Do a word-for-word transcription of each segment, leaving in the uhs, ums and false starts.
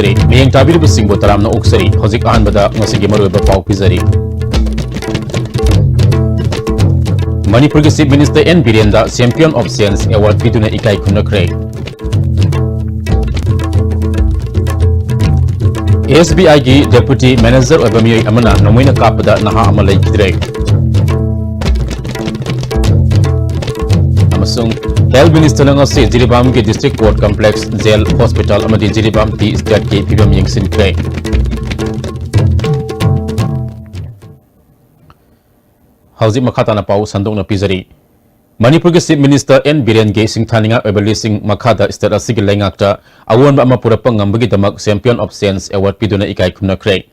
ꯃꯤꯠꯌꯦꯡ ꯇꯥꯕꯤꯔꯤꯕꯁꯤꯡꯕꯨ ꯇꯔꯥꯝꯅ ꯑꯣꯛꯆꯔꯤ꯫ ꯍꯧꯖꯤꯛ ꯑꯍꯥꯟꯕꯗ ꯉꯁꯤꯒꯤ ꯃꯔꯨꯑꯣꯏꯕ ꯄꯥꯎ ꯄꯤꯖꯔꯤ꯫ ꯃꯅꯤꯄꯨꯔꯒꯤ Chief Minister N ꯕꯤꯔꯦꯟꯗ Champion of Change Award ꯄꯤꯗꯨꯅ ꯏꯀꯥꯏ ꯈꯨꯝꯅꯈ꯭ꯔꯦ꯫ ꯑꯦꯁ ꯕꯤ ꯑꯥꯏꯒꯤ Deputy Manager ꯑꯣꯏꯕ ꯃꯤꯑꯣꯏ ꯑꯃꯅ ꯅꯣꯡꯃꯩꯅ ꯀꯥꯞꯄꯗ ꯅꯍꯥ ꯑꯃ ꯂꯩꯈꯤꯗ꯭ꯔꯦ꯫ ꯑꯃꯁꯨꯡ Health Ministerꯅ ꯉꯁꯤ ꯖꯤꯔꯤꯕꯥꯝꯒꯤ District Court Complex, Jail, Hospital ꯑꯃꯗꯤ ꯖꯤꯔꯤꯕꯥꯝ Tea Estateꯀꯤ ꯐꯤꯕꯝ ꯌꯦꯡꯁꯤꯟꯈ꯭ꯔꯦ꯫ ꯍꯧꯖꯤꯛ ꯃꯈꯥ ꯇꯥꯅ ꯄꯥꯎ ꯁꯟꯗꯣꯛꯅ ꯄꯤꯖꯔꯤ꯫ ꯃꯅꯤꯄꯨꯔꯒꯤ Chief Minister N ꯕꯤꯔꯦꯟꯒꯤ ꯁꯤꯡꯊꯥꯅꯤꯡꯉꯥꯏ ꯑꯣꯏꯕ ꯂꯤꯁꯤꯡ ꯃꯈꯥꯗ state ꯑꯁꯤꯒꯤ ꯂꯩꯉꯥꯛꯇ ꯑꯑꯣꯟꯕ ꯑꯃ ꯄꯨꯔꯛꯄ ꯉꯝꯕꯒꯤꯗꯃꯛ Champion of Change Award ꯄꯤꯗꯨꯅ ꯏꯀꯥꯏ ꯈꯨꯝꯅꯈ꯭ꯔꯦ꯫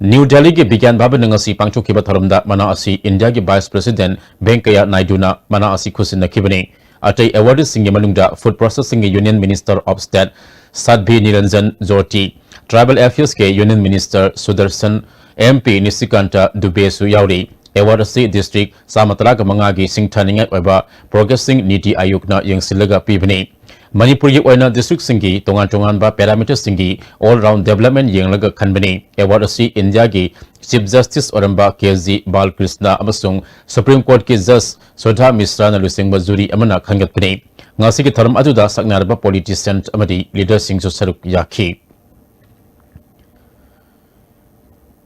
ꯅ꯭ꯌꯨ ꯗꯦꯜꯂꯤꯒꯤ ꯕꯤꯒ꯭ꯌꯥꯟ ꯚꯕꯟꯗ ꯉꯁꯤ ꯄꯥꯡꯊꯣꯛꯈꯤꯕ ꯊꯧꯔꯝꯗ ꯃꯅꯥ ꯑꯁꯤ ꯏꯟꯗꯤꯌꯥꯒꯤ Vice President ꯚꯦꯡꯀꯌꯥ ꯅꯥꯏꯗꯨꯅ ꯃꯅꯥ ꯑꯁꯤ ꯈꯨꯠꯁꯤꯟꯅꯈꯤꯕꯅꯤ꯫ ꯑꯇꯩ awardꯁꯤꯡꯒꯤ ꯃꯅꯨꯡꯗ Food Processingꯒꯤ Union Minister of State ꯁꯥꯙꯚꯤ ꯅꯤꯔꯟꯖꯟ ꯖꯣꯔꯇꯤ, Tribal Affairsꯀꯤ Union Minister Sudarshan, M P ꯅꯤꯁꯤꯀꯥꯟꯇ ꯗꯨꯕꯦꯁꯨ ꯌꯥꯎꯔꯤ꯫ Award ꯑꯁꯤ district ꯆꯥꯝꯃ ꯇꯔꯥꯒ ꯃꯉꯥꯒꯤ ꯁꯤꯡꯊꯥꯅꯤꯡꯉꯥꯏ ꯑꯣꯏꯕ Progressing ꯅꯤꯇꯤ ꯑꯥꯌꯣꯒꯅ ꯌꯦꯡꯁꯤꯜꯂꯒ ꯄꯤꯕꯅꯤ꯫ ꯃꯅꯤꯄꯨꯔꯒꯤ ꯑꯣꯏꯅ districtꯁꯤꯡꯒꯤ ꯇꯣꯉꯥꯟ ꯇꯣꯉꯥꯟꯕ parameterꯁꯤꯡꯒꯤ all round development ꯌꯦꯡꯂꯒ ꯈꯟꯕꯅꯤ꯫ Award ꯑꯁꯤ ꯏꯟꯗꯤꯌꯥꯒꯤ Chief Justice ꯑꯣꯏꯔꯝꯕ ꯀꯦ ꯖꯤ ꯕꯥꯜꯀ꯭ꯔꯤꯁꯅ ꯑꯃꯁꯨꯡ Supreme Courtꯀꯤ Judge ꯁꯨꯙꯥ ꯃꯤꯁ꯭ꯔꯥꯅ ꯂꯨꯆꯤꯡꯕ jury ꯑꯃꯅ ꯈꯟꯒꯠꯄꯅꯤ꯫ ꯉꯁꯤꯒꯤ ꯊꯧꯔꯝ ꯑꯗꯨꯗ ꯁꯛꯅꯥꯏꯔꯕ politician ꯑꯃꯗꯤ leaderꯁꯤꯡꯁꯨ ꯁꯔꯨꯛ ꯌꯥꯈꯤ꯫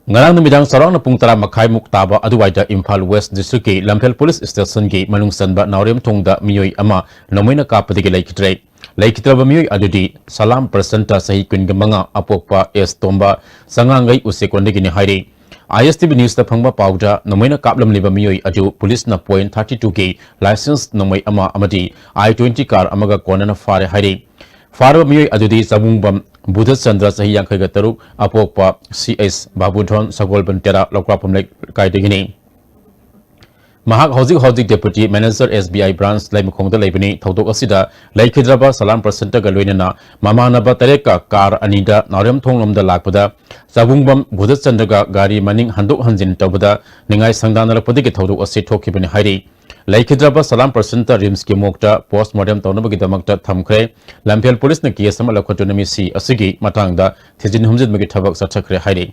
ꯉꯔꯥꯡ ꯅꯨꯃꯤꯗꯥꯡ ꯆꯥꯎꯔꯥꯛꯅ ꯄꯨꯡ ꯇꯔꯥ ꯃꯈꯥꯏꯃꯨꯛ ꯇꯥꯕ ꯑꯗꯨꯋꯥꯏꯗ ꯏꯝꯐꯥꯜ West Districtꯀꯤ ꯂꯝꯐꯦꯜ Police Stationꯒꯤ ꯃꯅꯨꯡ ꯆꯟꯕ ꯅꯥꯎꯔꯦꯝꯊꯣꯡꯗ ꯃꯤꯑꯣꯏ ꯑꯃ ꯅꯣꯡꯃꯩꯅ ꯀꯥꯞꯄꯗꯒꯤ ꯂꯩꯈꯤꯗ꯭ꯔꯦ꯫ ꯂꯩꯈꯤꯗ꯭ꯔꯕ ꯃꯤꯑꯣꯏ ꯑꯗꯨꯗꯤ ꯁꯂꯥꯝ ꯄ꯭ꯔꯁꯟꯇ, ꯆꯍꯤ ꯀꯨꯟꯒ ꯃꯉꯥ, ꯑꯄꯣꯛꯄ ꯑꯦꯁ ꯇꯣꯝꯕ, ꯆꯉꯥꯡꯒꯩ ꯎꯆꯦꯛꯀꯣꯟꯗꯒꯤꯅꯤ ꯍꯥꯏꯔꯤ꯫ I S T V Newsꯇ ꯐꯪꯕ ꯄꯥꯎꯗ ꯅꯣꯡꯃꯩꯅ ꯀꯥꯞꯂꯝꯂꯤꯕ ꯃꯤꯑꯣꯏ ꯑꯗꯨ policeꯅ point thirty twoꯒꯤ licence ꯅꯣꯡꯃꯩ ꯑꯃ ꯑꯃꯗꯤ I twenty car ꯑꯃꯒ ꯀꯣꯟꯅꯅ ꯐꯥꯔꯦ ꯍꯥꯏꯔꯤ꯫ ꯐꯥꯔꯕ ꯃꯤꯑꯣꯏ ꯑꯗꯨꯗꯤ ꯆꯕꯨꯡꯕꯝ ꯕꯨꯙꯆꯟꯗ꯭ꯔ, ꯆꯍꯤ ꯌꯥꯡꯈꯩꯒ ꯇꯔꯨꯛ, ꯑꯄꯣꯛꯄ ꯁꯤ ꯑꯩꯆ ꯕꯥꯕꯨꯙꯣꯟ, ꯁꯒꯣꯜꯕꯟ ꯇꯦꯔꯥ, ꯂꯧꯀ꯭ꯔꯥꯛꯄꯝ ꯂꯩꯀꯥꯏꯗꯒꯤꯅꯤ꯫ ꯃꯍꯥꯛ ꯍꯧꯖꯤꯛ ꯍꯧꯖꯤꯛ Deputy Manager S B I Branch ꯂꯩꯃꯈꯣꯡꯗ ꯂꯩꯕꯅꯤ꯫ ꯊꯧꯗꯣꯛ ꯑꯁꯤꯗ ꯂꯩꯈꯤꯗ꯭ꯔꯕ ꯁꯂꯥꯝ ꯄ꯭ꯔꯁꯟꯇꯒ ꯂꯣꯏꯅꯅ ꯃꯃꯥꯟꯅꯕ ꯇꯔꯦꯠꯀ ꯀꯥꯔ ꯑꯅꯤꯗ ꯅꯥꯎꯔꯦꯝꯊꯣꯡꯂꯣꯝꯗ ꯂꯥꯛꯄꯗ ꯆꯥꯕꯨꯡꯕꯝ ꯚꯨꯖꯆꯟꯗ꯭ꯔꯒ ꯒꯥꯔꯤ ꯃꯅꯤꯡ ꯍꯟꯗꯣꯛ ꯍꯟꯖꯤꯟ ꯇꯧꯕꯗ ꯅꯤꯡꯉꯥꯏ ꯁꯪꯗꯥꯅꯔꯛꯄꯗꯒꯤ ꯊꯧꯗꯣꯛ ꯑꯁꯤ ꯊꯣꯛꯈꯤꯕꯅꯤ ꯍꯥꯏꯔꯤ꯫ ꯂꯩꯈꯤꯗ꯭ꯔꯕ ꯁꯂꯥꯝ ꯄ꯭ꯔꯁꯟꯇ ꯔꯤꯝꯁꯀꯤ ꯃꯣꯔꯒꯇ ꯄꯣꯁꯃꯣꯔꯇꯦꯝ ꯇꯧꯅꯕꯒꯤꯗꯃꯛꯇ ꯊꯝꯈ꯭ꯔꯦ꯫ ꯂꯝꯐꯦꯜ ꯄꯨꯂꯤꯁꯅ ꯀꯦꯁ ꯑꯃ ꯂꯧꯈꯠꯇꯨꯅ ꯃꯤꯁꯤ ꯑꯁꯤꯒꯤ ꯃꯇꯥꯡꯗ ꯊꯤꯖꯤꯟ ꯍꯨꯝꯖꯤꯟꯕꯒꯤ ꯊꯕꯛ ꯆꯠꯊꯈ꯭ꯔꯦ ꯍꯥꯏꯔꯤ꯫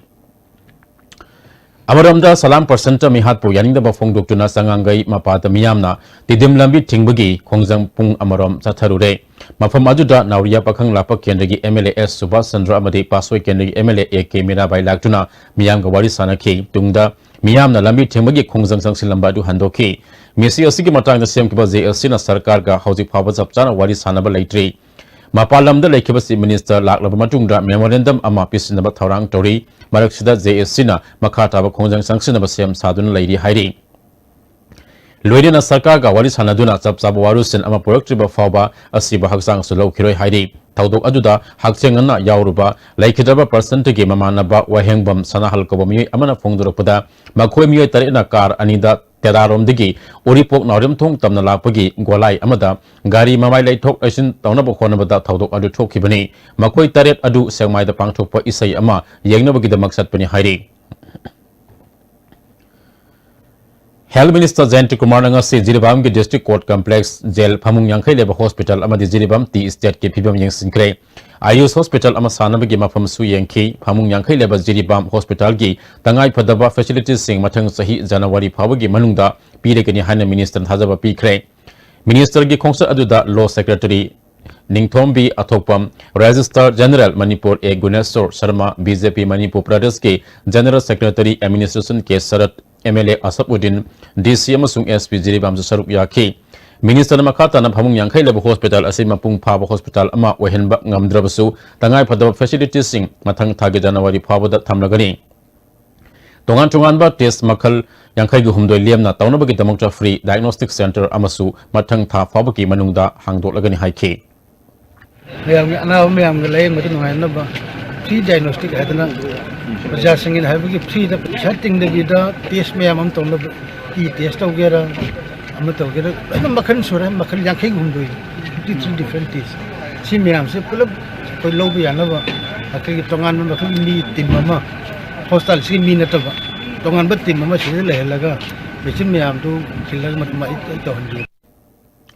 ꯑꯃꯔꯣꯝꯗ ꯁꯂꯥꯝ ꯄ꯭ꯔꯁꯟꯇ ꯃꯤꯍꯥꯠꯄꯨ ꯌꯥꯅꯤꯡꯗꯕ ꯐꯣꯡꯗꯣꯛꯇꯨꯅ ꯆꯉꯥꯡꯒꯩ ꯃꯄꯥꯗ ꯃꯤꯌꯥꯝꯅ ꯇꯤꯗꯤꯝ ꯂꯝꯕꯤ ꯊꯤꯡꯕꯒꯤ ꯈꯣꯡꯖꯪ ꯄꯨꯡ ꯑꯃꯔꯣꯝ ꯆꯠꯊꯔꯨꯔꯦ꯫ ꯃꯐꯝ ꯑꯗꯨꯗ ꯅꯥꯎꯔꯤꯌꯥ ꯄꯥꯈꯪ ꯂꯥꯛꯄ ꯀꯦꯟꯗ꯭ꯔꯒꯤ M L A S Subhas Chandra ꯑꯃꯗꯤ ꯄꯥꯠꯁꯣꯏ ꯀꯦꯟꯗ꯭ꯔꯒꯤ M L A A K Mirabai ꯂꯥꯛꯇꯨꯅ ꯃꯤꯌꯥꯝꯒ ꯋꯥꯔꯤ ꯁꯥꯟꯅꯈꯤ꯫ ꯇꯨꯡꯗ ꯃꯤꯌꯥꯝꯅ ꯂꯝꯕꯤ ꯊꯤꯡꯕꯒꯤ ꯈꯣꯡꯖꯪ ꯆꯪꯁꯤꯜꯂꯝꯕ ꯑꯗꯨ ꯍꯟꯗꯣꯛꯈꯤ꯫ ꯃꯤꯁꯤ ꯑꯁꯤꯒꯤ ꯃꯇꯥꯡꯗ ꯁꯦꯝꯈꯤꯕ J S C ꯅ ꯁꯔꯀꯥꯔꯒ ꯍꯧꯖꯤꯛ ꯐꯥꯎꯕ ꯆꯞ ꯆꯥꯅ ꯋꯥꯔꯤ ꯁꯥꯟꯅꯕ ꯂꯩꯇ꯭ꯔꯤ꯫ ꯃꯄꯥꯟ ꯂꯝꯗ ꯂꯩꯈꯤꯕ Chief Minister ꯂꯥꯛꯂꯕ ꯃꯇꯨꯡꯗ memorandum ꯑꯃ ꯄꯤꯁꯤꯟꯅꯕ ꯊꯧꯔꯥꯡ ꯇꯧꯔꯤ꯫ ꯃꯔꯛꯁꯤꯗ J S C ꯅ ꯃꯈꯥ ꯇꯥꯕ ꯈꯣꯡꯖꯪ ꯆꯪꯁꯤꯟꯅꯕ ꯁꯦꯝ ꯁꯥꯗꯨꯅ ꯂꯩꯔꯤ ꯍꯥꯏꯔꯤ꯫ ꯂꯣꯏꯅꯅ ꯁꯔꯀꯥꯔꯒ ꯋꯥꯔꯤ ꯁꯥꯟꯅꯗꯨꯅ ꯆꯞ ꯆꯥꯕ ꯋꯥꯔꯣꯏꯁꯤꯟ ꯑꯃ ꯄꯨꯔꯛꯇ꯭ꯔꯤꯕ ꯐꯥꯎꯕ ꯑꯁꯤꯕ ꯍꯛꯆꯥꯡꯁꯨ ꯂꯧꯈꯤꯔꯣꯏ ꯍꯥꯏꯔꯤ꯫ ꯊꯧꯗꯣꯛ ꯑꯗꯨꯗ ꯍꯛꯊꯦꯡꯅꯅ ꯌꯥꯎꯔꯨꯕ ꯂꯩꯈꯤꯗ꯭ꯔꯕ ꯄ꯭ꯔꯁꯟꯇꯒꯤ ꯃꯃꯥꯟꯅꯕ ꯋꯥꯍꯦꯡꯕꯝ ꯁꯅꯥꯍꯜ ꯀꯧꯕ ꯃꯤꯑꯣꯏ ꯑꯃꯅ ꯐꯣꯡꯗꯣꯔꯛꯄꯗ, ꯃꯈꯣꯏ ꯃꯤꯑꯣꯏ ꯇꯔꯦꯠꯅ ꯀꯥꯔ ꯑꯅꯤꯗ ꯇꯦꯔꯥꯔꯣꯝꯗꯒꯤ ꯎꯔꯤꯄꯣꯛ ꯅꯥꯎꯔꯦꯝꯊꯣꯡ ꯇꯝꯅ ꯂꯥꯛꯄꯒꯤ ꯒꯣꯂꯥꯏ ꯑꯃꯗ ꯒꯥꯔꯤ ꯃꯃꯥꯏ ꯂꯩꯊꯣꯛ ꯂꯩꯁꯤꯟ ꯇꯧꯅꯕ ꯍꯣꯠꯅꯕꯗ ꯊꯧꯗꯣꯛ ꯑꯗꯨ ꯊꯣꯛꯈꯤꯕꯅꯤ꯫ ꯃꯈꯣꯏ ꯇꯔꯦꯠ ꯑꯗꯨ ꯁꯦꯛꯃꯥꯏꯗ ꯄꯥꯡꯊꯣꯛꯄ ꯏꯁꯩ ꯑꯃ ꯌꯦꯡꯅꯕꯒꯤꯗꯃꯛ ꯆꯠꯄꯅꯤ ꯍꯥꯏꯔꯤ꯫ Health Minister ꯖꯌꯟꯇ ꯀꯨꯃꯥꯔꯅ ꯉꯁꯤ ꯖꯤꯔꯤꯕꯥꯝꯒꯤ District Court Complex, ꯖꯦꯜ, ꯐꯃꯨꯡ ꯌꯥꯡꯈꯩ ꯂꯩꯕ ꯍꯣꯁꯄꯤꯇꯥꯜ ꯑꯃꯗꯤ ꯖꯤꯔꯤꯕꯥꯝ ꯇꯤ ꯏꯁꯇꯦꯠꯀꯤ ꯐꯤꯕꯝ ꯌꯦꯡꯁꯤꯟꯈ꯭ꯔꯦ꯫ ꯑꯥꯌꯨꯁ ꯍꯣꯁꯄꯤꯇꯥꯜ ꯑꯃ ꯁꯥꯅꯕꯒꯤ ꯃꯐꯝꯁꯨ ꯌꯦꯡꯈꯤ꯫ ꯐꯃꯨꯡ ꯌꯥꯡꯈꯩ ꯂꯩꯕ ꯖꯤꯔꯤꯕꯥꯝ ꯍꯣꯁꯄꯤꯇꯥꯜꯒꯤ ꯇꯉꯥꯏꯐꯗꯕ facilitiesꯁꯤꯡ ꯃꯊꯪ ꯆꯍꯤ ꯖꯅꯋꯥꯔꯤ ꯐꯥꯎꯕꯒꯤ ꯃꯅꯨꯡꯗ ꯄꯤꯔꯒꯅꯤ ꯍꯥꯏꯅ ꯃꯤꯅꯤꯁꯇꯔꯅ ꯊꯥꯖꯕ ꯄꯤꯈ꯭ꯔꯦ꯫ ꯃꯤꯅꯤꯁꯇꯔꯒꯤ ꯈꯣꯡꯆꯠ ꯑꯗꯨꯗ Law Secretary ꯅꯤꯡꯊꯣꯝꯕꯤ ꯑꯊꯣꯛꯄꯝ, Registrar General ꯃꯅꯤꯄꯨꯔ ꯑꯦ Guneshor Sharma, B J P Manipur ꯄ꯭ꯔꯗꯦꯁꯀꯤ General Secretary Administration K shirt, M L A Asaf Uddin, D C ꯑꯃꯁꯨꯡ S P ꯖꯤꯔꯤꯕꯥꯝꯁꯨ ꯁꯔꯨꯛ ꯌꯥꯈꯤ꯫ ꯃꯤꯅꯤꯁꯇꯔꯅ ꯃꯈꯥ ꯇꯥꯅ ꯐꯃꯨꯡ ꯌꯥꯡꯈꯩ ꯂꯩꯕ ꯍꯣꯁꯄꯤꯇꯥꯜ ꯑꯁꯤ ꯃꯄꯨꯡ ꯐꯥꯕ ꯍꯣꯁꯄꯤꯇꯥꯜ ꯑꯃ ꯑꯣꯏꯍꯟꯕ ꯉꯝꯗ꯭ꯔꯕꯁꯨ, ꯇꯉꯥꯏꯐꯗꯕ facilitiesꯁꯤꯡ ꯃꯊꯪ ꯊꯥꯒꯤ ꯖꯅꯋꯥꯔꯤ ꯐꯥꯎꯕꯗ ꯊꯝꯂꯒꯅꯤ꯫ ꯇꯣꯉꯥꯟ ꯇꯣꯉꯥꯟꯕ test ꯃꯈꯜ ꯌꯥꯡꯈꯩꯒ ꯍꯨꯝꯗꯣꯏ ꯂꯦꯝꯅ ꯇꯧꯅꯕꯒꯤꯗꯃꯛꯇ free diagnostic centre ꯑꯃꯁꯨ ꯃꯊꯪ ꯊꯥ ꯐꯥꯎꯕꯒꯤ ꯃꯅꯨꯡꯗ ꯍꯥꯡꯗꯣꯛꯂꯒꯅꯤ ꯍꯥꯏꯈꯤ꯫ ꯃꯌꯥꯝꯒꯤ ꯑꯅꯥꯕ ꯃꯌꯥꯝꯒ ꯂꯥꯌꯦꯡꯕꯗ ꯅꯨꯡꯉꯥꯏꯅꯕ free diagnostic ꯍꯥꯏꯗꯅ ꯄ꯭ꯔꯖꯥꯁꯤꯡꯒꯤꯅ ꯍꯥꯏꯕꯒꯤ freeꯗ ꯄꯩꯁꯥ ꯇꯤꯡꯗꯕꯤꯗ test ꯃꯌꯥꯝ ꯑꯃ ꯇꯧꯅꯕ ꯇꯤ ꯇꯦꯁ ꯇꯧꯒꯦꯔꯥ, ꯑꯃ ꯇꯧꯒꯦꯔꯥ, ꯂꯣꯏꯅ ꯃꯈꯜ ꯁꯨꯔꯦ, ꯃꯈꯜ ꯌꯥꯡꯈꯩꯒ ꯍꯨꯝꯗꯣꯏ, fifty three different test꯫ ꯁꯤ ꯃꯌꯥꯝꯁꯦ ꯄꯨꯂꯞ ꯑꯩꯈꯣꯏ ꯂꯧꯕ ꯌꯥꯅꯕ ꯑꯩꯈꯣꯏꯒꯤ ꯇꯣꯉꯥꯟꯕ ꯃꯈꯜꯒꯤ ꯃꯤ ꯇꯤꯝ ꯑꯃ, ꯍꯣꯁꯄꯤꯇꯥꯜꯁꯤꯒꯤ ꯃꯤ ꯅꯠꯇꯕ ꯇꯣꯉꯥꯟꯕ ꯇꯤꯝ ꯑꯃ ꯁꯤꯗ ꯂꯩꯍꯜꯂꯒ ꯃꯦꯆꯤꯟ ꯃꯌꯥꯝꯗꯨ ꯈꯤꯜꯂꯒ ꯃꯇꯝ ꯑꯩ ꯇꯧꯍꯟꯕꯤꯌꯨ꯫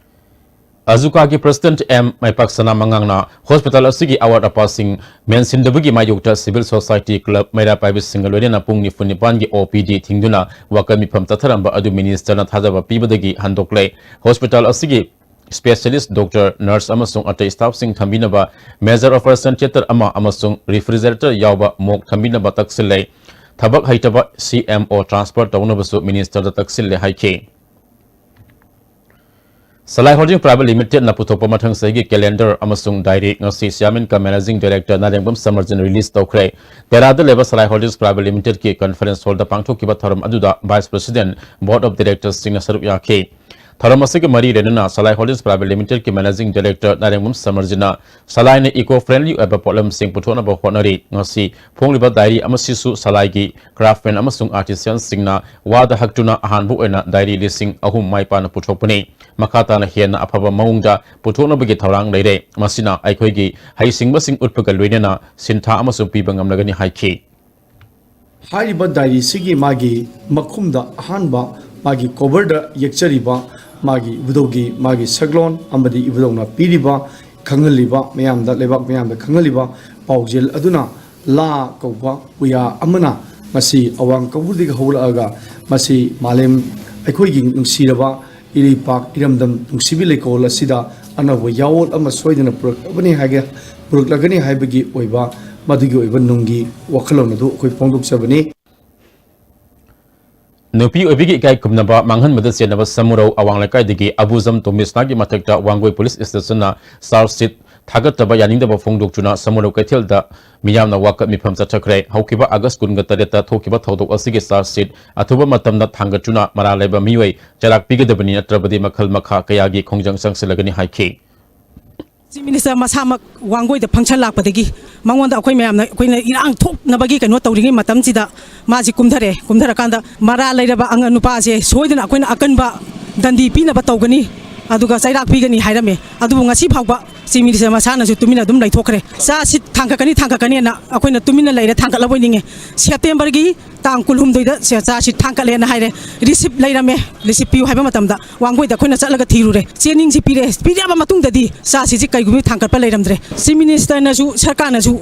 ꯑꯖꯨꯀꯥꯒꯤ ꯄ꯭ꯔꯁꯤꯗꯦꯟꯠ ꯑꯦꯝ ꯃꯥꯏꯄꯥꯛꯁꯅꯥ ꯃꯉꯥꯡꯅ ꯍꯣꯁꯄꯤꯇꯥꯜ ꯑꯁꯤꯒꯤ ꯑꯋꯥꯠ ꯑꯄꯥꯁꯤꯡ ꯃꯦꯟꯁꯤꯟꯗꯕꯒꯤ ꯃꯥꯌꯣꯛꯇ ꯁꯤꯚꯤꯜ ꯁꯣꯁꯥꯏꯇꯤ ꯀ꯭ꯂꯕ ꯃꯩꯔꯥ ꯄꯥꯏꯕꯁꯤꯡꯒ ꯂꯣꯏꯅꯅ ꯄꯨꯡ ꯅꯤꯐꯨ ꯅꯤꯄꯥꯟꯒꯤ ꯑꯣ ꯄꯤ ꯗꯤ ꯊꯤꯡꯗꯨꯅ ꯋꯥꯀꯠ ꯃꯤꯐꯝ ꯆꯠꯊꯔꯝꯕ ꯑꯗꯨ ꯃꯤꯅꯤꯁꯇꯔꯅ ꯊꯥꯖꯕ ꯄꯤꯕꯗꯒꯤ ꯍꯟꯗꯣꯛꯂꯦ꯫ ꯍꯣꯁꯄꯤꯇꯥꯜ ꯑꯁꯤꯒꯤ ꯁ꯭ꯄꯦꯁꯤꯌꯦꯂꯤꯁ꯭ꯠ ꯗꯣꯛꯇꯔ, ꯅꯔꯁ ꯑꯃꯁꯨꯡ ꯑꯇꯩ ꯁ꯭ꯇꯥꯐꯁꯤꯡ ꯊꯝꯕꯤꯅꯕ ꯃꯦꯖꯔ ꯑꯣꯄꯔꯦꯁꯟ ꯊꯤꯌꯦꯇꯔ ꯑꯃ ꯑꯃꯁꯨꯡ ꯔꯤꯐ꯭ꯔꯤꯖꯔꯦꯇꯔ ꯌꯥꯎꯕ ꯃꯣꯛ ꯊꯝꯕꯤꯅꯕ ꯇꯛꯁꯤꯜꯂꯦ꯫ ꯊꯕꯛ ꯍꯩꯇꯕ ꯁꯤ ꯑꯦꯝ ꯑꯣ ꯇ꯭ꯔꯥꯟꯁꯐꯔ ꯇꯧꯅꯕꯁꯨ ꯃꯤꯅꯤꯁꯇꯔꯗ ꯇꯛꯁꯤꯜꯂꯦ ꯍꯥꯏꯈꯤ꯫ ꯁꯂꯥꯏ ꯍꯣꯜꯗꯤꯡ ꯄ꯭ꯔꯥꯏꯚꯦꯠ ꯂꯤꯃꯤꯇꯦꯗꯅ ꯄꯨꯊꯣꯛꯄ ꯃꯊꯪ ꯆꯍꯤꯒꯤ ꯀꯦꯂꯦꯟꯗꯔ ꯑꯃꯁꯨꯡ ꯗꯥꯏꯔꯤ ꯉꯁꯤ chairman cum managing director Narengbam ꯁꯃꯔꯖꯤꯅ ꯔꯤꯂꯤꯖ ꯇꯧꯈ꯭ꯔꯦ꯫ ꯇꯦꯔꯥꯗ ꯂꯩꯕ ꯁꯂꯥꯏ ꯍꯣꯜꯗꯤꯡꯁ ꯄ꯭ꯔꯥꯏꯚꯦꯠ ꯂꯤꯃꯤꯇꯦꯗꯀꯤ ꯀꯟꯐꯔꯦꯟꯁ ꯍꯣꯜꯗ ꯄꯥꯡꯊꯣꯛꯈꯤꯕ ꯊꯧꯔꯝ ꯑꯗꯨꯗ ꯚꯥꯏꯁ ꯄ꯭ꯔꯁꯤꯗꯦꯟꯠ, ꯕꯣꯔꯗ ꯑꯣꯐ ꯗꯥꯏꯔꯦꯛꯇꯔꯁꯤꯡꯅ ꯁꯔꯨꯛ ꯌꯥꯈꯤ꯫ ꯊꯧꯔꯝ ꯑꯁꯤꯒ ꯃꯔꯤ ꯂꯩꯅꯅ ꯁꯂꯥꯏ ꯍꯣꯜꯗꯤꯡꯁ ꯄ꯭ꯔꯥꯏꯚꯦꯠ ꯂꯤꯃꯤꯇꯦꯗꯀꯤ ꯃꯦꯅꯦꯖꯤꯡ ꯗꯥꯏꯔꯦꯛꯇꯔ ꯅꯥꯔꯦꯡꯕꯝ ꯁꯃꯔꯖꯤꯅ ꯁꯂꯥꯏꯅ ꯏꯀꯣ ꯐ꯭ꯔꯦꯟꯗꯂꯤ ꯑꯣꯏꯕ ꯄꯣꯠꯂꯝꯁꯤꯡ ꯄꯨꯊꯣꯛꯅꯕ ꯍꯣꯠꯅꯔꯤ꯫ ꯉꯁꯤ ꯐꯣꯡꯂꯤꯕ ꯗꯥꯏꯔꯤ ꯑꯃꯁꯤꯁꯨ ꯁꯂꯥꯏꯒꯤ ꯀ꯭ꯔꯥꯐꯃꯦꯟ ꯑꯃꯁꯨꯡ ꯑꯥꯔꯇꯤꯁꯤꯌꯟꯁꯤꯡꯅ ꯋꯥꯗ ꯍꯛꯇꯨꯅ ꯑꯍꯥꯟꯕ ꯑꯣꯏꯅ ꯗꯥꯏꯔꯤ ꯂꯤꯁꯤꯡ ꯑꯍꯨꯝ ꯃꯥꯏ ꯄꯥꯛꯅ ꯄꯨꯊꯣꯛꯄꯅꯤ꯫ ꯃꯈꯥ ꯇꯥꯅ ꯍꯦꯟꯅ ꯑꯐꯕ ꯃꯑꯣꯡꯗ ꯄꯨꯊꯣꯛꯅꯕꯒꯤ ꯊꯧꯔꯥꯡ ꯂꯩꯔꯦ꯫ ꯃꯁꯤꯅ ꯑꯩꯈꯣꯏꯒꯤ ꯍꯩꯁꯤꯡꯕꯁꯤꯡ ꯎꯠꯄꯒ ꯂꯣꯏꯅꯅ ꯁꯤꯟꯊꯥ ꯑꯃꯁꯨ ꯄꯤꯕ ꯉꯝꯂꯒꯅꯤ ꯍꯥꯏꯈꯤ꯫ ꯍꯥꯏꯔꯤꯕ ꯗꯥꯏꯔꯤꯁꯤꯒꯤ ꯃꯥꯒꯤ ꯃꯈꯨꯝꯗ ꯑꯍꯥꯟꯕ ꯃꯥꯒꯤ ꯀꯣꯕꯔꯗ ꯌꯦꯛꯆꯔꯤꯕ ꯃꯥꯒꯤ ꯏꯕꯨꯙꯧꯒꯤ ꯃꯥꯒꯤ ꯁꯛꯂꯣꯟ ꯑꯃꯗꯤ ꯏꯕꯨꯙꯧꯅ ꯄꯤꯔꯤꯕ, ꯈꯪꯍꯜꯂꯤꯕ, ꯃꯌꯥꯝꯗ, ꯂꯩꯕꯥꯛ ꯃꯌꯥꯝꯗ ꯈꯪꯍꯜꯂꯤꯕ ꯄꯥꯎꯖꯦꯜ ꯑꯗꯨꯅ ꯂꯥ ꯀꯧꯕ ꯄꯨꯌꯥ ꯑꯃꯅ ꯃꯁꯤ ꯑꯋꯥꯡ ꯀꯧꯕ꯭ꯔꯨꯗꯒꯤ ꯍꯧꯔꯛꯑꯒ ꯃꯁꯤ ꯃꯥꯂꯦꯝ ꯑꯩꯈꯣꯏꯒꯤ ꯅꯨꯡꯁꯤꯔꯕ ꯏꯔꯩꯄꯥꯛ ꯏꯔꯝꯗꯝ ꯅꯨꯡꯁꯤꯕꯤ ꯂꯩꯀꯣꯜ ꯑꯁꯤꯗ ꯑꯅꯧꯕ ꯌꯥꯑꯣꯜ ꯑꯃ ꯁꯣꯏꯗꯅ ꯄꯨꯔꯛꯂꯕꯅꯤ ꯍꯥꯏꯒꯦ, ꯄꯨꯔꯛꯂꯒꯅꯤ ꯍꯥꯏꯕꯒꯤ ꯑꯣꯏꯕ, ꯃꯗꯨꯒꯤ ꯑꯣꯏꯕ ꯅꯨꯡꯒꯤ ꯋꯥꯈꯜꯂꯣꯟ ꯑꯗꯨ ꯑꯩꯈꯣꯏ ꯐꯣꯡꯗꯣꯛꯆꯕꯅꯤ꯫ ꯅꯨꯄꯤ ꯑꯣꯏꯕꯤꯒꯤ ꯏꯀꯥꯏ ꯈꯨꯝꯅꯕ ꯃꯥꯡꯍꯟꯕꯗ ꯆꯦꯟꯅꯕ ꯁꯃꯨꯔꯧ ꯑꯋꯥꯡ ꯂꯩꯀꯥꯏꯗꯒꯤ ꯑꯕꯨꯖꯝ ꯇꯣꯃꯤꯁꯅꯥꯒꯤ ꯃꯊꯛꯇ ꯋꯥꯡꯒꯣꯏ ꯄꯨꯂꯤꯁ ꯁ꯭ꯇꯦꯁꯟꯅ ꯆꯥꯔꯖ ꯁꯤꯠ ꯊꯥꯒꯠꯇꯕ ꯌꯥꯅꯤꯡꯗꯕ ꯐꯣꯡꯗꯣꯛꯇꯨꯅ ꯁꯃꯨꯔꯧ ꯀꯩꯊꯦꯜꯗ ꯃꯤꯌꯥꯝꯅ ꯋꯥꯀꯠ ꯃꯤꯐꯝ ꯆꯠꯊꯈ꯭ꯔꯦ꯫ ꯍꯧꯈꯤꯕ ꯑꯥꯒꯁ ꯀꯨꯟꯒ ꯇꯔꯦꯠꯇ ꯊꯣꯛꯈꯤꯕ ꯊꯧꯗꯣꯛ ꯑꯁꯤꯒꯤ ꯆꯥꯔꯖ ꯁꯤꯠ ꯑꯊꯨꯕ ꯃꯇꯝꯗ ꯊꯥꯡꯒꯠꯇꯨꯅ ꯃꯔꯥꯜ ꯂꯩꯕ ꯃꯤꯑꯣꯏ ꯆꯩꯔꯥꯛ ꯄꯤꯒꯗꯕꯅꯤ, ꯅꯠꯇ꯭ꯔꯕꯗꯤ ꯃꯈꯜ ꯃꯈꯥ ꯀꯌꯥꯒꯤ ꯈꯣꯡꯖꯪ ꯆꯪꯁꯤꯜꯂꯒꯅꯤ ꯍꯥꯏꯈꯤ꯫ ꯆꯤꯐ ꯃꯤꯅꯤꯁꯇꯔ ꯃꯁꯥꯃꯛ ꯋꯥꯡꯒꯣꯏꯗ ꯐꯪꯁꯟ ꯂꯥꯛꯄꯗꯒꯤ ꯃꯉꯣꯟꯗ ꯑꯩꯈꯣꯏ ꯃꯌꯥꯝꯅ ꯑꯩꯈꯣꯏꯅ ꯏꯔꯥꯡ ꯊꯣꯛꯅꯕꯒꯤ ꯀꯩꯅꯣ ꯇꯧꯔꯤꯉꯩ ꯃꯇꯝꯁꯤꯗ ꯃꯥꯁꯤ ꯀꯨꯝꯊꯔꯦ꯫ ꯀꯨꯝꯊꯔꯀꯥꯟꯗ ꯃꯔꯥꯜ ꯂꯩꯔꯕ ꯑꯉꯥꯡ ꯅꯨꯄꯥꯁꯦ ꯁꯣꯏꯗꯅ ꯑꯩꯈꯣꯏꯅ ꯑꯀꯟꯕ ꯗꯟꯗꯤ ꯄꯤꯅꯕ ꯇꯧꯒꯅꯤ, ꯑꯗꯨꯒ ꯆꯩꯔꯥꯛ ꯄꯤꯒꯅꯤ ꯍꯥꯏꯔꯝꯃꯦ꯫ ꯑꯗꯨꯕꯨ ꯉꯁꯤ ꯐꯥꯎꯕ ꯆꯤꯐ ꯃꯤꯅꯤꯁꯇꯔ ꯃꯁꯥꯅꯁꯨ ꯇꯨꯃꯤꯟꯅ ꯑꯗꯨꯝ ꯂꯩꯊꯣꯛꯈ꯭ꯔꯦ꯫ ꯆꯥꯁꯤ ꯊꯥꯡꯒꯠꯀꯅꯤ, ꯊꯥꯡꯒꯠꯀꯅꯤꯅ ꯑꯩꯈꯣꯏꯅ ꯇꯨꯃꯤꯟꯅ ꯂꯩꯔꯦ, ꯊꯥꯡꯒꯠꯂꯕꯣꯏ ꯅꯤꯡꯉꯦ꯫ ꯁꯦꯞꯇꯦꯝꯕꯔꯒꯤ ꯇꯥꯡ ꯀꯨꯟꯍꯨꯝꯗꯣꯏꯗ ꯆꯥ-, ꯆꯥꯁꯤ ꯊꯥꯡꯀꯠꯂꯦꯅ ꯍꯥꯏꯔꯦ꯫ ꯔꯤꯁꯤꯞ ꯂꯩꯔꯝꯃꯦ꯫ ꯔꯤꯁꯤꯞ ꯄꯤꯌꯨ ꯍꯥꯏꯕ ꯃꯇꯝꯗ ꯋꯥꯡꯒꯣꯏꯗ ꯑꯩꯈꯣꯏꯅ ꯆꯠꯂꯒ ꯊꯤꯔꯨꯔꯦ꯫ ꯆꯦꯅꯤꯡꯁꯤ ꯄꯤꯔꯦ꯫ ꯄꯤꯔꯛꯑꯕ ꯃꯇꯨꯡꯗꯗꯤ ꯆꯥꯁꯤꯁꯤ ꯀꯩꯒꯨꯝꯕ ꯊꯥꯡꯀꯠꯄ ꯂꯩꯔꯝꯗ꯭ꯔꯦ꯫ ꯆꯤꯐ ꯃꯤꯅꯤꯁꯇꯔꯅꯁꯨ, ꯁꯔꯀꯥꯔꯅꯁꯨ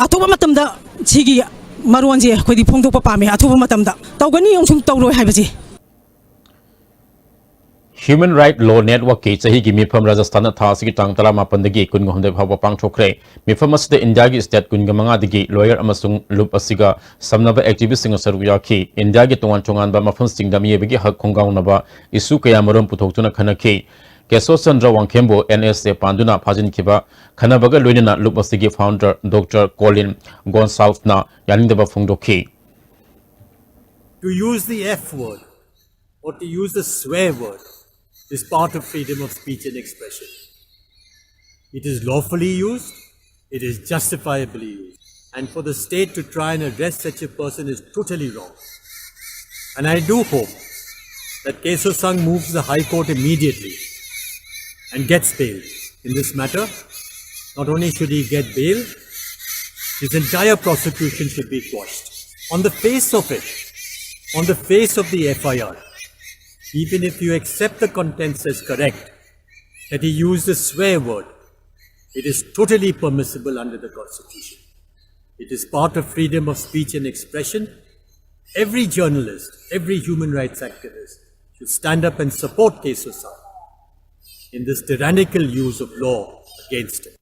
ꯑꯊꯨꯕ ꯃꯇꯝꯗ ꯁꯤꯒꯤ ꯃꯔꯣꯟꯁꯦ ꯑꯩꯈꯣꯏꯗꯤ ꯐꯣꯡꯗꯣꯛꯄ ꯄꯥꯝꯃꯦ꯫ ꯑꯊꯨꯕ ꯃꯇꯝꯗ ꯇꯧꯒꯅꯤ ꯑꯃꯁꯨꯡ ꯇꯧꯔꯣꯏ ꯍꯥꯏꯕꯁꯤ꯫ Human Right Law Network ꯀꯤ ꯆꯍꯤꯒꯤ ꯃꯤꯐꯝ ꯔꯥꯖꯁꯊꯥꯟꯗ ꯊꯥ ꯑꯁꯤꯒꯤ ꯇꯥꯡ ꯇꯔꯥꯃꯥꯄꯟꯗꯒꯤ ꯀꯨꯟꯍꯨꯝꯗꯣꯏ ꯐꯥꯎꯕ ꯄꯥꯡꯊꯣꯛꯈ꯭ꯔꯦ꯫ ꯃꯤꯐꯝ ꯑꯁꯤꯗ ꯏꯟꯗꯤꯌꯥꯒꯤ state ꯀꯨꯟꯃꯉꯥꯗꯒꯤ lawyer ꯑꯃꯁꯨꯡ ꯂꯨꯞ ꯑꯁꯤꯒ ꯁꯝꯅꯕ activist ꯁꯤꯡꯅ ꯁꯔꯨꯛ ꯌꯥꯈꯤ꯫ ꯏꯟꯗꯤꯌꯥꯒꯤ ꯇꯣꯉꯥꯟ ꯇꯣꯉꯥꯟꯕ ꯃꯐꯝꯁꯤꯡꯗ ꯃꯤꯑꯣꯏꯕꯒꯤ ꯍꯛ ꯈꯣꯡꯒꯥꯎꯅꯕ issue ꯀꯌꯥꯃꯔꯨꯝ ꯄꯨꯊꯣꯛꯇꯨꯅ ꯈꯟꯅꯈꯤ꯫ ꯀꯦꯁꯣ ꯆꯟꯗ꯭ꯔ ꯋꯥꯡꯈꯦꯝꯕꯨ N S A ꯄꯥꯟꯗꯨꯅ ꯐꯥꯖꯤꯟꯈꯤꯕ ꯈꯟꯅꯕꯒ ꯂꯣꯏꯅꯅ ꯂꯨꯞ ꯑꯁꯤꯒꯤ founder Doctor Colin Gonsalves ꯅ ꯌꯥꯅꯤꯡꯗꯕ ꯐꯣꯡꯗꯣꯛꯈꯤ꯫ To use the F word or to use the swear word is part of freedom of speech and expression. It is lawfully used, it is justifiably used. And for the state to try and arrest such a person is totally wrong. And I do hope that Keso Sang moves the High Court immediately and gets bail. In this matter, not only should he get bail, his entire prosecution should be quashed. On the face of it, on the face of the F I R, even if you accept the contents as correct, that he used a swear word, it is totally permissible under the Constitution. It is part of freedom of speech and expression. Every journalist, every human rights activist should stand up and support Keso Sang in this tyrannical use of law against him.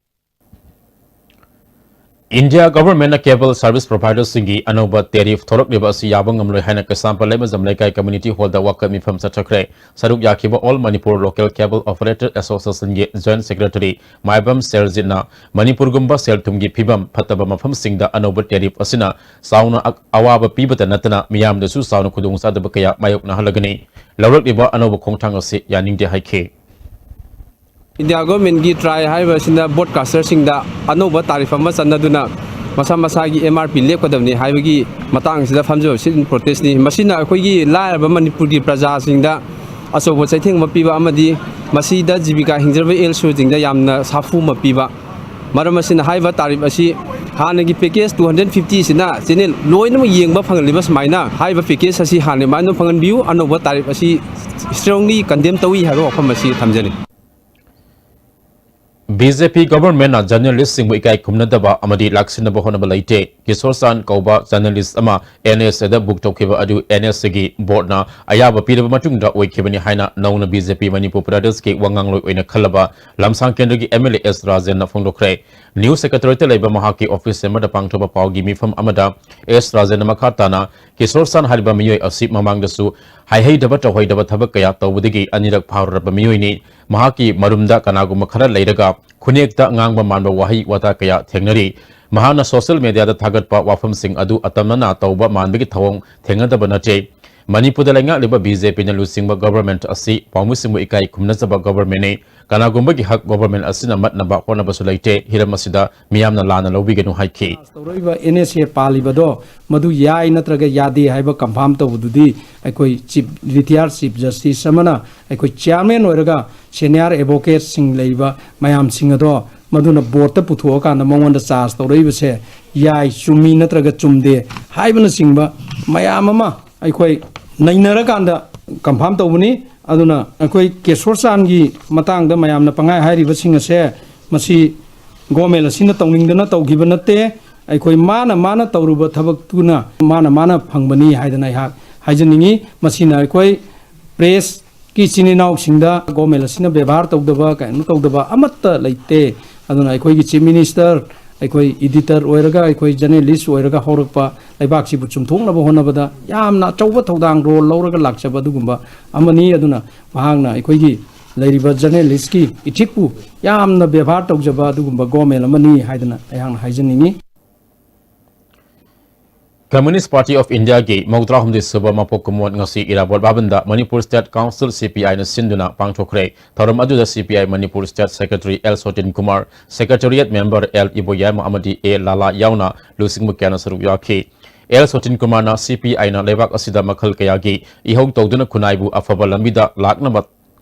India government ꯅ cable service provider ꯁꯤꯡꯒꯤ ꯑꯅꯧꯕ tariff ꯊꯣꯔꯛꯂꯤꯕ ꯑꯁꯤ ꯌꯥꯕ ꯉꯝꯂꯣꯏ ꯍꯥꯏꯅ ꯀꯩꯁꯥꯝꯄꯥꯠ ꯂꯩꯃꯖꯝ ꯂꯩꯀꯥꯏ community hall ꯗ ꯋꯥꯀꯠ ꯃꯤꯐꯝ ꯆꯠꯊꯈ꯭ꯔꯦ꯫ ꯁꯔꯨꯛ ꯌꯥꯈꯤꯕ All Manipur Local Cable Operator Association ꯒꯤ joint secretary ꯃꯥꯏꯕꯝ ꯁꯦꯜꯖꯤꯠꯅ ꯃꯅꯤꯄꯨꯔꯒꯨꯝꯕ ꯁꯦꯜ ꯊꯨꯝꯒꯤ ꯐꯤꯕꯝ ꯐꯠꯇꯕ ꯃꯐꯝꯁꯤꯡꯗ ꯑꯅꯧꯕ tariff ꯑꯁꯤꯅ ꯆꯥꯎꯅ ꯑ-, ꯑꯋꯥꯕ ꯄꯤꯕꯇ ꯅꯠꯇꯅ ꯃꯤꯌꯥꯝꯗꯁꯨ ꯆꯥꯎꯅ ꯈꯨꯗꯣꯡꯆꯥꯗꯕ ꯀꯌꯥ ꯃꯥꯌꯣꯛꯅꯍꯜꯂꯒꯅꯤ꯫ ꯂꯧꯔꯛꯂꯤꯕ ꯑꯅꯧꯕ ꯈꯣꯡꯊꯥꯡ ꯑꯁꯤ ꯌꯥꯅꯤꯡꯗꯦ ꯍꯥꯏꯈꯤ꯫ ꯏꯟꯗꯤꯌꯥ ꯒꯣꯔꯃꯦꯟꯒꯤ ꯇ꯭ꯔꯥꯏ ꯍꯥꯏꯔꯤꯕ ꯑꯁꯤꯅ ꯕ꯭ꯔꯣꯗꯀꯥꯁꯇꯔꯁꯤꯡꯗ ꯑꯅꯧꯕ ꯇꯥꯔꯤꯐ ꯑꯃ ꯆꯠꯅꯗꯨꯅ ꯃꯁꯥ ꯃꯁꯥꯒꯤ ꯑꯦꯝ ꯑꯥꯔ ꯄꯤ ꯂꯦꯞꯀꯗꯕꯅꯤ ꯍꯥꯏꯕꯒꯤ ꯃꯇꯥꯡꯁꯤꯗ ꯐꯝꯖꯕ ꯁꯤꯠ ꯏꯟ ꯄ꯭ꯔꯣꯇꯦꯁꯅꯤ꯫ ꯃꯁꯤꯅ ꯑꯩꯈꯣꯏꯒꯤ ꯂꯥꯏꯔꯕ ꯃꯅꯤꯄꯨꯔꯒꯤ ꯄ꯭ꯔꯖꯥꯁꯤꯡꯗ ꯑꯆꯧꯕ ꯆꯩꯊꯦꯡ ꯑꯃ ꯄꯤꯕ ꯑꯃꯗꯤ ꯃꯁꯤꯗ ꯖꯤꯕꯤꯀꯥ ꯍꯤꯡꯖꯔꯕ ꯑꯦꯜ ꯁꯨꯔꯁꯤꯡꯗ ꯌꯥꯝꯅ ꯁꯥꯐꯨ ꯑꯃ ꯄꯤꯕ꯫ ꯃꯔꯝ ꯑꯁꯤꯅ ꯍꯥꯏꯔꯤꯕ ꯇꯥꯔꯤꯐ ꯑꯁꯤ ꯍꯥꯟꯅꯒꯤ ꯄꯦꯀꯦꯖ two hundred fifty ꯁꯤꯅ ꯆꯦꯅꯦꯜ ꯂꯣꯏꯅꯃꯛ ꯌꯦꯡꯕ ꯐꯪꯍꯜꯂꯤꯕ ꯁꯨꯃꯥꯏꯅ ꯍꯥꯏꯔꯤꯕ ꯄꯦꯀꯦꯖ ꯑꯁꯤ ꯍꯥꯟꯅ ꯑꯗꯨꯃꯥꯏꯅ ꯐꯪꯍꯟꯕꯤꯌꯨ꯫ ꯑꯅꯧꯕ ꯇꯥꯔꯤꯐ ꯑꯁꯤ strongly condemn ꯇꯧꯏ ꯍꯥꯏꯕ ꯋꯥꯐꯝ ꯑꯁꯤ ꯊꯝꯖꯔꯤ꯫ ꯕꯤ ꯖꯦ ꯄꯤ ꯒꯚꯔꯟꯃꯦꯟꯠꯅ ꯖꯔꯅꯦꯂꯤꯁꯁꯤꯡꯕꯨ ꯏꯀꯥꯏ ꯈꯨꯝꯅꯗꯕ ꯑꯃꯗꯤ ꯂꯥꯛꯁꯤꯟꯅꯕ ꯍꯣꯠꯅꯕ ꯂꯩꯇꯦ꯫ ꯀꯤꯁꯣꯔ ꯆꯥꯟ ꯀꯧꯕ ꯖꯔꯅꯦꯂꯤꯁ ꯑꯃ ꯑꯦꯟ ꯑꯦꯁ ꯑꯦꯗ ꯕꯨꯛ ꯇꯧꯈꯤꯕ ꯑꯗꯨ ꯑꯦꯟ ꯑꯦꯁ ꯑꯦꯒꯤ ꯕꯣꯔꯗꯅ ꯑꯌꯥꯕ ꯄꯤꯔꯕ ꯃꯇꯨꯡꯗ ꯑꯣꯏꯈꯤꯕꯅꯤ ꯍꯥꯏꯅ ꯅꯧꯅ ꯕꯤ ꯖꯦ ꯄꯤ ꯃꯅꯤꯄꯨꯔ ꯄ꯭ꯔꯗꯦꯁꯀꯤ ꯋꯥ ꯉꯥꯡꯂꯣꯏ ꯑꯣꯏꯅ ꯈꯜꯂꯕ ꯂꯝꯁꯥꯡ ꯀꯦꯟꯗ꯭ꯔꯒꯤ ꯑꯦꯝ ꯑꯦꯜ ꯑꯦ ꯑꯦꯁ ꯔꯥꯖꯦꯟꯅ ꯐꯣꯡꯗꯣꯛꯈ꯭ꯔꯦ꯫ ꯅ꯭ꯌꯨꯁ ꯁꯦꯀ꯭ꯔꯦꯇꯔꯤꯌꯦꯠꯇ ꯂꯩꯕ ꯃꯍꯥꯛꯀꯤ ꯑꯣꯐꯤꯁ ꯆꯦꯝꯕꯔꯗ ꯄꯥꯡꯊꯣꯛꯄ ꯄꯥꯎꯒꯤ ꯃꯤꯐꯝ ꯑꯃꯗ ꯑꯦꯁ ꯔꯥꯖꯦꯟꯅ ꯃꯈꯥ ꯇꯥꯅ, ꯀꯤꯁꯣꯔ ꯆꯥꯟ ꯍꯥꯏꯔꯤꯕ ꯃꯤꯑꯣꯏ ꯑꯁꯤ ꯃꯃꯥꯡꯗꯁꯨ ꯍꯥꯏꯍꯩꯗꯕ ꯇꯧꯍꯩꯗꯕ ꯊꯕꯛ ꯀꯌꯥ ꯇꯧꯕꯗꯒꯤ ꯑꯅꯤꯔꯛ ꯐꯥꯔꯨꯔꯕ ꯃꯤꯑꯣꯏꯅꯤ꯫ ꯃꯍꯥꯛꯀꯤ ꯃꯔꯨꯝꯗ ꯀꯅꯥꯒꯨꯝꯕ ꯈꯔ ꯂꯩꯔꯒ ꯈꯨꯅꯦꯛꯇ ꯉꯥꯡꯕ ꯃꯥꯟꯕ ꯋꯥꯍꯩ ꯋꯥꯇꯥ ꯀꯌꯥ ꯊꯦꯡꯅꯔꯤ꯫ ꯃꯍꯥꯛꯅ ꯁꯣꯁꯤꯌꯦꯜ ꯃꯦꯗꯤꯌꯥꯗ ꯊꯥꯒꯠꯄ ꯋꯥꯐꯝꯁꯤꯡ ꯑꯗꯨ ꯑꯇꯝꯅꯅ ꯇꯧꯕ ꯃꯥꯟꯕꯒꯤ ꯊꯧꯑꯣꯡ ꯊꯦꯡꯅꯗꯕ ꯅꯠꯇꯦ꯫ ꯃꯅꯤꯄꯨꯔꯗ ꯂꯩꯉꯥꯛꯂꯤꯕ ꯕꯤ ꯖꯦ ꯄꯤꯅ ꯂꯨꯆꯤꯡꯕ ꯒꯣꯚꯔꯟꯃꯦꯟꯠ ꯑꯁꯤ ꯄꯥꯎꯃꯤꯁꯤꯡꯕꯨ ꯏꯀꯥꯏ ꯈꯨꯝꯅꯖꯕ ꯒꯣꯚꯔꯟꯃꯦꯟꯠꯅꯤ꯫ ꯀꯅꯥꯒꯨꯝꯕꯒꯤ ꯍꯛ ꯒꯣꯚꯔꯟꯃꯦꯟꯠ ꯑꯁꯤꯅ ꯃꯠꯅꯕ ꯍꯣꯠꯅꯕꯁꯨ ꯂꯩꯇꯦ꯫ ꯍꯤꯔꯝ ꯑꯁꯤꯗ ꯃꯤꯌꯥꯝꯅ ꯂꯥꯟꯅ ꯂꯧꯕꯤꯒꯅꯨ ꯍꯥꯏꯈꯤ꯫ ꯇꯧꯔꯛꯏꯕ ꯑꯦꯟ ꯑꯦꯁ ꯑꯦ ꯄꯥꯜꯂꯤꯕꯗꯣ ꯃꯗꯨ ꯌꯥꯏ ꯅꯠꯇ꯭ꯔꯒ ꯌꯥꯗꯦ ꯍꯥꯏꯕ ꯀꯟꯐꯥꯔꯝ ꯇꯧꯕꯗꯨꯗꯤ ꯑꯩꯈꯣꯏ ꯆꯤꯐ, ꯔꯤꯇꯥꯌꯔ ꯆꯤꯐ ꯖꯁꯇꯤꯁ ꯑꯃꯅ ꯑꯩꯈꯣꯏ ꯆꯤꯌꯥꯔꯃꯦꯟ ꯑꯣꯏꯔꯒ ꯁꯦꯅꯤꯌꯔ ꯑꯦꯗꯚꯣꯀꯦꯠꯁꯤꯡ ꯂꯩꯔꯤꯕ ꯃꯌꯥꯝꯁꯤꯡ ꯑꯗꯣ ꯃꯗꯨꯅ ꯕꯣꯔꯗꯇ ꯄꯨꯊꯣꯛꯑꯀꯥꯟꯗ ꯃꯉꯣꯟꯗ ꯆꯥꯔꯖ ꯇꯧꯔꯛꯏꯕꯁꯦ ꯌꯥꯏ, ꯆꯨꯝꯃꯤ ꯅꯠꯇ꯭ꯔꯒ ꯆꯨꯝꯗꯦ ꯍꯥꯏꯕꯅꯆꯤꯡꯕ ꯃꯌꯥꯝ ꯑꯃ ꯑꯩꯈꯣꯏ ꯅꯩꯅꯔꯀꯥꯟꯗ ꯀꯟꯐꯥꯔꯝ ꯇꯧꯕꯅꯤ꯫ ꯑꯗꯨꯅ ꯑꯩꯈꯣꯏ ꯀꯦꯁꯣꯔ ꯆꯥꯟꯒꯤ ꯃꯇꯥꯡꯗ ꯃꯌꯥꯝꯅ ꯄꯪꯍꯥꯏ ꯍꯥꯏꯔꯤꯕꯁꯤꯡ ꯑꯁꯦ ꯃꯁꯤ ꯒꯣꯔꯃꯦꯟ ꯑꯁꯤꯅ ꯇꯧꯅꯤꯡꯗꯅ ꯇꯧꯈꯤꯕ ꯅꯠꯇꯦ꯫ ꯑꯩꯈꯣꯏ ꯃꯥꯅ ꯃꯥꯅ ꯇꯧꯔꯨꯕ ꯊꯕꯛꯇꯨꯅ ꯃꯥꯅ ꯃꯥꯅ ꯐꯪꯕꯅꯤ ꯍꯥꯏꯗꯅ ꯑꯩꯍꯥꯛ ꯍꯥꯏꯖꯅꯤꯡꯉꯤ꯫ ꯃꯁꯤꯅ ꯑꯩꯈꯣꯏ ꯄ꯭ꯔꯦꯁꯀꯤ ꯏꯆꯤꯟ ꯏꯅꯥꯎꯁꯤꯡꯗ ꯒꯣꯔꯃꯦꯟ ꯑꯁꯤꯅ ꯕꯦꯕꯥꯔ ꯇꯧꯗꯕ, ꯀꯩꯅꯣ ꯇꯧꯗꯕ ꯑꯃꯠꯇ ꯂꯩꯇꯦ꯫ ꯑꯗꯨꯅ ꯑꯩꯈꯣꯏꯒꯤ ꯆꯤꯐ ꯃꯤꯅꯤꯁꯇꯔ, ꯑꯩꯈꯣꯏ ꯏꯗꯤꯇꯔ ꯑꯣꯏꯔꯒ, ꯑꯩꯈꯣꯏ ꯖꯔꯅꯦꯂꯤꯁ ꯑꯣꯏꯔꯒ ꯍꯧꯔꯛꯄ ꯂꯩꯕꯥꯛꯁꯤꯕꯨ ꯆꯨꯝꯊꯣꯛꯅꯕ ꯍꯣꯠꯅꯕꯗ ꯌꯥꯝꯅ ꯑꯆꯧꯕ ꯊꯧꯗꯥꯡ, ꯔꯣꯜ ꯂꯧꯔꯒ ꯂꯥꯛꯆꯕ ꯑꯗꯨꯒꯨꯝꯕ ꯑꯃꯅꯤ꯫ ꯑꯗꯨꯅ ꯃꯍꯥꯛꯅ ꯑꯩꯈꯣꯏꯒꯤ ꯂꯩꯔꯤꯕ ꯖꯔꯅꯦꯂꯤꯁꯀꯤ ꯏꯊꯤꯛꯄꯨ ꯌꯥꯝꯅ ꯕꯦꯕꯥꯔ ꯇꯧꯖꯕ ꯑꯗꯨꯒꯨꯝꯕ ꯒꯣꯔꯃꯦꯟ ꯑꯃꯅꯤ ꯍꯥꯏꯗꯅ ꯑꯩꯍꯥꯛꯅ ꯍꯥꯏꯖꯅꯤꯡꯉꯤ꯫ Communist Party of Indiaꯒꯤ ꯃꯧꯗ꯭ꯔꯥ ꯍꯨꯝꯗꯣꯏ ꯁꯨꯕ ꯃꯄꯣꯛ ꯀꯨꯝꯑꯣꯟ ꯉꯁꯤ ꯏꯔꯥꯕꯣꯠ ꯚꯕꯟꯗ Manipur State Council, C P I ꯅ ꯁꯤꯟꯗꯨꯅ ꯄꯥꯡꯊꯣꯛꯈ꯭ꯔꯦ꯫ ꯊꯧꯔꯝ ꯑꯗꯨꯗ C P I Manipur State Secretary L ꯁꯣꯇꯤꯟ Kumar, Secretariat Member L ꯏꯕꯣꯌꯥꯏꯃ ꯑꯃꯗꯤ A ꯂꯥꯂꯥ ꯌꯥꯎꯅ ꯂꯨꯆꯤꯡꯕ ꯀꯌꯥꯅ ꯁꯔꯨꯛ ꯌꯥꯈꯤ꯫ L ꯁꯣꯇꯤꯟ ꯀꯨꯃꯥꯔꯅ C P I ꯅ ꯂꯩꯕꯥꯛ ꯑꯁꯤꯗ ꯃꯈꯜ ꯀꯌꯥꯒꯤ ꯏꯍꯧ ꯇꯧꯗꯨꯅ ꯈꯨꯟꯅꯥꯏꯕꯨ ꯑꯐꯕ ꯂꯝꯕꯤꯗ ꯂꯥꯛꯅꯕ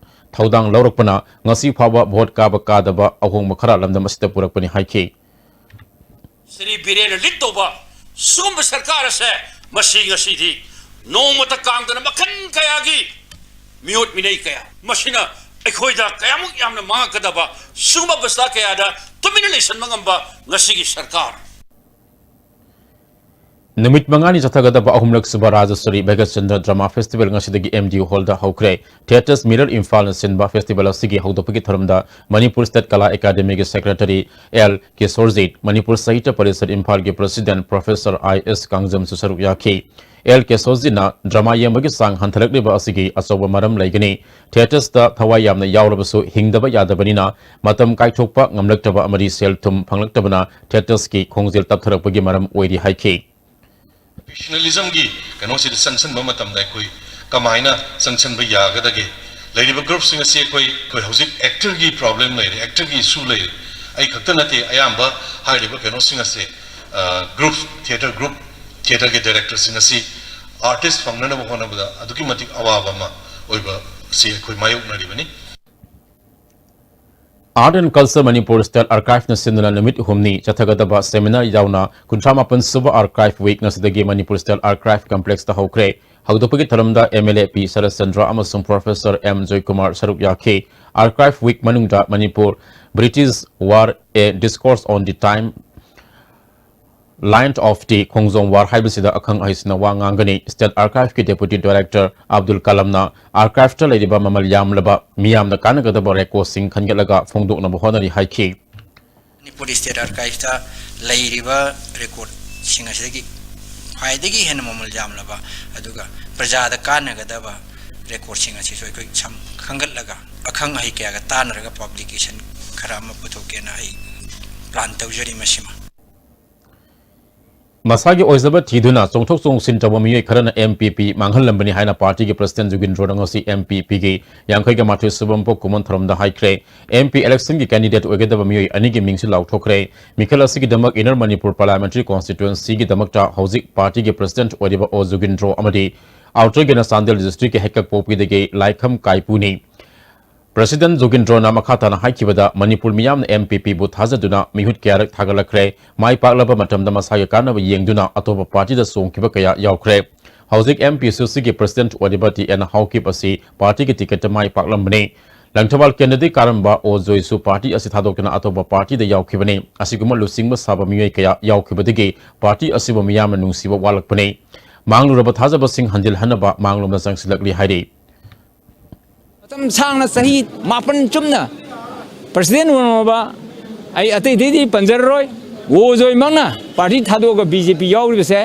ꯊꯧꯗꯥꯡ ꯂꯧꯔꯛꯄꯅ ꯉꯁꯤ ꯐꯥꯎꯕ ꯚꯣꯠ ꯀꯥꯕ ꯀꯥꯗꯕ ꯑꯍꯣꯡꯕ ꯈꯔ ꯂꯝꯗꯝ ꯑꯁꯤꯗ ꯄꯨꯔꯛꯄꯅꯤ ꯍꯥꯏꯈꯤ꯫ ꯁ꯭ꯔꯤ ꯕꯤꯔꯦꯟꯅ ꯂꯤꯗ ꯇꯧꯕ ꯁꯤꯒꯨꯝꯕ ꯁꯔꯀꯥꯔ ꯑꯁꯦ ꯃꯁꯤ ꯉꯁꯤꯗꯤ ꯅꯣꯡꯃꯇ ꯀꯥꯡꯗꯅ ꯃꯈꯜ ꯀꯌꯥꯒꯤ ꯃꯤꯑꯣꯠ ꯃꯤꯅꯩ ꯀꯌꯥ, ꯃꯁꯤꯅ ꯑꯩꯈꯣꯏꯗ ꯀꯌꯥꯃꯨꯛ ꯌꯥꯝꯅ ꯃꯥꯡꯉꯛꯀꯗꯕ ꯁꯤꯒꯨꯝꯕ ꯑꯕꯁꯊꯥ ꯀꯌꯥꯗ ꯇꯨꯃꯤꯟꯅ ꯂꯩꯁꯟꯕ ꯉꯝꯕ ꯉꯁꯤꯒꯤ ꯁꯔꯀꯥꯔ꯫ ꯅꯨꯃꯤꯠ ꯃꯉꯥꯅꯤ ꯆꯠꯊꯒꯗꯕ ꯑꯍꯨꯝꯂꯛ ꯁꯨꯕ ꯔꯥꯖꯁ꯭ꯔꯤ ꯚꯒꯠ ꯆꯟꯗ꯭ꯔ Drama Festival ꯉꯁꯤꯗꯒꯤ M D U Hall ꯗ ꯍꯧꯈ꯭ꯔꯦ꯫ Theatres Mirror ꯏꯝꯐꯥꯜꯅ ꯁꯤꯟꯕ festival ꯑꯁꯤꯒꯤ ꯍꯧꯗꯣꯛꯄꯒꯤ ꯊꯧꯔꯝꯗ ꯃꯅꯤꯄꯨꯔ State ꯀꯂꯥ ꯑꯦꯀꯥꯗꯃꯤꯒꯤ Secretary L ꯀꯤꯁꯣꯔꯖꯤꯠ, ꯃꯅꯤꯄꯨꯔ ꯁꯥꯍꯤꯇ꯭ꯌ ꯄꯔꯤꯁꯠ ꯏꯝꯐꯥꯜꯒꯤ President Professor I S ꯀꯥꯡꯖꯝꯁꯨ ꯁꯔꯨꯛ ꯌꯥꯈꯤ꯫ L ꯀꯤꯁꯣꯔꯖꯤꯠꯅ drama ꯌꯦꯡꯕꯒꯤ ꯆꯥꯡ ꯍꯟꯊꯔꯛꯂꯤꯕ ꯑꯁꯤꯒꯤ ꯑꯆꯧꯕ ꯃꯔꯝ ꯂꯩꯒꯅꯤ꯫ Theatres ꯇ ꯊꯋꯥꯏ ꯌꯥꯝꯅ ꯌꯥꯎꯔꯕꯁꯨ ꯍꯤꯡꯗꯕ ꯌꯥꯗꯕꯅꯤꯅ ꯃꯇꯝ ꯀꯥꯏꯊꯣꯛꯄ ꯉꯝꯂꯛꯇꯕ ꯑꯃꯗꯤ ꯁꯦꯜ ꯊꯨꯝ ꯐꯪꯂꯛꯇꯕꯅ theatres ꯀꯤ ꯈꯣꯡꯖꯦꯜ ꯇꯞꯊꯔꯛꯄꯒꯤ ꯃꯔꯝ ꯑꯣꯏꯔꯤ ꯍꯥꯏꯈꯤ꯫ Professionalism ꯒꯤ ꯀꯩꯅꯣꯁꯤꯗ ꯆꯪꯁꯟꯕ ꯃꯇꯝꯗ ꯑꯩꯈꯣꯏ ꯀꯃꯥꯏꯅ ꯆꯪꯁꯟꯕ ꯌꯥꯒꯗꯒꯦ? ꯂꯩꯔꯤꯕ group ꯁꯤꯡ ꯑꯁꯤ ꯑꯩꯈꯣꯏ, ꯑꯩꯈꯣꯏ ꯍꯧꯖꯤꯛ actor ꯒꯤ problem ꯂꯩꯔꯦ, actor ꯒꯤ issue ꯂꯩꯔꯦ꯫ ꯑꯩ ꯈꯛꯇ ꯅꯠꯇꯦ, ꯑꯌꯥꯝꯕ ꯍꯥꯏꯔꯤꯕ ꯀꯩꯅꯣꯁꯤꯡ ꯑꯁꯦ, ꯑ, group, theatre group, theatre ꯒꯤ director ꯁꯤꯡ ꯑꯁꯤ artist ꯐꯪꯅꯅꯕ ꯍꯣꯠꯅꯕꯗ ꯑꯗꯨꯛꯀꯤ ꯃꯇꯤꯛ ꯑꯋꯥꯕ ꯑꯃ ꯑꯣꯏꯕ ꯑꯁꯤ ꯑꯩꯈꯣꯏ ꯃꯥꯌꯣꯛꯅꯔꯤꯕꯅꯤ꯫ Art and Culture Manipur State Archive ꯅ ꯁꯤꯟꯗꯨꯅ ꯅꯨꯃꯤꯠ ꯍꯨꯝꯅꯤ ꯆꯠꯊꯒꯗꯕ seminar ꯌꯥꯎꯅ ꯀꯨꯟꯊ꯭ꯔꯥ ꯃꯥꯄꯟ ꯁꯨꯕ Archive Week ꯉꯁꯤꯗꯒꯤ ꯃꯅꯤꯄꯨꯔ State Archive Complex ꯇ ꯍꯧꯈ꯭ꯔꯦ꯫ ꯍꯧꯗꯣꯛꯄꯒꯤ ꯊꯧꯔꯝꯗ M L A P Saratchandra ꯑꯃꯁꯨꯡ Professor M ꯖꯣꯏꯀꯨꯃꯥꯔ ꯁꯔꯨꯛ ꯌꯥꯈꯤ꯫ Archive Week ꯃꯅꯨꯡꯗ Manipur British War, A Discourse on the Time, Length of the Khongjom War ꯍꯥꯏꯕꯁꯤꯗ ꯑꯈꯪ ꯑꯍꯩꯁꯤꯡꯅ ꯋꯥ ꯉꯥꯡꯒꯅꯤ꯫ State Archive ꯀꯤ Deputy Director ꯑꯕꯗꯨꯜ ꯀꯂꯝꯅ archive ꯇ ꯂꯩꯔꯤꯕ ꯃꯃꯜ ꯌꯥꯝꯂꯕ ꯃꯤꯌꯥꯝꯅ ꯀꯥꯟꯅꯒꯗꯕ record ꯁꯤꯡ ꯈꯟꯒꯠꯂꯒ ꯐꯣꯡꯗꯣꯛꯅꯕ ꯍꯣꯠꯅꯔꯤ ꯍꯥꯏꯈꯤ꯫ ꯃꯅꯤꯄꯨꯔ State Archive ꯇ ꯂꯩꯔꯤꯕ record ꯁꯤꯡ ꯑꯁꯤꯗꯒꯤ ꯈ꯭ꯋꯥꯏꯗꯒꯤ ꯍꯦꯟꯅ ꯃꯃꯜ ꯌꯥꯝꯂꯕ ꯑꯗꯨꯒ ꯄ꯭ꯔꯖꯥꯗ ꯀꯥꯟꯅꯒꯗꯕ record ꯁꯤꯡ ꯑꯁꯤꯁꯨ ꯑꯩꯈꯣꯏ ꯁꯝ-, ꯈꯟꯒꯠꯂꯒ ꯑꯈꯪ ꯑꯍꯩ ꯀꯌꯥꯒ ꯇꯥꯟꯅꯔꯒ publication ꯈꯔ ꯑꯃ ꯄꯨꯊꯣꯛꯀꯦꯅ ꯑꯩ plan ꯇꯧꯖꯔꯤ꯫ ꯃꯁꯤꯃ ꯃꯁꯥꯒꯤ ꯑꯣꯏꯖꯕ ꯊꯤꯗꯨꯅ ꯆꯣꯡꯊꯣꯛ ꯆꯣꯡꯁꯤꯟ ꯇꯧꯕ ꯃꯤꯑꯣꯏ ꯈꯔꯅ ꯑꯦꯝ ꯄꯤ ꯄꯤ ꯃꯥꯡꯍꯜꯂꯝꯕꯅꯤ ꯍꯥꯏꯅ ꯄꯥꯔꯇꯤꯒꯤ ꯄ꯭ꯔꯁꯤꯗꯦꯟꯠ ꯖꯨꯒꯤꯟꯗ꯭ꯔꯣꯅ ꯉꯁꯤ ꯑꯦꯝ ꯄꯤ ꯄꯤꯒꯤ ꯌꯥꯡꯈꯩꯒ ꯃꯥꯊꯣꯏ ꯁꯨꯕ ꯃꯄꯣꯛ ꯀꯨꯝꯑꯣꯟ ꯊꯧꯔꯝꯗ ꯍꯥꯏꯈ꯭ꯔꯦ꯫ ꯑꯦꯝ ꯄꯤ ꯏꯂꯦꯛꯁꯟꯒꯤ ꯀꯦꯟꯗꯤꯗꯦꯠ ꯑꯣꯏꯒꯗꯕ ꯃꯤꯑꯣꯏ ꯑꯅꯤꯒꯤ ꯃꯤꯡꯁꯨ ꯂꯥꯎꯊꯣꯛꯈ꯭ꯔꯦ꯫ ꯃꯤꯈꯜ ꯑꯁꯤꯒꯤꯗꯃꯛ ꯏꯟꯅꯔ ꯃꯅꯤꯄꯨꯔ ꯄꯥꯔꯂꯤꯌꯥꯃꯦꯟꯇꯔꯤ ꯀꯣꯟꯁꯇꯤꯇ꯭ꯋꯦꯟꯁꯤꯒꯤꯗꯃꯛꯇ ꯍꯧꯖꯤꯛ ꯄꯥꯔꯇꯤꯒꯤ ꯄ꯭ꯔꯁꯤꯗꯦꯟꯠ ꯑꯣꯏꯔꯤꯕ ꯑꯣ ꯖꯨꯒꯤꯟꯗ꯭ꯔꯣ ꯑꯃꯗꯤ ꯑꯥꯎꯇꯔꯒꯤꯅ ꯆꯥꯟꯗꯦꯜ ꯗꯤꯁꯇ꯭ꯔꯤꯛꯀꯤ ꯍꯦꯛꯀꯛꯄꯣꯛꯄꯤꯗꯒꯤ ꯂꯥꯏꯈꯝ ꯀꯥꯏꯄꯨꯅꯤ꯫ ꯄ꯭ꯔꯁꯤꯗꯦꯟꯠ ꯖꯣꯒꯤꯟꯗ꯭ꯔꯣꯅ ꯃꯈꯥ ꯇꯥꯅ ꯍꯥꯏꯈꯤꯕꯗ, ꯃꯅꯤꯄꯨꯔ ꯃꯤꯌꯥꯝꯅ ꯑꯦꯝ ꯄꯤ ꯄꯤꯕꯨ ꯊꯥꯖꯗꯨꯅ ꯃꯤꯍꯨꯠ ꯀꯌꯥꯔꯛ ꯊꯥꯒꯠꯂꯛꯈ꯭ꯔꯦ꯫ ꯃꯥꯏ ꯄꯥꯛꯂꯕ ꯃꯇꯝꯗ ꯃꯁꯥꯒꯤ ꯀꯥꯟꯅꯕ ꯌꯦꯡꯗꯨꯅ ꯑꯇꯣꯞꯄ ꯄꯥꯔꯇꯤꯗ ꯆꯣꯡꯈꯤꯕ ꯀꯌꯥ ꯌꯥꯎꯈ꯭ꯔꯦ꯫ ꯍꯧꯖꯤꯛ ꯑꯦꯝ ꯄꯤ ꯁꯤ ꯁꯤꯒꯤ ꯄ꯭ꯔꯁꯤꯗꯦꯟꯠ ꯑꯣꯏꯔꯤꯕ ꯇꯤ ꯑꯦꯟ ꯍꯥꯎꯀꯤꯞ ꯑꯁꯤ ꯄꯥꯔꯇꯤꯒꯤ ꯇꯤꯀꯦꯠꯇ ꯃꯥꯏ ꯄꯥꯛꯂꯝꯕꯅꯤ꯫ ꯂꯪꯊꯕꯥꯜ ꯀꯦꯟꯗ꯭ꯔꯗꯒꯤ ꯀꯥꯔꯝꯕ ꯑꯣ ꯖꯣꯏꯁꯨ ꯄꯥꯔꯇꯤ ꯑꯁꯤ ꯊꯥꯗꯣꯛꯇꯨꯅ ꯑꯇꯣꯞꯄ ꯄꯥꯔꯇꯤꯗ ꯌꯥꯎꯈꯤꯕꯅꯤ꯫ ꯑꯁꯤꯒꯨꯝꯕ ꯂꯨꯆꯤꯡꯕ ꯁꯥꯕ ꯃꯤꯑꯣꯏ ꯀꯌꯥ ꯌꯥꯎꯈꯤꯕꯗꯒꯤ ꯄꯥꯔꯇꯤ ꯑꯁꯤꯕꯨ ꯃꯤꯌꯥꯝꯅ ꯅꯨꯡꯁꯤꯕ ꯋꯥꯠꯂꯛꯄꯅꯤ꯫ ꯃꯥꯡꯂꯨꯔꯕ ꯊꯥꯖꯕꯁꯤꯡ ꯍꯟꯖꯤꯜꯍꯟꯅꯕ ꯃꯥꯡꯂꯣꯝꯗ ꯆꯪꯁꯤꯜꯂꯛꯂꯤ ꯍꯥꯏꯔꯤ꯫ ꯃꯇꯝ ꯁꯥꯡꯅ ꯆꯍꯤ ꯃꯥꯄꯟ ꯆꯨꯞꯅ ꯄ꯭ꯔꯁꯤꯗꯦꯟꯠ ꯑꯣꯏꯔꯝꯃꯕ ꯑꯩ ꯑꯇꯩ ꯑꯇꯩꯗꯤ ꯄꯟꯖꯔꯔꯣꯏ꯫ ꯑꯣ ꯖꯣꯏꯃꯛꯅ ꯄꯥꯔꯇꯤ ꯊꯥꯗꯣꯛꯑꯒ ꯕꯤ ꯖꯦ ꯄꯤ ꯌꯥꯎꯔꯤꯕꯁꯦ,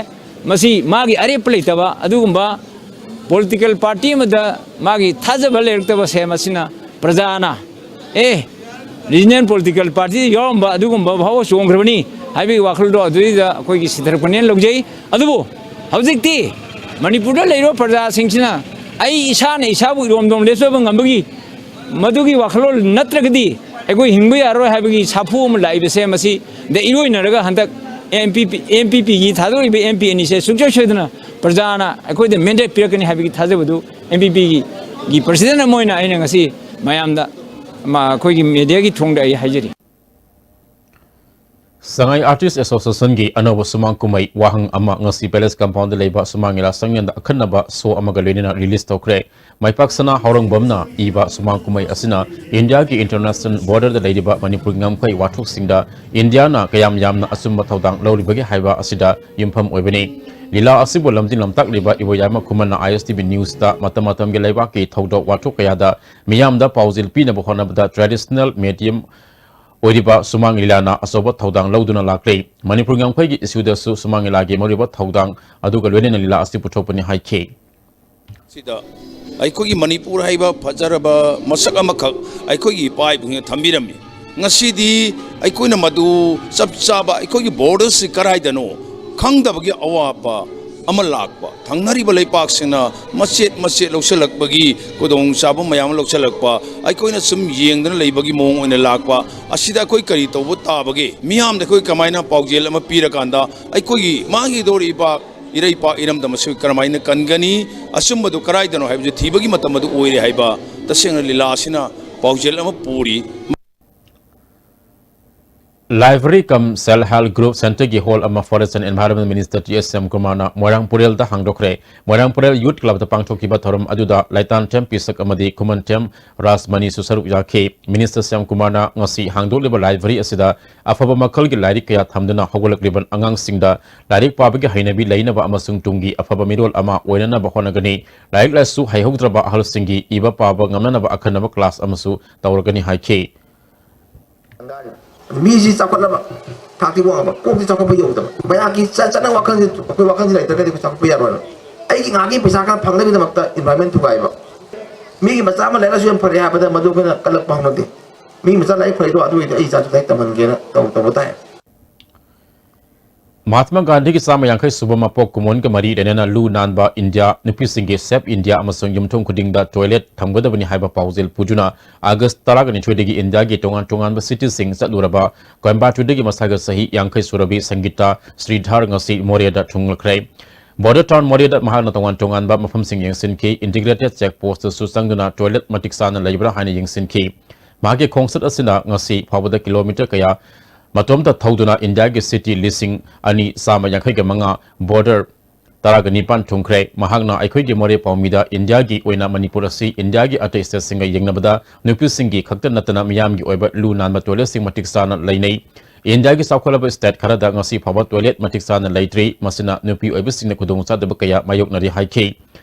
ꯃꯁꯤ ꯃꯥꯒꯤ ꯑꯔꯦꯞꯄ ꯂꯩꯇꯕ ꯑꯗꯨꯒꯨꯝꯕ ꯄꯣꯂꯤꯇꯤꯀꯦꯜ ꯄꯥꯔꯇꯤ ꯑꯃꯗ ꯃꯥꯒꯤ ꯊꯥꯖꯕ ꯂꯩꯔꯛꯇꯕꯁꯦ, ꯃꯁꯤꯅ ꯄ꯭ꯔꯖꯥꯅ ꯑꯦ, ꯔꯤꯖꯅꯦꯜ ꯄꯣꯂꯤꯇꯤꯀꯦꯜ ꯄꯥꯔꯇꯤꯗ ꯌꯥꯎꯔꯝꯕ ꯑꯗꯨꯒꯨꯝꯕ ꯐꯥꯎꯕ ꯆꯣꯡꯈ꯭ꯔꯕꯅꯤ ꯍꯥꯏꯕꯒꯤ ꯋꯥꯈꯜꯗꯣ ꯑꯗꯨꯗꯩꯗ ꯑꯩꯈꯣꯏꯒꯤ ꯁꯤꯊꯔꯛꯄꯅꯦꯅ ꯂꯧꯖꯩ꯫ ꯑꯗꯨꯕꯨ ꯍꯧꯖꯤꯛꯇꯤ ꯃꯅꯤꯄꯨꯔꯗ ꯂꯩꯔꯤꯕ ꯄ꯭ꯔꯖꯥꯁꯤꯡꯁꯤꯅ ꯑꯩ ꯏꯁꯥꯅ ꯏꯁꯥꯕꯨ ꯏꯔꯣꯝꯗꯣꯝ ꯂꯦꯞꯆꯕ ꯉꯝꯕꯒꯤ ꯃꯗꯨꯒꯤ ꯋꯥꯈꯜꯂꯣꯟ ꯅꯠꯇ꯭ꯔꯒꯗꯤ ꯑꯩꯈꯣꯏ ꯍꯤꯡꯕ ꯌꯥꯔꯣꯏ ꯍꯥꯏꯕꯒꯤ ꯁꯥꯐꯨ ꯑꯃ ꯂꯥꯛꯏꯕꯁꯦ, ꯃꯁꯤꯗ ꯏꯔꯣꯏꯅꯔꯒ ꯍꯟꯗꯛ ꯑꯦꯝ ꯄꯤ ꯄꯤ, ꯑꯦꯝ ꯄꯤ ꯄꯤꯒꯤ ꯊꯥꯗꯣꯔꯤꯕ ꯑꯦꯝ ꯄꯤ ꯑꯅꯤꯁꯦ ꯁꯨꯡꯁꯣꯏ ꯁꯣꯏꯗꯅ ꯄ꯭ꯔꯖꯥꯅ ꯑꯩꯈꯣꯏꯗ ꯃꯦꯟꯗꯦꯠ ꯄꯤꯔꯛꯀꯅꯤ ꯍꯥꯏꯕꯒꯤ ꯊꯥꯖꯕꯗꯨ ꯑꯦꯝ ꯄꯤ ꯄꯤꯒꯤ, ꯒꯤ ꯄ꯭ꯔꯁꯤꯗꯦꯟꯠ ꯑꯃ ꯑꯣꯏꯅ ꯑꯩꯅ ꯉꯁꯤ ꯃꯌꯥꯝꯗ, ꯃ-, ꯑꯩꯈꯣꯏꯒꯤ ꯃꯦꯗꯤꯌꯥꯒꯤ ꯊꯣꯡꯗ ꯑꯩ ꯍꯥꯏꯖꯔꯤ꯫ ꯁꯉꯥꯏ ꯑꯥꯔꯇꯤꯁ ꯑꯦꯁꯣꯁꯤꯌꯦꯁꯟꯒꯤ ꯑꯅꯧꯕ ꯁꯨꯃꯥꯡ ꯀꯨꯝꯍꯩ ꯋꯥꯍꯪ ꯑꯃ ꯉꯁꯤ ꯄꯦꯂꯦꯁ ꯀꯝꯄꯥꯎꯟꯗ ꯂꯩꯕ ꯁꯨꯃꯥꯡ ꯂꯤꯂꯥ ꯁꯪꯂꯦꯟꯗ ꯑꯈꯟꯅꯕ ꯁꯣ ꯑꯃꯒ ꯂꯣꯏꯅꯅ ꯔꯤꯂꯤꯖ ꯇꯧꯈ꯭ꯔꯦ꯫ ꯃꯥꯏꯄꯥꯛ ꯁꯅꯥ ꯍꯥꯎꯔꯪꯕꯝꯅ ꯏꯕ ꯁꯨꯃꯥꯡ ꯀꯨꯝꯍꯩ ꯑꯁꯤꯅ ꯏꯟꯗꯤꯌꯥꯒꯤ ꯏꯟꯇꯔꯅꯦꯁꯅꯦꯜ ꯕꯣꯔꯗꯔꯗ ꯂꯩꯔꯤꯕ ꯃꯅꯤꯄꯨꯔꯒꯤ ꯉꯝꯈꯩ ꯋꯥꯊꯣꯛꯁꯤꯡꯗ ꯏꯟꯗꯤꯌꯥꯅ ꯀꯌꯥꯝ ꯌꯥꯝꯅ ꯑꯆꯨꯝꯕ ꯊꯧꯗꯥꯡ ꯂꯧꯔꯤꯕꯒꯦ ꯍꯥꯏꯕ ꯑꯁꯤꯗ ꯌꯨꯝꯐꯝ ꯑꯣꯏꯕꯅꯤ꯫ ꯂꯤꯂꯥ ꯑꯁꯤꯕꯨ ꯂꯝꯖꯤꯡ ꯂꯝꯇꯥꯛꯂꯤꯕ ꯏꯕꯣꯌꯥꯏꯃ ꯈꯨꯃꯟꯅ ꯑꯥꯏ ꯑꯦꯁ ꯇꯤ ꯚꯤ ꯅ꯭ꯌꯨꯁꯇ ꯃꯇꯝ ꯃꯇꯝꯒꯤ ꯂꯩꯕꯥꯛꯀꯤ ꯊꯧꯗꯣꯛ ꯋꯥꯊꯣꯛ ꯀꯌꯥꯗ ꯃꯤꯌꯥꯝꯗ ꯄꯥꯎꯖꯦꯜ ꯄꯤꯅꯕ ꯍꯣꯠꯅꯕꯗ ꯇ꯭ꯔꯦꯗꯤꯁꯅꯦꯜ ꯃꯦꯗꯤꯌꯝ ꯑꯣꯏꯔꯤꯕ ꯁꯨꯃꯥꯡ ꯂꯤꯂꯥꯅ ꯑꯆꯧꯕ ꯊꯧꯗꯥꯡ ꯂꯧꯗꯨꯅ ꯂꯥꯛꯂꯤ꯫ ꯃꯅꯤꯄꯨꯔ ꯉꯝꯈꯩꯒꯤ ꯏꯁꯨꯗꯁꯨ ꯁꯨꯃꯥꯡ ꯂꯤꯂꯥꯒꯤ ꯃꯔꯨꯑꯣꯏꯕ ꯊꯧꯗꯥꯡ ꯑꯗꯨꯒ ꯂꯣꯏꯅꯅ ꯂꯤꯂꯥ ꯑꯁꯤ ꯄꯨꯊꯣꯛꯄꯅꯤ ꯍꯥꯏꯈꯤ꯫ ꯁꯤꯗ ꯑꯩꯈꯣꯏꯒꯤ ꯃꯅꯤꯄꯨꯔ ꯍꯥꯏꯕ ꯐꯖꯔꯕ ꯃꯁꯛ ꯑꯃꯈꯛ ꯑꯩꯈꯣꯏꯒꯤ ꯏꯄꯥ ꯏꯄꯨꯁꯤꯡꯅ ꯊꯝꯕꯤꯔꯝꯃꯤ꯫ ꯉꯁꯤꯗꯤ ꯑꯩꯈꯣꯏꯅ ꯃꯗꯨ ꯆꯞ ꯆꯥꯕ ꯑꯩꯈꯣꯏꯒꯤ ꯕꯣꯔꯗꯔꯁꯤ ꯀꯗꯥꯏꯗꯅꯣ, ꯈꯪꯗꯕꯒꯤ ꯑꯋꯥꯕ ꯑꯃ ꯂꯥꯛꯄ, ꯊꯪꯅꯔꯤꯕ ꯂꯩꯄꯥꯛꯁꯤꯡꯅ ꯃꯆꯦꯠ ꯃꯆꯦꯠ ꯂꯧꯁꯤꯜꯂꯛꯄꯒꯤ ꯈꯨꯗꯣꯡꯆꯥꯕ ꯃꯌꯥꯝ ꯑꯃ ꯂꯧꯁꯤꯜꯂꯛꯄ, ꯑꯩꯈꯣꯏꯅ ꯁꯨꯝ ꯌꯦꯡꯗꯅ ꯂꯩꯕꯒꯤ ꯃꯑꯣꯡ ꯑꯣꯏꯅ ꯂꯥꯛꯄ ꯑꯁꯤꯗ ꯑꯩꯈꯣꯏ ꯀꯔꯤ ꯇꯧꯕ ꯇꯥꯕꯒꯦ? ꯃꯤꯌꯥꯝꯗ ꯑꯩꯈꯣꯏ ꯀꯃꯥꯏꯅ ꯄꯥꯎꯖꯦꯜ ꯑꯃ ꯄꯤꯔꯀꯥꯟꯗ ꯑꯩꯈꯣꯏꯒꯤ ꯃꯥꯡꯈꯤꯗꯧꯔꯤꯕ ꯏꯔꯩꯄꯥꯛ ꯏꯔꯝꯗꯝ ꯑꯁꯤ ꯀꯔꯝꯍꯥꯏꯅ ꯀꯟꯒꯅꯤ? ꯑꯆꯨꯝꯕꯗꯨ ꯀꯗꯥꯏꯗꯅꯣ ꯍꯥꯏꯕꯁꯤ ꯊꯤꯕꯒꯤ ꯃꯇꯝ ꯑꯗꯨ ꯑꯣꯏꯔꯦ ꯍꯥꯏꯕ ꯇꯁꯦꯡꯅ ꯂꯤꯂꯥ ꯑꯁꯤꯅ ꯄꯥꯎꯖꯦꯜ ꯑꯃ ꯄꯨꯔꯤ꯫ Library cum Self Help Group Centre ꯒꯤ hall ꯑꯃ Forest and Environment Minister T S ꯁ꯭ꯌꯥꯝꯀꯨꯃꯥꯔꯅ ꯃꯣꯏꯔꯥꯡ ꯄꯨꯔꯦꯜꯗ ꯍꯥꯡꯗꯣꯛꯈ꯭ꯔꯦ꯫ ꯃꯣꯏꯔꯥꯡ ꯄꯨꯔꯦꯜ Youth Club ꯇ ꯄꯥꯡꯊꯣꯛꯈꯤꯕ ꯊꯧꯔꯝ ꯑꯗꯨꯗ ꯂꯥꯏꯇꯥꯟꯊꯦꯝ ꯄꯤꯁꯛ ꯑꯃꯗꯤ ꯈꯨꯃꯟꯊꯦꯝ ꯔꯥꯖꯃꯅꯤꯁꯨ ꯁꯔꯨꯛ ꯌꯥꯈꯤ꯫ Minister ꯁ꯭ꯌꯥꯝꯀꯨꯃꯥꯔꯅ ꯉꯁꯤ ꯍꯥꯡꯗꯣꯛꯂꯤꯕ library ꯑꯁꯤꯗ ꯑꯐꯕ ꯃꯈꯜꯒꯤ ꯂꯥꯏꯔꯤꯛ ꯀꯌꯥ ꯊꯝꯗꯨꯅ ꯍꯧꯒꯠꯂꯛꯂꯤꯕ ꯑꯉꯥꯡꯁꯤꯡꯗ ꯂꯥꯏꯔꯤꯛ ꯄꯥꯕꯒꯤ ꯍꯩꯅꯕꯤ ꯂꯩꯅꯕ ꯑꯃꯁꯨꯡ ꯇꯨꯡꯒꯤ ꯑꯐꯕ ꯃꯤꯔꯣꯜ ꯑꯃ ꯑꯣꯏꯅꯅꯕ ꯍꯣꯠꯅꯒꯅꯤ꯫ ꯂꯥꯏꯔꯤꯛ ꯂꯥꯏꯁꯨ ꯍꯩꯍꯧꯗ꯭ꯔꯕ ꯑꯍꯜꯁꯤꯡꯒꯤ ꯏꯕ ꯄꯥꯕ ꯉꯝꯅꯅꯕ ꯑꯈꯟꯅꯕ class ꯑꯃꯁꯨ ꯇꯧꯔꯒꯅꯤ ꯍꯥꯏꯈꯤ꯫ ꯃꯤꯁꯤ ꯆꯥꯎꯈꯠꯂꯕ, ꯊꯥꯛꯇꯤ ꯋꯥꯡꯕ, ꯀꯣꯛꯇꯤ ꯆꯥꯎꯈꯠꯄ ꯌꯧꯗꯕ, ꯃꯌꯥꯝꯒꯤ ꯆꯠ-, ꯆꯠꯅ ꯋꯥꯈꯜꯁꯦ, ꯑꯩꯈꯣꯏ ꯋꯥꯈꯜꯁꯦ ꯂꯩꯇ꯭ꯔꯒꯗꯤ ꯑꯩꯈꯣꯏ ꯆꯥꯎꯈꯠꯄ ꯌꯥꯔꯣꯏꯕ꯫ ꯑꯩꯒꯤ ꯉꯥꯏꯍꯥꯛꯀꯤ ꯄꯩꯁꯥ ꯈꯔ ꯐꯪꯅꯕꯒꯤꯗꯃꯛꯇ environment ꯊꯨꯒꯥꯏꯕ꯫ ꯃꯤꯒꯤ ꯃꯆꯥ ꯑꯃ ꯂꯥꯏꯔꯤꯛ ꯂꯥꯏꯁꯨ ꯌꯥꯝ ꯐꯔꯦ ꯍꯥꯏꯕꯗ ꯃꯗꯨ ꯑꯩꯈꯣꯏꯅ ꯀꯜꯂꯛꯄ ꯍꯧꯅꯗꯦ꯫ ꯃꯤꯒꯤ ꯃꯆꯥ ꯂꯥꯏꯔꯤꯛ ꯐꯔꯤꯗꯣ ꯑꯗꯨ ꯑꯣꯏꯔꯗꯤ ꯑꯩ ꯏꯆꯥꯁꯨ ꯂꯥꯏꯔꯤꯛ ꯇꯝꯍꯟꯒꯦꯅ ꯇꯧ-, ꯇꯧꯕ ꯇꯥꯏ꯫ ꯃꯍꯥꯇꯃꯥ ꯒꯥꯟꯙꯤꯒꯤ ꯆꯥꯝꯃ ꯌꯥꯡꯈꯩ ꯁꯨꯕ ꯃꯄꯣꯛ ꯀꯨꯝꯑꯣꯟꯒ ꯃꯔꯤ ꯂꯩꯅꯅ ꯂꯨ ꯅꯥꯟꯕ ꯏꯟꯗꯤꯌꯥ, ꯅꯨꯄꯤꯁꯤꯡꯒꯤ Save India ꯑꯃꯁꯨꯡ ꯌꯨꯝꯊꯣꯡ ꯈꯨꯗꯤꯡꯗ toilet ꯊꯝꯒꯗꯕꯅꯤ ꯍꯥꯏꯕ ꯄꯥꯎꯖꯦꯜ ꯄꯨꯗꯨꯅ August ꯇꯔꯥꯒ ꯅꯤꯊꯣꯏꯗꯒꯤ ꯏꯟꯗꯤꯌꯥꯒꯤ ꯇꯣꯉꯥꯟ ꯇꯣꯉꯥꯟꯕ cityꯁꯤꯡ ꯆꯠꯂꯨꯔꯕ ꯀꯣꯏꯝꯕꯥꯇꯨꯔꯗꯒꯤ ꯃꯁꯥꯒ ꯆꯍꯤ ꯌꯥꯡꯈꯩ ꯁꯨꯔꯕꯤ ꯁꯪꯒꯤꯇꯥ ꯁ꯭ꯔꯤꯙꯔ ꯉꯁꯤ ꯃꯣꯔꯦꯗ ꯊꯨꯡꯂꯈ꯭ꯔꯦ꯫ Border town ꯃꯣꯔꯦꯗ ꯃꯍꯥꯛꯅ ꯇꯣꯉꯥꯟ ꯇꯣꯉꯥꯟꯕ ꯃꯐꯝꯁꯤꯡ ꯌꯦꯡꯁꯤꯟꯈꯤ꯫ Integrated check postꯇꯁꯨ ꯆꯪꯗꯨꯅ toilet ꯃꯇꯤꯛ ꯆꯥꯅ ꯂꯩꯕ꯭ꯔꯥ ꯍꯥꯏꯅ ꯌꯦꯡꯁꯤꯟꯈꯤ꯫ ꯃꯍꯥꯛꯀꯤ ꯈꯣꯡꯆꯠ ꯑꯁꯤꯅ ꯉꯁꯤ ꯐꯥꯎꯕꯗ kilometre ꯀꯌꯥ ꯃꯇꯣꯝꯇ ꯊꯧꯗꯨꯅ ꯏꯟꯗꯤꯌꯥꯒꯤ city ꯂꯤꯁꯤꯡ ꯑꯅꯤ ꯆꯥꯝꯃ ꯌꯥꯡꯈꯩꯒ ꯃꯉꯥ, border ꯇꯔꯥꯒ ꯅꯤꯄꯥꯟ ꯊꯨꯡꯈ꯭ꯔꯦ꯫ ꯃꯍꯥꯛꯅ ꯑꯩꯈꯣꯏꯒꯤ ꯃꯣꯔꯦ ꯄꯥꯎꯃꯤꯗ ꯏꯟꯗꯤꯌꯥꯒꯤ ꯑꯣꯏꯅ ꯃꯅꯤꯄꯨꯔ ꯑꯁꯤ ꯏꯟꯗꯤꯌꯥꯒꯤ ꯑꯇꯩ stateꯁꯤꯡꯒ ꯌꯦꯡꯅꯕꯗ ꯅꯨꯄꯤꯁꯤꯡꯒꯤ ꯈꯛꯇ ꯅꯠꯇꯅ ꯃꯤꯌꯥꯝꯒꯤ ꯑꯣꯏꯕ ꯂꯨ ꯅꯥꯟꯕ toiletꯁꯤꯡ ꯃꯇꯤꯛ ꯆꯥꯅ ꯂꯩꯅꯩ꯫ ꯏꯟꯗꯤꯌꯥꯒꯤ ꯆꯥꯎꯈꯠꯂꯕ state ꯈꯔꯗ ꯉꯁꯤ ꯐꯥꯎꯕ toilet ꯃꯇꯤꯛ ꯆꯥꯅ ꯂꯩꯇ꯭ꯔꯤ꯫ ꯃꯁꯤꯅ ꯅꯨꯄꯤ ꯑꯣꯏꯕꯁꯤꯡꯅ ꯈꯨꯗꯣꯡꯆꯥꯗꯕ ꯀꯌꯥ ꯃꯥꯌꯣꯛꯅꯔꯤ ꯍꯥꯏꯈꯤ꯫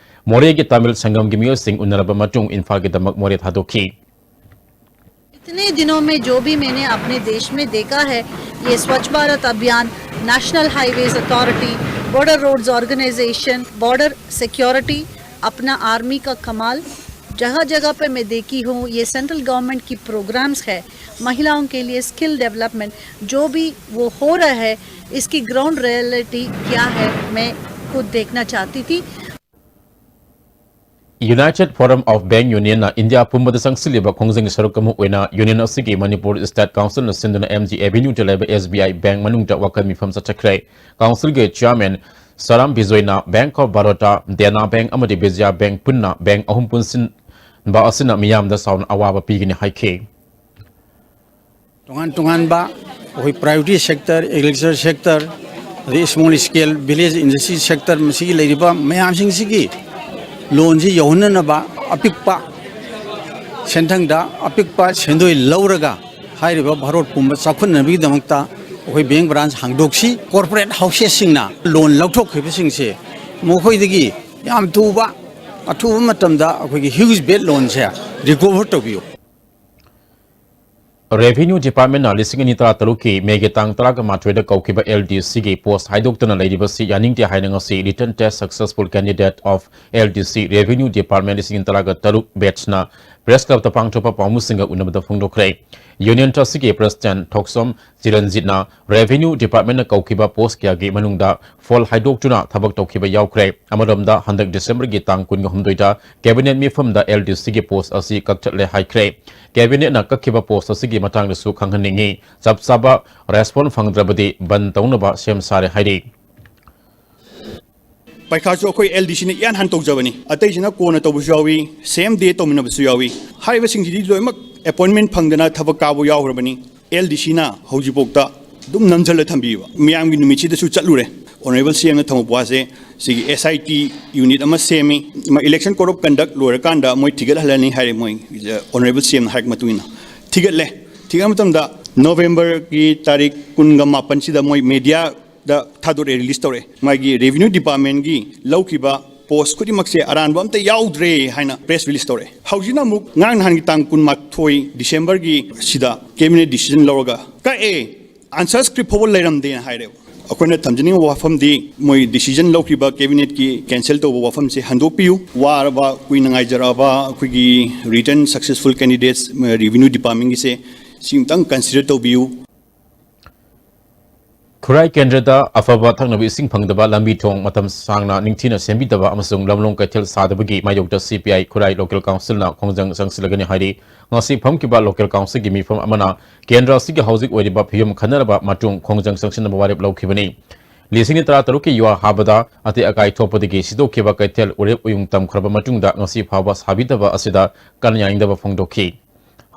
ꯃꯣꯔꯦꯒꯤ ꯇꯥꯃꯤꯜ ꯁꯪꯒꯝꯒꯤ ꯃꯤꯑꯣꯏꯁꯤꯡ ꯎꯅꯔꯕ ꯃꯇꯨꯡ ꯏꯝꯐꯥꯜꯒꯤꯗꯃꯛ ꯃꯣꯔꯦ ꯊꯥꯗꯣꯛꯈꯤ꯫ इतने दिनों में जो भी मैंने अपने देश में देखा है, ये Swachh Bharat Abhiyan, National Highways Authority, Border Roads Organisation, Border Security, अपना आर्मी का कमाल, जगह जगह पे मैं देखी हूँ, ये सेंट्रल गवर्नमेंट की प्रोग्राम्स है, महिलाओं के लिए स्किल डेवलपमेंट, जो भी वो हो रहा है, इसकी ग्राउंड रियलिटी क्या है, मैं खुद देखना चाहती थी। United Forum of Bank Union ꯅ ꯏꯟꯗꯤꯌꯥ ꯄꯨꯝꯕꯗ ꯆꯪꯁꯤꯜꯂꯤꯕ ꯈꯣꯡꯖꯪꯒꯤ ꯁꯔꯨꯛ ꯑꯃ ꯑꯣꯏꯅ ꯌꯨꯅꯤꯌꯟ ꯑꯁꯤꯒꯤ ꯃꯅꯤꯄꯨꯔ ꯁ꯭ꯇꯦꯠ ꯀꯥꯎꯟꯁꯤꯜꯅ ꯁꯤꯟꯗꯨꯅ ꯑꯦꯝ ꯖꯤ ꯑꯦꯚꯦꯅ꯭ꯌꯨꯗ ꯂꯩꯕ ꯑꯦꯁ ꯕꯤ ꯑꯥꯏ ꯕꯦꯡꯛ ꯃꯅꯨꯡꯗ ꯋꯥꯈꯜ ꯃꯤꯐꯝ ꯆꯠꯊꯈ꯭ꯔꯦ꯫ ꯀꯥꯎꯟꯁꯤꯜꯒꯤ ꯆꯤꯌꯥꯔꯃꯦꯟ ꯁꯔꯥꯝ ꯕꯤꯖꯣꯏꯅ Bank of Baroda, Dena Bank ꯑꯃꯗꯤ ꯕꯤꯖꯌꯥ ꯕꯦꯡꯛ ꯄꯨꯟꯅ ꯕꯦꯡꯛ ꯑꯍꯨꯝ ꯄꯨꯟꯁꯤꯟꯕ ꯑꯁꯤꯅ ꯃꯤꯌꯥꯝꯗ ꯆꯥꯎꯅ ꯑꯋꯥꯕ ꯄꯤꯒꯅꯤ ꯍꯥꯏꯈꯤ꯫ ꯇꯣꯉꯥꯟ ꯇꯣꯉꯥꯟꯕ ꯑꯩꯈꯣꯏ ꯄ꯭ꯔꯥꯏꯌꯣꯔꯤꯇꯤ ꯁꯦꯛꯇꯔ, ꯑꯦꯒ꯭ꯔꯤꯀꯜꯆꯔ ꯁꯦꯛꯇꯔ, ꯑꯗꯩ small scale village industry sector, ꯃꯁꯤꯒꯤ ꯂꯩꯔꯤꯕ ꯃꯌꯥꯝꯁꯤꯡꯁꯤꯒꯤ ꯂꯣꯟꯁꯤ ꯌꯧꯍꯟꯅꯅꯕ ꯑꯄꯤꯛꯄ ꯁꯦꯟꯊꯪꯗ ꯑꯄꯤꯛꯄ ꯁꯦꯟꯗꯣꯏ ꯂꯧꯔꯒ ꯍꯥꯏꯔꯤꯕ ꯚꯥꯔꯣꯠ ꯄꯨꯝꯕ ꯆꯥꯎꯈꯠꯅꯕꯒꯤꯗꯃꯛꯇ ꯑꯩꯈꯣꯏ ꯕꯦꯡꯛ ꯕ꯭ꯔꯥꯟꯁ ꯍꯥꯡꯗꯣꯛꯁꯤ꯫ ꯀꯣꯔꯄꯣꯔꯦꯠ ꯍꯥꯎꯁꯦꯁꯁꯤꯡꯅ ꯂꯣꯟ ꯂꯧꯊꯣꯛꯈꯤꯕꯁꯤꯡꯁꯦ ꯃꯈꯣꯏꯗꯒꯤ ꯌꯥꯝ ꯊꯨꯕ, ꯑꯊꯨꯕ ꯃꯇꯝꯗ ꯑꯩꯈꯣꯏꯒꯤ ꯍ꯭ꯌꯨꯖ ꯕꯦꯠ ꯂꯣꯟꯁꯦ ꯔꯤꯀꯣꯚꯔ ꯇꯧꯕꯤꯌꯨ꯫ ꯔꯦꯚꯤꯅ꯭ꯌꯨ ꯗꯤꯄꯥꯔꯠꯃꯦꯟꯅ ꯂꯤꯁꯤꯡ ꯑꯅꯤ ꯇꯔꯥ ꯇꯔꯨꯛꯀꯤ ꯃꯦꯒꯤ ꯇꯥꯡ ꯇꯔꯥꯒ ꯃꯥꯊꯣꯏꯗ ꯀꯧꯈꯤꯕ ꯑꯦꯜ ꯗꯤ ꯁꯤꯒꯤ ꯄꯣꯁ ꯍꯥꯏꯗꯣꯛꯇꯅ ꯂꯩꯔꯤꯕꯁꯤ ꯌꯥꯅꯤꯡꯗꯦ ꯍꯥꯏꯅ ꯉꯁꯤ Written Test Successful Candidate of L D C Revenue Department ꯂꯤꯁꯤꯡ ꯑꯅꯤ ꯇꯔꯥꯒ ꯇꯔꯨꯛ ꯕꯦꯠꯁꯅ ꯄ꯭ꯔꯦꯁ ꯀ꯭ꯂꯕꯇ ꯄꯥꯡꯊꯣꯛꯄ ꯄꯥꯎꯃꯤꯁꯤꯡꯒ ꯎꯅꯕꯗ ꯐꯣꯡꯗꯣꯛꯈ꯭ꯔꯦ꯫ ꯌꯨꯅꯤꯌꯟ ꯇ꯭ꯔꯁꯀꯤ ꯄ꯭ꯔꯦꯁꯤꯗꯦꯟꯠ ꯊꯣꯛꯁꯣꯝ ꯆꯤꯔꯟꯖꯤꯠꯅ ꯔꯦꯚꯤꯅ꯭ꯌꯨ ꯗꯤꯄꯥꯔꯠꯃꯦꯟꯅ ꯀꯧꯈꯤꯕ ꯄꯣꯁ ꯀꯌꯥꯒꯤ ꯃꯅꯨꯡꯗ ꯐꯣꯜ ꯍꯥꯏꯗꯣꯛꯇꯨꯅ ꯊꯕꯛ ꯇꯧꯈꯤꯕ ꯌꯥꯎꯈ꯭ꯔꯦ꯫ ꯑꯃꯔꯣꯝꯗ ꯍꯟꯗꯛ ꯗꯤꯁꯦꯝꯕꯔꯒꯤ ꯇꯥꯡ ꯀꯨꯟꯒ ꯍꯨꯝꯗꯣꯏꯗ ꯀꯦꯕꯤꯅꯦꯠ ꯃꯤꯐꯝꯗ ꯑꯦꯜ ꯗꯤ ꯁꯤꯒꯤ ꯄꯣꯁ ꯑꯁꯤ ꯀꯛꯊꯠꯂꯦ ꯍꯥꯏꯈ꯭ꯔꯦ꯫ ꯀꯦꯕꯤꯅꯦꯠꯅ ꯀꯛꯈꯤꯕ ꯄꯣꯁ ꯑꯁꯤꯒꯤ ꯃꯇꯥꯡꯗꯁꯨ ꯈꯪꯍꯟꯅꯤꯡꯏ꯫ ꯆꯞ ꯆꯥꯕ ꯔꯦꯁꯄꯣꯟ ꯐꯪꯗ꯭ꯔꯕꯗꯤ ꯕꯟ ꯇꯧꯅꯕ ꯁꯦꯝ ꯁꯥꯔꯦ ꯍꯥꯏꯔꯤ꯫ ꯄꯩꯈꯥꯁꯨ ꯑꯩꯈꯣꯏ ꯑꯦꯜ ꯗꯤ ꯁꯤꯅ ꯏꯍꯥꯟ ꯍꯥꯟꯅ ꯇꯧꯖꯕꯅꯤ꯫ ꯑꯇꯩꯁꯤꯅ ꯀꯣꯟꯅ ꯇꯧꯕꯁꯨ ꯌꯥꯎꯏ, ꯁꯦꯝ ꯗꯦ ꯇꯧꯃꯤꯟꯅꯕꯁꯨ ꯌꯥꯎꯏ꯫ ꯍꯥꯏꯔꯤꯕꯁꯤꯡꯁꯤꯗꯤ ꯂꯣꯏꯅꯃꯛ ꯑꯦꯄꯣꯏꯟꯃꯦꯟ ꯐꯪꯗꯅ ꯊꯕꯛ ꯀꯥꯕ ꯌꯥꯎꯈ꯭ꯔꯕꯅꯤ꯫ ꯑꯦꯜ ꯗꯤ ꯁꯤꯅ ꯍꯧꯖꯤꯛꯐꯥꯎꯗ ꯑꯗꯨꯝ ꯅꯝꯁꯤꯜꯂ ꯊꯝꯕꯤꯕ꯫ ꯃꯤꯌꯥꯝꯒꯤ ꯅꯨꯃꯤꯠꯁꯤꯗꯁꯨ ꯆꯠꯂꯨꯔꯦ꯫ ꯑꯣꯅꯔꯦꯕꯜ ꯁꯤ ꯑꯦꯝꯅ ꯊꯝꯃꯛꯄ ꯋꯥꯁꯦ, ꯁꯤꯒꯤ ꯑꯦꯁ ꯑꯥꯏ ꯇꯤ ꯌꯨꯅꯤꯠ ꯑꯃ ꯁꯦꯝꯃꯤ꯫ ꯏꯂꯦꯛꯁꯟ ꯀꯣꯗ ꯑꯣꯐ ꯀꯟꯗꯛ ꯂꯣꯏꯔꯀꯥꯟꯗ ꯃꯣꯏ ꯊꯤꯒꯠꯍꯜꯂꯅꯤ ꯍꯥꯏꯔꯦ, ꯃꯣꯏ ꯑꯣꯅꯔꯦꯕꯜ ꯁꯤ ꯑꯦꯝꯅ ꯍꯥꯏꯔꯛꯄ ꯃꯇꯨꯡ ꯏꯟꯅ꯫ ꯊꯤꯒꯠꯂꯦ꯫ ꯊꯤꯒꯠꯄ ꯃꯇꯝꯗ ꯅꯣꯕꯦꯝꯕꯔꯒꯤ ꯇꯥꯔꯤꯛ ꯀꯨꯟꯒ ꯃꯥꯄꯟꯁꯤꯗ ꯃꯣꯏ ꯃꯦꯗꯤꯌꯥ ꯗ ꯊꯥꯗꯣꯔꯛꯑꯦ, ꯔꯤꯂꯤꯁ ꯇꯧꯔꯛꯑꯦ꯫ ꯃꯥꯒꯤ ꯔꯦꯚꯤꯅ꯭ꯌꯨ ꯗꯤꯄꯥꯔꯠꯃꯦꯟꯒꯤ ꯂꯧꯈꯤꯕ ꯄꯣꯁ ꯈꯨꯗꯤꯡꯃꯛꯁꯦ ꯑꯔꯥꯟꯕ ꯑꯝꯇ ꯌꯥꯎꯗ꯭ꯔꯦ ꯍꯥꯏꯅ ꯄ꯭ꯔꯦꯁ ꯔꯤꯂꯤꯁ ꯇꯧꯔꯛꯑꯦ꯫ ꯍꯧꯖꯤꯛꯅ ꯑꯃꯨꯛ ꯉꯔꯥꯡ ꯅꯍꯥꯟꯒꯤ ꯇꯥꯡ ꯀꯨꯟꯃꯥꯊꯣꯏ ꯗꯤꯁꯦꯝꯕꯔꯒꯤ ꯁꯤꯗ ꯀꯦꯕꯤꯅꯦꯠ ꯗꯤꯁꯤꯖꯟ ꯂꯧꯔꯒ ꯀꯛꯑꯦ, ꯑꯟꯁꯔ ꯁ꯭ꯀ꯭ꯔꯤꯞ ꯐꯥꯎꯕ ꯂꯩꯔꯝꯗꯦꯅ ꯍꯥꯏꯔꯦꯕ꯫ ꯑꯩꯈꯣꯏꯅ ꯊꯝꯖꯅꯤꯡꯕ ꯋꯥꯐꯝꯗꯤ, ꯃꯣꯏ decision ꯂꯧꯈꯤꯕ cabinetꯀꯤ cancel ꯇꯧꯕ ꯋꯥꯐꯝꯁꯦ ꯍꯟꯗꯣꯛꯄꯤꯌꯨ꯫ ꯋꯥꯔꯕ, ꯀꯨꯏꯅ ꯉꯥꯏꯖꯔꯛꯑꯕ ꯑꯩꯈꯣꯏꯒꯤ return successful candidates, revenue departmentꯒꯤꯁꯦ, ꯁꯤ ꯑꯃꯨꯛꯇꯪ consider ꯇꯧꯕꯤꯌꯨ꯫ ꯈꯨꯔꯥꯏ ꯀꯦꯟꯗ꯭ꯔꯗ ꯑꯐꯕ ꯊꯛꯅꯕ ꯏꯁꯤꯡ ꯐꯪꯗꯕ, ꯂꯝꯕꯤ ꯊꯣꯡ ꯃꯇꯝ ꯁꯥꯡꯅ ꯅꯤꯡꯊꯤꯅ ꯁꯦꯝꯕꯤꯗꯕ ꯑꯃꯁꯨꯡ ꯂꯝꯂꯣꯡ ꯀꯩꯊꯦꯜ ꯁꯥꯗꯕꯒꯤ ꯃꯥꯌꯣꯛꯇ CPI ꯈꯨꯔꯥꯏ local councilꯅ ꯈꯣꯡꯖꯪ ꯆꯪꯁꯤꯜꯂꯒꯅꯤ ꯍꯥꯏꯔꯤ꯫ ꯉꯁꯤ ꯐꯝꯈꯤꯕ local councilꯒꯤ ꯃꯤꯐꯝ ꯑꯃꯅ ꯀꯦꯟꯗ꯭ꯔ ꯑꯁꯤꯒꯤ ꯍꯧꯖꯤꯛ ꯑꯣꯏꯔꯤꯕ ꯐꯤꯕꯝ ꯈꯟꯅꯔꯕ ꯃꯇꯨꯡ ꯈꯣꯡꯖꯪ ꯆꯪꯁꯤꯟꯅꯕ ꯋꯥꯔꯦꯞ ꯂꯧꯈꯤꯕꯅꯤ꯫ ꯂꯤꯁꯤꯡ ꯇꯔꯥꯇꯔꯨꯛꯀꯤ ꯌꯨꯍꯥꯔ ꯍꯥꯕꯗ ꯑꯇꯦꯛ ꯑꯀꯥꯏ ꯊꯣꯛꯄꯗꯒꯤ ꯁꯤꯗꯣꯛꯈꯤꯕ ꯀꯩꯊꯦꯜ ꯎꯔꯦꯞ ꯎꯌꯨꯡ ꯇꯝꯈ꯭ꯔꯕ ꯃꯇꯨꯡꯗ ꯉꯁꯤ ꯐꯥꯎꯕ ꯁꯥꯕꯤꯗꯕ ꯑꯁꯤꯗ ꯀꯟꯅ ꯌꯥꯅꯤꯡꯗꯕ ꯐꯣꯡꯗꯣꯛꯈꯤ꯫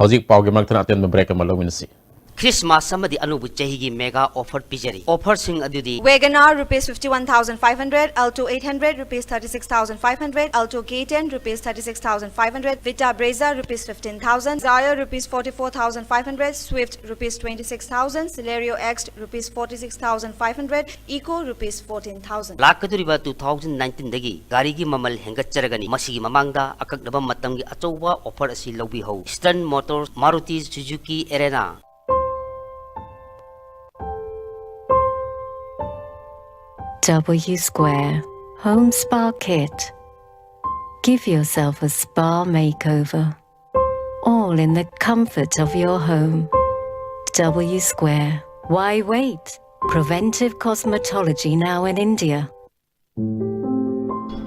ꯍꯧꯖꯤꯛ ꯄꯥꯎꯒꯤ ꯃꯔꯛꯇ ꯑꯇꯦꯟꯕ break ꯑꯃ ꯂꯧꯃꯤꯟꯅꯁꯤ꯫ ꯈ꯭ꯔꯤꯁꯃꯥꯁ ꯑꯃꯗꯤ ꯑꯅꯧꯕ ꯆꯍꯤꯒꯤ mega offer ꯄꯤꯖꯔꯤ꯫ Offerꯁꯤꯡ ꯑꯗꯨꯗꯤ WagonR rupees fifty one thousand five hundred, Alto eight hundred, rupees thirty six thousand five hundred, Alto K ten rupees thirty six thousand five hundred, Vita Brezza rupees fifteen thousand, Dzire rupees forty four thousand five hundred, Swift rupees twenty six thousand, Celerio X rupees forty six thousand five hundred, Eco rupees fourteen thousand꯫ ꯂꯥꯛꯀꯗꯧꯔꯤꯕ two thousand nineteenꯗꯒꯤ ꯒꯥꯔꯤꯒꯤ ꯃꯃꯜ ꯍꯦꯟꯒꯠꯆꯔꯒꯅꯤ꯫ ꯃꯁꯤꯒꯤ ꯃꯃꯥꯡꯗ ꯑꯀꯛꯅꯕ ꯃꯇꯝꯒꯤ ꯑꯆꯧꯕ offer ꯑꯁꯤ ꯂꯧꯕꯤꯍꯧ꯫ Stern Motors, Maruti Suzuki Erena, W Square Home Spa Kit. Give yourself a spa makeover. All in the comfort of your home. W Square. Why wait? Preventive cosmetology now in India.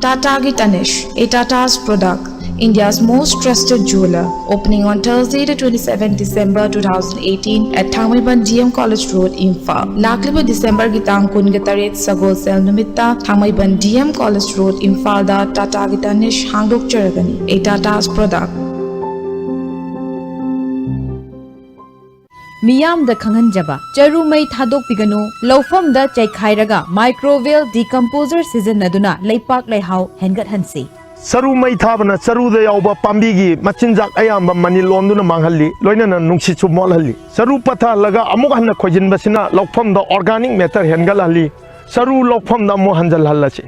Tata Gitanish, a Tata's product, India's most trusted jeweler, opening on Thursday, the twenty-seventh December two thousand eighteen, at Thangmeiban D M College Road, Imphal. ꯂꯥꯛꯂꯤꯕ Decemberꯒꯤ ꯇꯥꯡ ꯀꯨꯟꯒ ꯇꯔꯦꯠ, ꯁꯒꯣꯜꯁꯦꯜ ꯅꯨꯃꯤꯠꯇ Thangmeiban D M College Road, Imphal the Tata Gitanish ꯍꯥꯡꯗꯣꯛꯆꯔꯒꯅꯤ꯫ A Tata's product. ꯃꯤꯌꯥꯝꯗ ꯈꯪꯍꯟꯖꯕ, ꯆꯔꯨ ꯃꯩ ꯊꯥꯗꯣꯛꯄꯤꯒꯅꯨ, ꯂꯧꯐꯝꯗ ꯆꯥꯏꯈꯥꯏꯔꯒ microbial decomposer ꯁꯤꯖꯤꯟꯅꯗꯨꯅ ꯂꯩꯄꯥꯛ ꯂꯩꯍꯥꯎ ꯍꯦꯟꯒꯠꯍꯟꯁꯤ꯫ ꯆꯔꯨ ꯃꯩ ꯊꯥꯕꯅ ꯆꯔꯨꯗ ꯌꯥꯎꯕ ꯄꯥꯝꯕꯤꯒꯤ ꯃꯆꯤꯟꯖꯥꯛ ꯑꯌꯥꯝꯕ ꯃꯅꯤꯜ ꯑꯣꯟꯗꯨꯅ ꯃꯥꯡꯍꯜꯂꯤ, ꯂꯣꯏꯅꯅ ꯅꯨꯡꯁꯤꯠꯁꯨ ꯃꯣꯠꯍꯜꯂꯤ꯫ ꯆꯔꯨ ꯄꯠꯊꯍꯜꯂꯒ ꯑꯃꯨꯛ ꯍꯟꯅ ꯈꯣꯏꯖꯤꯟꯕꯁꯤꯅ ꯂꯧꯐꯝꯗ organic matter ꯍꯦꯟꯒꯠꯍꯜꯂꯤ꯫ ꯆꯔꯨ ꯂꯧꯐꯝꯗ ꯑꯃꯨꯛ ꯍꯟꯖꯤꯜꯍꯜꯂꯁꯤ꯫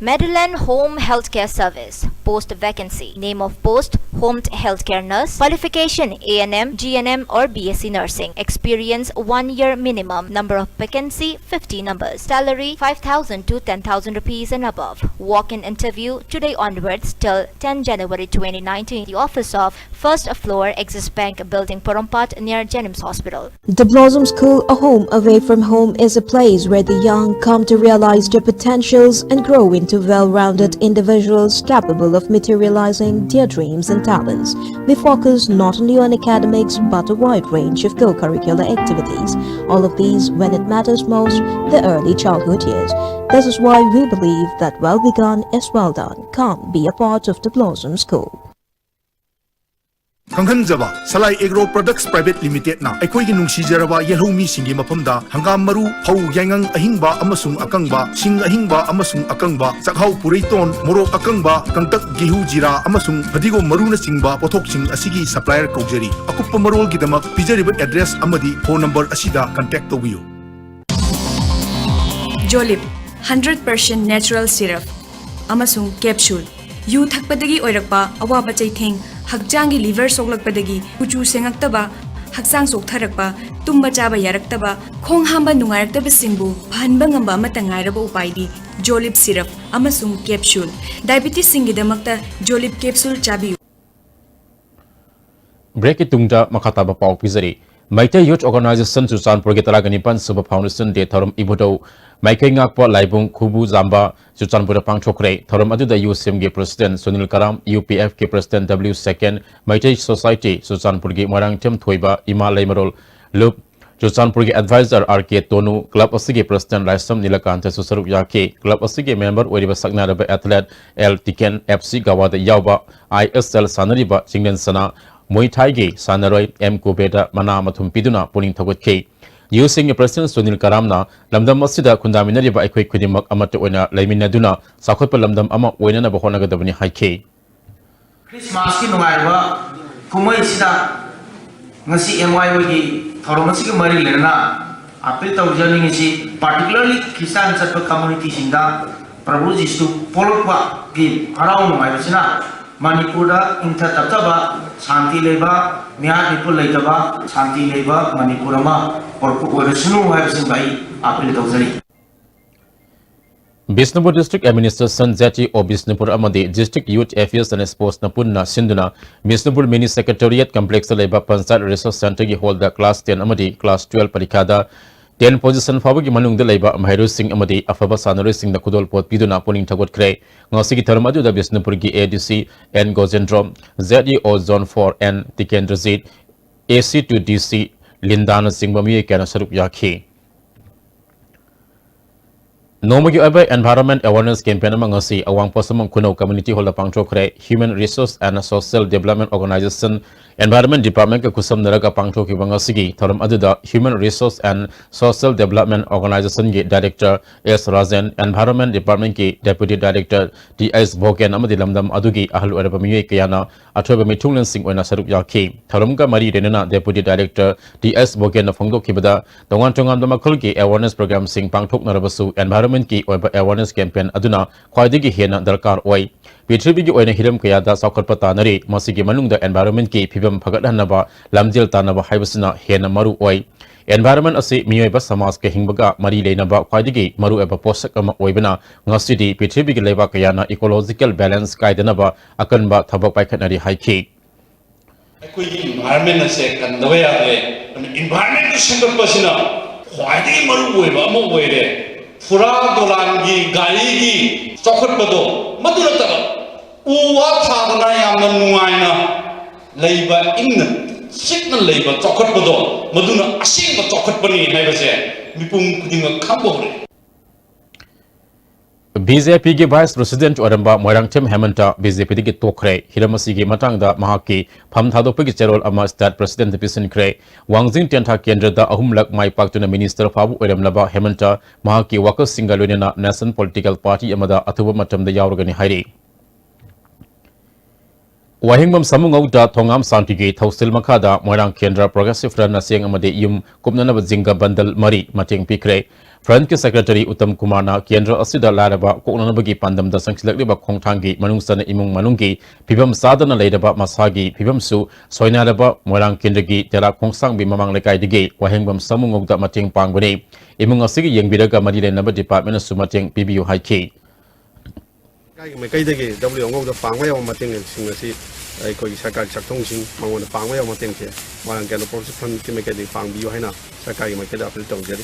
Madeline Home Healthcare Service, post vacancy, name of post, Home Healthcare Nurse, qualification, A N M, G N M or B S C Nursing, experience, one year minimum, number of vacancy, fifty numbers, salary, five thousand to ten thousand rupees and above. Walk-in interview today onwards till ten January twenty nineteen, the office of first floor, Axis Bank Building, Porompat, near JNIMS Hospital. The Blossom School, a home away from home, is a place where the young come to realize their potentials and grow into well-rounded individuals capable of materializing their dreams and talents. We focus not only on academics but a wide range of co-curricular activities. All of these when it matters most, the early childhood years. This is why we believe that well begun is well done. Come be a part of the Blossom School. ꯈꯪꯍꯟꯖꯕ, Salai agro products private ꯂꯤꯃꯤꯇꯦꯗꯅ ꯑꯩꯈꯣꯏꯒꯤ ꯅꯨꯡꯁꯤꯖꯔꯕ ꯌꯦꯜꯍꯧꯃꯤꯁꯤꯡꯒꯤ ꯃꯐꯝꯗ ꯍꯪꯒꯥꯝ ꯃꯔꯨ, ꯐꯧ, ꯌꯥꯏꯉꯪ ꯑꯍꯤꯡꯕ ꯑꯃꯁꯨꯡ ꯑꯀꯪꯕ, ꯁꯤꯡ ꯑꯍꯤꯡꯕ ꯑꯃꯁꯨꯡ ꯑꯀꯪꯕ, ꯆꯥꯛꯍꯥꯎ, ꯄꯨꯔꯩꯇꯣꯟ, ꯃꯣꯔꯣꯛ ꯑꯀꯪꯕ, ꯀꯪꯇꯛ, ꯒꯦꯍꯨ, ꯖꯤꯔꯥ ꯑꯃꯁꯨꯡ ꯐꯗꯤꯒꯣꯝ ꯃꯔꯨꯅꯆꯤꯡꯕ ꯄꯣꯠꯊꯣꯛꯁꯤꯡ ꯑꯁꯤꯒꯤ ꯁꯄ꯭ꯂꯥꯏꯌꯔ ꯀꯧꯖꯔꯤ꯫ ꯑꯀꯨꯞꯄ ꯃꯔꯣꯜꯒꯤꯗꯃꯛ ꯄꯤꯖꯔꯤꯕ ꯑꯦꯗ꯭ꯔꯦꯁ ꯑꯃꯗꯤ ꯐꯣꯟ ꯅꯝꯕꯔ ꯑꯁꯤꯗ ꯀꯟꯇꯦꯛ ꯇꯧꯕꯤꯌꯨ꯫ ꯖꯣꯂꯤꯞ, hundred percent natural syrup ꯑꯃꯁꯨꯡ capsule꯫ ꯌꯨ ꯊꯛꯄꯗꯒꯤ ꯑꯣꯏꯔꯛꯄ ꯑꯋꯥꯕ ꯆꯩꯊꯦꯡ, ꯍꯛꯆꯥꯡꯒꯤ ꯂꯤꯚꯔ ꯁꯣꯛꯂꯛꯄꯗꯒꯤ ꯀꯨꯆꯨ ꯁꯦꯡꯉꯛꯇꯕ, ꯍꯛꯆꯥꯡ ꯆꯣꯛꯊꯔꯛꯄ, ꯇꯨꯝꯕ ꯆꯥꯕ ꯌꯥꯔꯛꯇꯕ, ꯈꯣꯡ ꯍꯥꯝꯕ ꯅꯨꯡꯉꯥꯏꯔꯛꯇꯕꯁꯤꯡꯕꯨ ꯐꯍꯟꯕ ꯉꯝꯕ ꯑꯃꯠꯇ ꯉꯥꯏꯔꯕ ꯎꯄꯥꯏꯗꯤ ꯖꯣꯂꯤꯞ syrup ꯑꯃꯁꯨꯡ capsule꯫ ꯗꯥꯏꯕꯤꯇꯤꯁꯁꯤꯡꯒꯤꯗꯃꯛꯇ ꯖꯣꯂꯤꯞ capsule ꯆꯥꯕꯤꯌꯨ꯫ ꯕ꯭ꯔꯦꯛꯀꯤ ꯇꯨꯡꯗ ꯃꯈꯥ ꯇꯥꯕ ꯄꯥꯎ ꯄꯤꯖꯔꯤ꯫ ꯃꯩꯇꯩ ꯌꯨꯊ ꯑꯣꯔꯒꯅꯥꯏꯖꯦꯁꯟ ꯆꯨꯔꯆꯥꯟꯄꯨꯔꯒꯤ ꯇꯔꯥꯒ ꯅꯤꯄꯥꯟ ꯁꯨꯕ ꯐꯥꯎꯟꯗꯦꯁꯟ ꯗꯦ ꯊꯧꯔꯝ ꯏꯕꯨꯙꯧ ꯃꯥꯏꯀꯩ ꯉꯥꯛꯄ ꯂꯥꯏꯕꯨꯡ ꯈꯨꯕꯨ ꯖꯥꯝꯕ ꯆꯨꯔꯆꯥꯟꯄꯨꯔꯗ ꯄꯥꯡꯊꯣꯛꯈ꯭ꯔꯦ꯫ ꯊꯧꯔꯝ ꯑꯗꯨꯗ ꯌꯨ ꯁꯤ ꯑꯦꯝꯒꯤ ꯄ꯭ꯔꯁꯤꯗꯦꯟꯠ ꯁꯨꯅꯤꯜ ꯀꯔꯥꯝ, ꯌꯨ ꯄꯤ ꯑꯦꯐꯀꯤ ꯄ꯭ꯔꯁꯤꯗꯦꯟꯠ ꯗꯕ꯭ꯂꯤꯎ ꯁꯦꯀꯦꯟ, ꯃꯩꯇꯩ ꯁꯣꯁꯥꯏꯇꯤ ꯆꯨꯔꯆꯥꯟꯄꯨꯔꯒꯤ ꯃꯣꯏꯔꯥꯡꯊꯦꯝ ꯊꯣꯏꯕ, ꯏꯃꯥ ꯂꯩꯃꯔꯣꯜ ꯂꯨꯞ, ꯆꯨꯔꯆꯥꯟꯄꯨꯔꯒꯤ ꯑꯦꯗꯚꯥꯏꯖꯔ ꯑꯥꯔ ꯀꯦ ꯇꯣꯅꯨ, ꯀ꯭ꯂꯕ ꯑꯁꯤꯒꯤ ꯄ꯭ꯔꯁꯤꯗꯦꯟꯠ ꯂꯥꯏꯁ꯭ꯔꯝ ꯅꯤꯂꯀꯥꯟꯇꯁꯨ ꯁꯔꯨꯛ ꯌꯥꯈꯤ꯫ ꯀ꯭ꯂꯕ ꯑꯁꯤꯒꯤ ꯃꯦꯝꯕꯔ ꯑꯣꯏꯔꯤꯕ ꯁꯛꯅꯥꯏꯔꯕ ꯑꯦꯊꯂꯦꯠ ꯑꯦꯜ ꯇꯤꯀꯦꯟ, ꯑꯦꯐ ꯁꯤ ꯒꯋꯥꯗ ꯌꯥꯎꯕ ꯑꯥꯏ ꯑꯦꯁ ꯑꯦꯜ ꯁꯥꯟꯅꯔꯤꯕ ꯆꯤꯡꯂꯦꯟ ꯁꯅꯥ, ꯃꯨꯏ ꯊꯥꯏꯒꯤ ꯁꯥꯟꯅꯔꯣꯏ ꯑꯦꯝ ꯀꯨꯕꯦꯔꯗ ꯃꯅꯥ ꯃꯊꯨꯝ ꯄꯤꯗꯨꯅ ꯄꯨꯛꯅꯤꯡ ꯊꯧꯒꯠꯈꯤ꯫ ꯌꯨ ꯁꯤ ꯑꯦꯝꯒꯤ ꯄ꯭ꯔꯁꯤꯗꯦꯟꯠ ꯁꯨꯅꯤꯜ ꯀꯔꯥꯝꯅ ꯂꯝꯗꯝ ꯑꯁꯤꯗ ꯈꯨꯟꯗꯥꯃꯤꯟꯅꯔꯤꯕ ꯑꯩꯈꯣꯏ ꯈꯨꯗꯤꯡꯃꯛ ꯑꯃꯠꯇ ꯑꯣꯏꯅ ꯂꯩꯃꯤꯟꯅꯗꯨꯅ ꯆꯥꯎꯈꯠꯄ ꯂꯝꯗꯝ ꯑꯃ ꯑꯣꯏꯅꯅꯕ ꯍꯣꯠꯅꯒꯗꯕꯅꯤ ꯍꯥꯏꯈꯤ꯫ ꯈ꯭ꯔꯤꯁꯃꯥꯁꯀꯤ ꯅꯨꯡꯉꯥꯏꯕ ꯀꯨꯝꯍꯩꯁꯤꯗ ꯉꯁꯤ ꯑꯦꯝ ꯋꯥꯏ ꯑꯣꯒꯤ ꯊꯧꯔꯝ ꯑꯁꯤꯒ ꯃꯔꯤ ꯂꯩꯅꯅ ꯑꯄꯤꯜ ꯇꯧꯖꯅꯤꯡꯉꯤꯁꯤ, ꯄꯥꯔꯇꯤꯀꯨꯂꯔꯂꯤ ꯈ꯭ꯔꯤꯁꯇꯥꯟ ꯆꯠꯄ ꯀꯝꯃ꯭ꯌꯨꯅꯤꯇꯤꯁꯤꯡꯗ ꯄ꯭ꯔꯚꯨ ꯖꯤꯁꯨ ꯄꯣꯛꯂꯛꯄꯒꯤ ꯍꯔꯥꯎ ꯅꯨꯡꯉꯥꯏꯕꯁꯤꯅ ꯃꯅꯤꯄꯨꯔꯗ ꯏꯪꯊ ꯇꯞꯊꯕ, ꯁꯥꯟꯇꯤ ꯂꯩꯕ, ꯃꯤꯍꯥꯠ ꯃꯤꯄꯨꯟ ꯂꯩꯇꯕ, ꯁꯥꯟꯇꯤ ꯂꯩꯕ ꯃꯅꯤꯄꯨꯔ ꯑꯃ ꯄꯣꯔꯛꯄ ꯑꯣꯏꯔꯁꯅꯨ ꯍꯥꯏꯕꯁꯤꯃ ꯑꯩ ꯑꯥꯄꯤꯜ ꯇꯧꯖꯔꯤ꯫ Bishnupur District Administration, Z E O Bishnupur ꯑꯃꯗꯤ District Youth Affairs and Sportsꯅ ꯄꯨꯟꯅ ꯁꯤꯟꯗꯨꯅ ꯕꯤꯁꯅꯨꯄꯨꯔ Mini Secretariat Complexꯇ ꯂꯩꯕ Panchayat Resource Centreꯒꯤ hallꯗ class ten ꯑꯃꯗꯤ class twelve ꯄꯔꯤꯈꯥꯗ ten position ꯐꯥꯎꯕꯒꯤ ꯃꯅꯨꯡꯗ ꯂꯩꯕ ꯃꯍꯩꯔꯣꯏꯁꯤꯡ ꯑꯃꯗꯤ ꯑꯐꯕ ꯁꯥꯟꯅꯔꯣꯏꯁꯤꯡꯗ ꯈꯨꯗꯣꯜꯄꯣꯠ ꯄꯤꯗꯨꯅ ꯄꯨꯛꯅꯤꯡ ꯊꯧꯒꯠꯈ꯭ꯔꯦ꯫ ꯉꯁꯤꯒꯤ ꯊꯧꯔꯝ ꯑꯗꯨꯗ ꯕꯤꯁꯅꯨꯄꯨꯔꯒꯤ A D C N ꯒꯣꯖꯦꯟꯗ꯭ꯔꯣ, Z E O Zone four N Tikendrajit, A C two D C ꯂꯤꯟꯗꯥꯅꯆꯤꯡꯕ ꯃꯤꯑꯣꯏ ꯀꯌꯥꯅ ꯁꯔꯨꯛ ꯌꯥꯈꯤ꯫ ꯅꯣꯡꯃꯒꯤ ꯑꯣꯏꯕ Environment Awareness Campaign ꯑꯃ ꯉꯁꯤ ꯑꯋꯥꯡ ꯄꯣꯠꯁꯪꯕꯝ ꯈꯨꯅꯧ Community Hallꯗ ꯄꯥꯡꯊꯣꯛꯈ꯭ꯔꯦ꯫ Human Resource and Social Development Organization, Environment Departmentꯀ ꯈꯨꯠꯁꯝꯅꯔꯒ ꯄꯥꯡꯊꯣꯛꯈꯤꯕ ꯉꯁꯤꯒꯤ ꯊꯧꯔꯝ ꯑꯗꯨꯗ Human Resource and Social Development Organizationꯒꯤ Director S Rajen, Environment Departmentꯀꯤ Deputy Director T S ꯚꯣꯒꯦꯟ ꯑꯃꯗꯤ ꯂꯝꯗꯝ ꯑꯗꯨꯒꯤ ꯑꯍꯜ ꯑꯣꯏꯔꯕ ꯃꯤꯑꯣꯏ ꯀꯌꯥꯅ ꯑꯊꯣꯏꯕ ꯃꯤꯊꯨꯡꯂꯦꯟꯁꯤꯡ ꯑꯣꯏꯅ ꯁꯔꯨꯛ ꯌꯥꯈꯤ꯫ ꯊꯧꯔꯝꯒ ꯃꯔꯤ ꯂꯩꯅꯅ Deputy Director T S ꯚꯣꯒꯦꯟꯅ ꯐꯣꯡꯗꯣꯛꯈꯤꯕꯗ, ꯇꯣꯉꯥꯟ ꯇꯣꯉꯥꯟꯕ ꯃꯈꯜꯒꯤ awareness programꯁꯤꯡ ꯄꯥꯡꯊꯣꯛꯅꯔꯕꯁꯨ environmentꯀꯤ ꯑꯣꯏꯕ awareness campaign ꯑꯗꯨꯅ ꯈ꯭ꯋꯥꯏꯗꯒꯤ ꯍꯦꯟꯅ ꯗꯔꯀꯥꯔ ꯑꯣꯏ꯫ ꯄ꯭ꯔꯤꯊꯤꯕꯤꯒꯤ ꯑꯣꯏꯅ ꯍꯤꯔꯝ ꯀꯌꯥꯗ ꯆꯥꯎꯈꯠꯄ ꯇꯥꯅꯔꯤ꯫ ꯃꯁꯤꯒꯤ ꯃꯅꯨꯡꯗ environmentꯀꯤ ꯐꯤꯕꯝ ꯐꯒꯠꯍꯟꯅꯕ ꯂꯝꯖꯦꯜ ꯇꯥꯟꯅꯕ ꯍꯥꯏꯕꯁꯤꯅ ꯍꯦꯟꯅ ꯃꯔꯨ ꯑꯣꯏ꯫ Environment ꯑꯁꯤ ꯃꯤꯑꯣꯏꯕ ꯁꯃꯥꯖꯀ ꯍꯤꯡꯕꯒ ꯃꯔꯤ ꯂꯩꯅꯕ ꯈ꯭ꯋꯥꯏꯗꯒꯤ ꯃꯔꯨꯑꯣꯏꯕ ꯄꯣꯠꯁꯛ ꯑꯃ ꯑꯣꯏꯕꯅ, ꯉꯁꯤꯗꯤ ꯄ꯭ꯔꯤꯊꯤꯕꯤꯒꯤ ꯂꯩꯕꯥꯛ ꯀꯌꯥꯅ ecological balance ꯀꯥꯏꯗꯅꯕ ꯑꯀꯟꯕ ꯊꯕꯛ ꯄꯥꯏꯈꯠꯅꯔꯤ ꯍꯥꯏꯈꯤ꯫ ꯑꯩꯈꯣꯏꯒꯤ environment ꯑꯁꯦ ꯀꯟꯗꯕ ꯌꯥꯗ꯭ꯔꯦ꯫ ꯑꯗꯨꯅ environmentꯇꯨ ꯁꯦꯝꯒꯠꯄꯁꯤꯅ ꯈ꯭ꯋꯥꯏꯗꯒꯤ ꯃꯔꯨ ꯑꯣꯏꯕ ꯑꯃ ꯑꯣꯏꯔꯦ꯫ ꯐꯨꯔꯥ ꯗꯣꯂꯥꯟꯒꯤ ꯒꯥꯔꯤꯒꯤ ꯆꯥꯎꯈꯠꯄꯗꯣ ꯃꯗꯨ ꯅꯠꯇꯕ, ꯎ ꯋꯥ ꯊꯥꯗꯅ ꯌꯥꯝꯅ ꯅꯨꯡꯉꯥꯏꯅ ꯂꯩꯕ, ꯏꯪꯅ ꯆꯤꯛꯅ ꯂꯩꯕ ꯆꯥꯎꯈꯠꯄꯗꯣ, ꯃꯗꯨꯅ ꯑꯁꯦꯡꯕ ꯆꯥꯎꯈꯠꯄꯅꯤ ꯍꯥꯏꯕꯁꯦ ꯃꯤꯄꯨꯝ ꯈꯨꯗꯤꯡꯃꯛ ꯈꯪꯕ ꯍꯧꯔꯛꯑꯦ꯫ BJPꯒꯤ Vice President ꯑꯣꯏꯔꯝꯕ ꯃꯣꯏꯔꯥꯡꯊꯦꯝ ꯍꯦꯃꯟꯇ BJPꯗꯒꯤ ꯇꯣꯛꯈ꯭ꯔꯦ꯫ ꯍꯤꯔꯝ ꯑꯁꯤꯒꯤ ꯃꯇꯥꯡꯗ ꯃꯍꯥꯛꯀꯤ ꯐꯝ ꯊꯥꯗꯣꯛꯄꯒꯤ ꯆꯦꯔꯣꯜ ꯑꯃ State Presidentꯇ ꯄꯤꯁꯤꯟꯈ꯭ꯔꯦ꯫ ꯋꯥꯡꯖꯤꯡ ꯇꯦꯟꯊꯥ ꯀꯦꯟꯗ꯭ꯔꯗ ꯑꯍꯨꯝꯂꯛ ꯃꯥꯏ ꯄꯥꯛꯇꯨꯅ minister ꯐꯥꯎꯕ ꯑꯣꯏꯔꯝꯂꯕ ꯍꯦꯃꯟꯇ ꯃꯍꯥꯛꯀꯤ ꯋꯥꯀꯔꯁꯤꯡꯒ ꯂꯣꯏꯅꯅ national political party ꯑꯃꯗ ꯑꯊꯨꯕ ꯃꯇꯝꯗ ꯌꯥꯎꯔꯒꯅꯤ ꯍꯥꯏꯔꯤ꯫ ꯋꯥꯍꯦꯡꯕꯝ ꯁꯥꯃꯨꯉꯧꯗ ꯊꯣꯉꯥꯝ ꯁꯥꯟꯇꯤꯒꯤ ꯊꯧꯁꯤꯜ ꯃꯈꯥꯗ ꯃꯣꯏꯔꯥꯡ ꯀꯦꯟꯗ꯭ꯔ Progressive Front ꯅ ꯆꯦꯡ ꯑꯃꯗꯤ ꯌꯨꯝ ꯀꯨꯞꯅꯅꯕ ꯖꯤꯡꯒ bundle ꯃꯔꯤ ꯃꯇꯦꯡ ꯄꯤꯈ꯭ꯔꯦ꯫ Front ꯀꯤ Secretary ꯎꯠꯇꯝ ꯀꯨꯃꯥꯔꯅ ꯀꯦꯟꯗ꯭ꯔ ꯑꯁꯤꯗ ꯂꯥꯏꯔꯕ ꯀꯣꯛꯅꯅꯕꯒꯤ ꯄꯥꯟꯗꯝꯗ ꯆꯪꯁꯤꯜꯂꯛꯂꯤꯕ ꯈꯣꯡꯊꯥꯡꯒꯤ ꯃꯅꯨꯡ ꯆꯟꯅ ꯏꯃꯨꯡ ꯃꯅꯨꯡꯒꯤ ꯐꯤꯕꯝ ꯆꯥꯗꯅ ꯂꯩꯔꯕ ꯃꯁꯥꯒꯤ ꯐꯤꯕꯝꯁꯨ ꯁꯣꯏꯅꯔꯕ ꯃꯣꯏꯔꯥꯡ ꯀꯦꯟꯗ꯭ꯔꯒꯤ ꯇꯦꯔꯥ ꯈꯣꯡꯁꯥꯡꯕꯤ ꯃꯃꯥꯡ ꯂꯩꯀꯥꯏꯗꯒꯤ ꯋꯥꯍꯦꯡꯕꯝ ꯁꯥꯃꯨꯉꯧꯗ ꯃꯇꯦꯡ ꯄꯥꯡꯕꯅꯤ꯫ ꯏꯃꯨꯡ ꯑꯁꯤꯒꯤ ꯌꯦꯡꯕꯤꯔꯒ ꯃꯔꯤ ꯂꯩꯅꯕ department ꯅꯁꯨ ꯃꯇꯦꯡ ꯄꯤꯕꯤꯌꯨ ꯍꯥꯏꯈꯤ꯫ ꯂꯩꯀꯥꯏꯒꯤ ꯃꯥꯏꯀꯩꯗꯒꯤ W ꯑꯉꯧꯗ ꯄꯥꯡꯕ ꯌꯥꯕ ꯃꯇꯦꯡꯁꯤꯡ ꯑꯁꯤ ꯑꯩꯈꯣꯏꯒꯤ ꯁꯔꯀꯥꯔꯒꯤ ꯆꯥꯛꯊꯣꯡꯁꯤꯡ ꯃꯉꯣꯟꯗ ꯄꯥꯡꯕ ꯌꯥꯕ ꯃꯇꯦꯡꯁꯦ ꯃꯣꯏꯔꯥꯡ ꯀꯦꯟꯗ꯭ꯔ Progressive Front ꯀꯤ ꯃꯥꯏꯀꯩꯗꯒꯤ ꯄꯥꯡꯕꯤꯌꯨ ꯍꯥꯏꯅ ꯁꯔꯀꯥꯔꯒꯤ ꯃꯥꯏꯀꯩꯗ appeal ꯇꯧꯖꯔꯤ꯫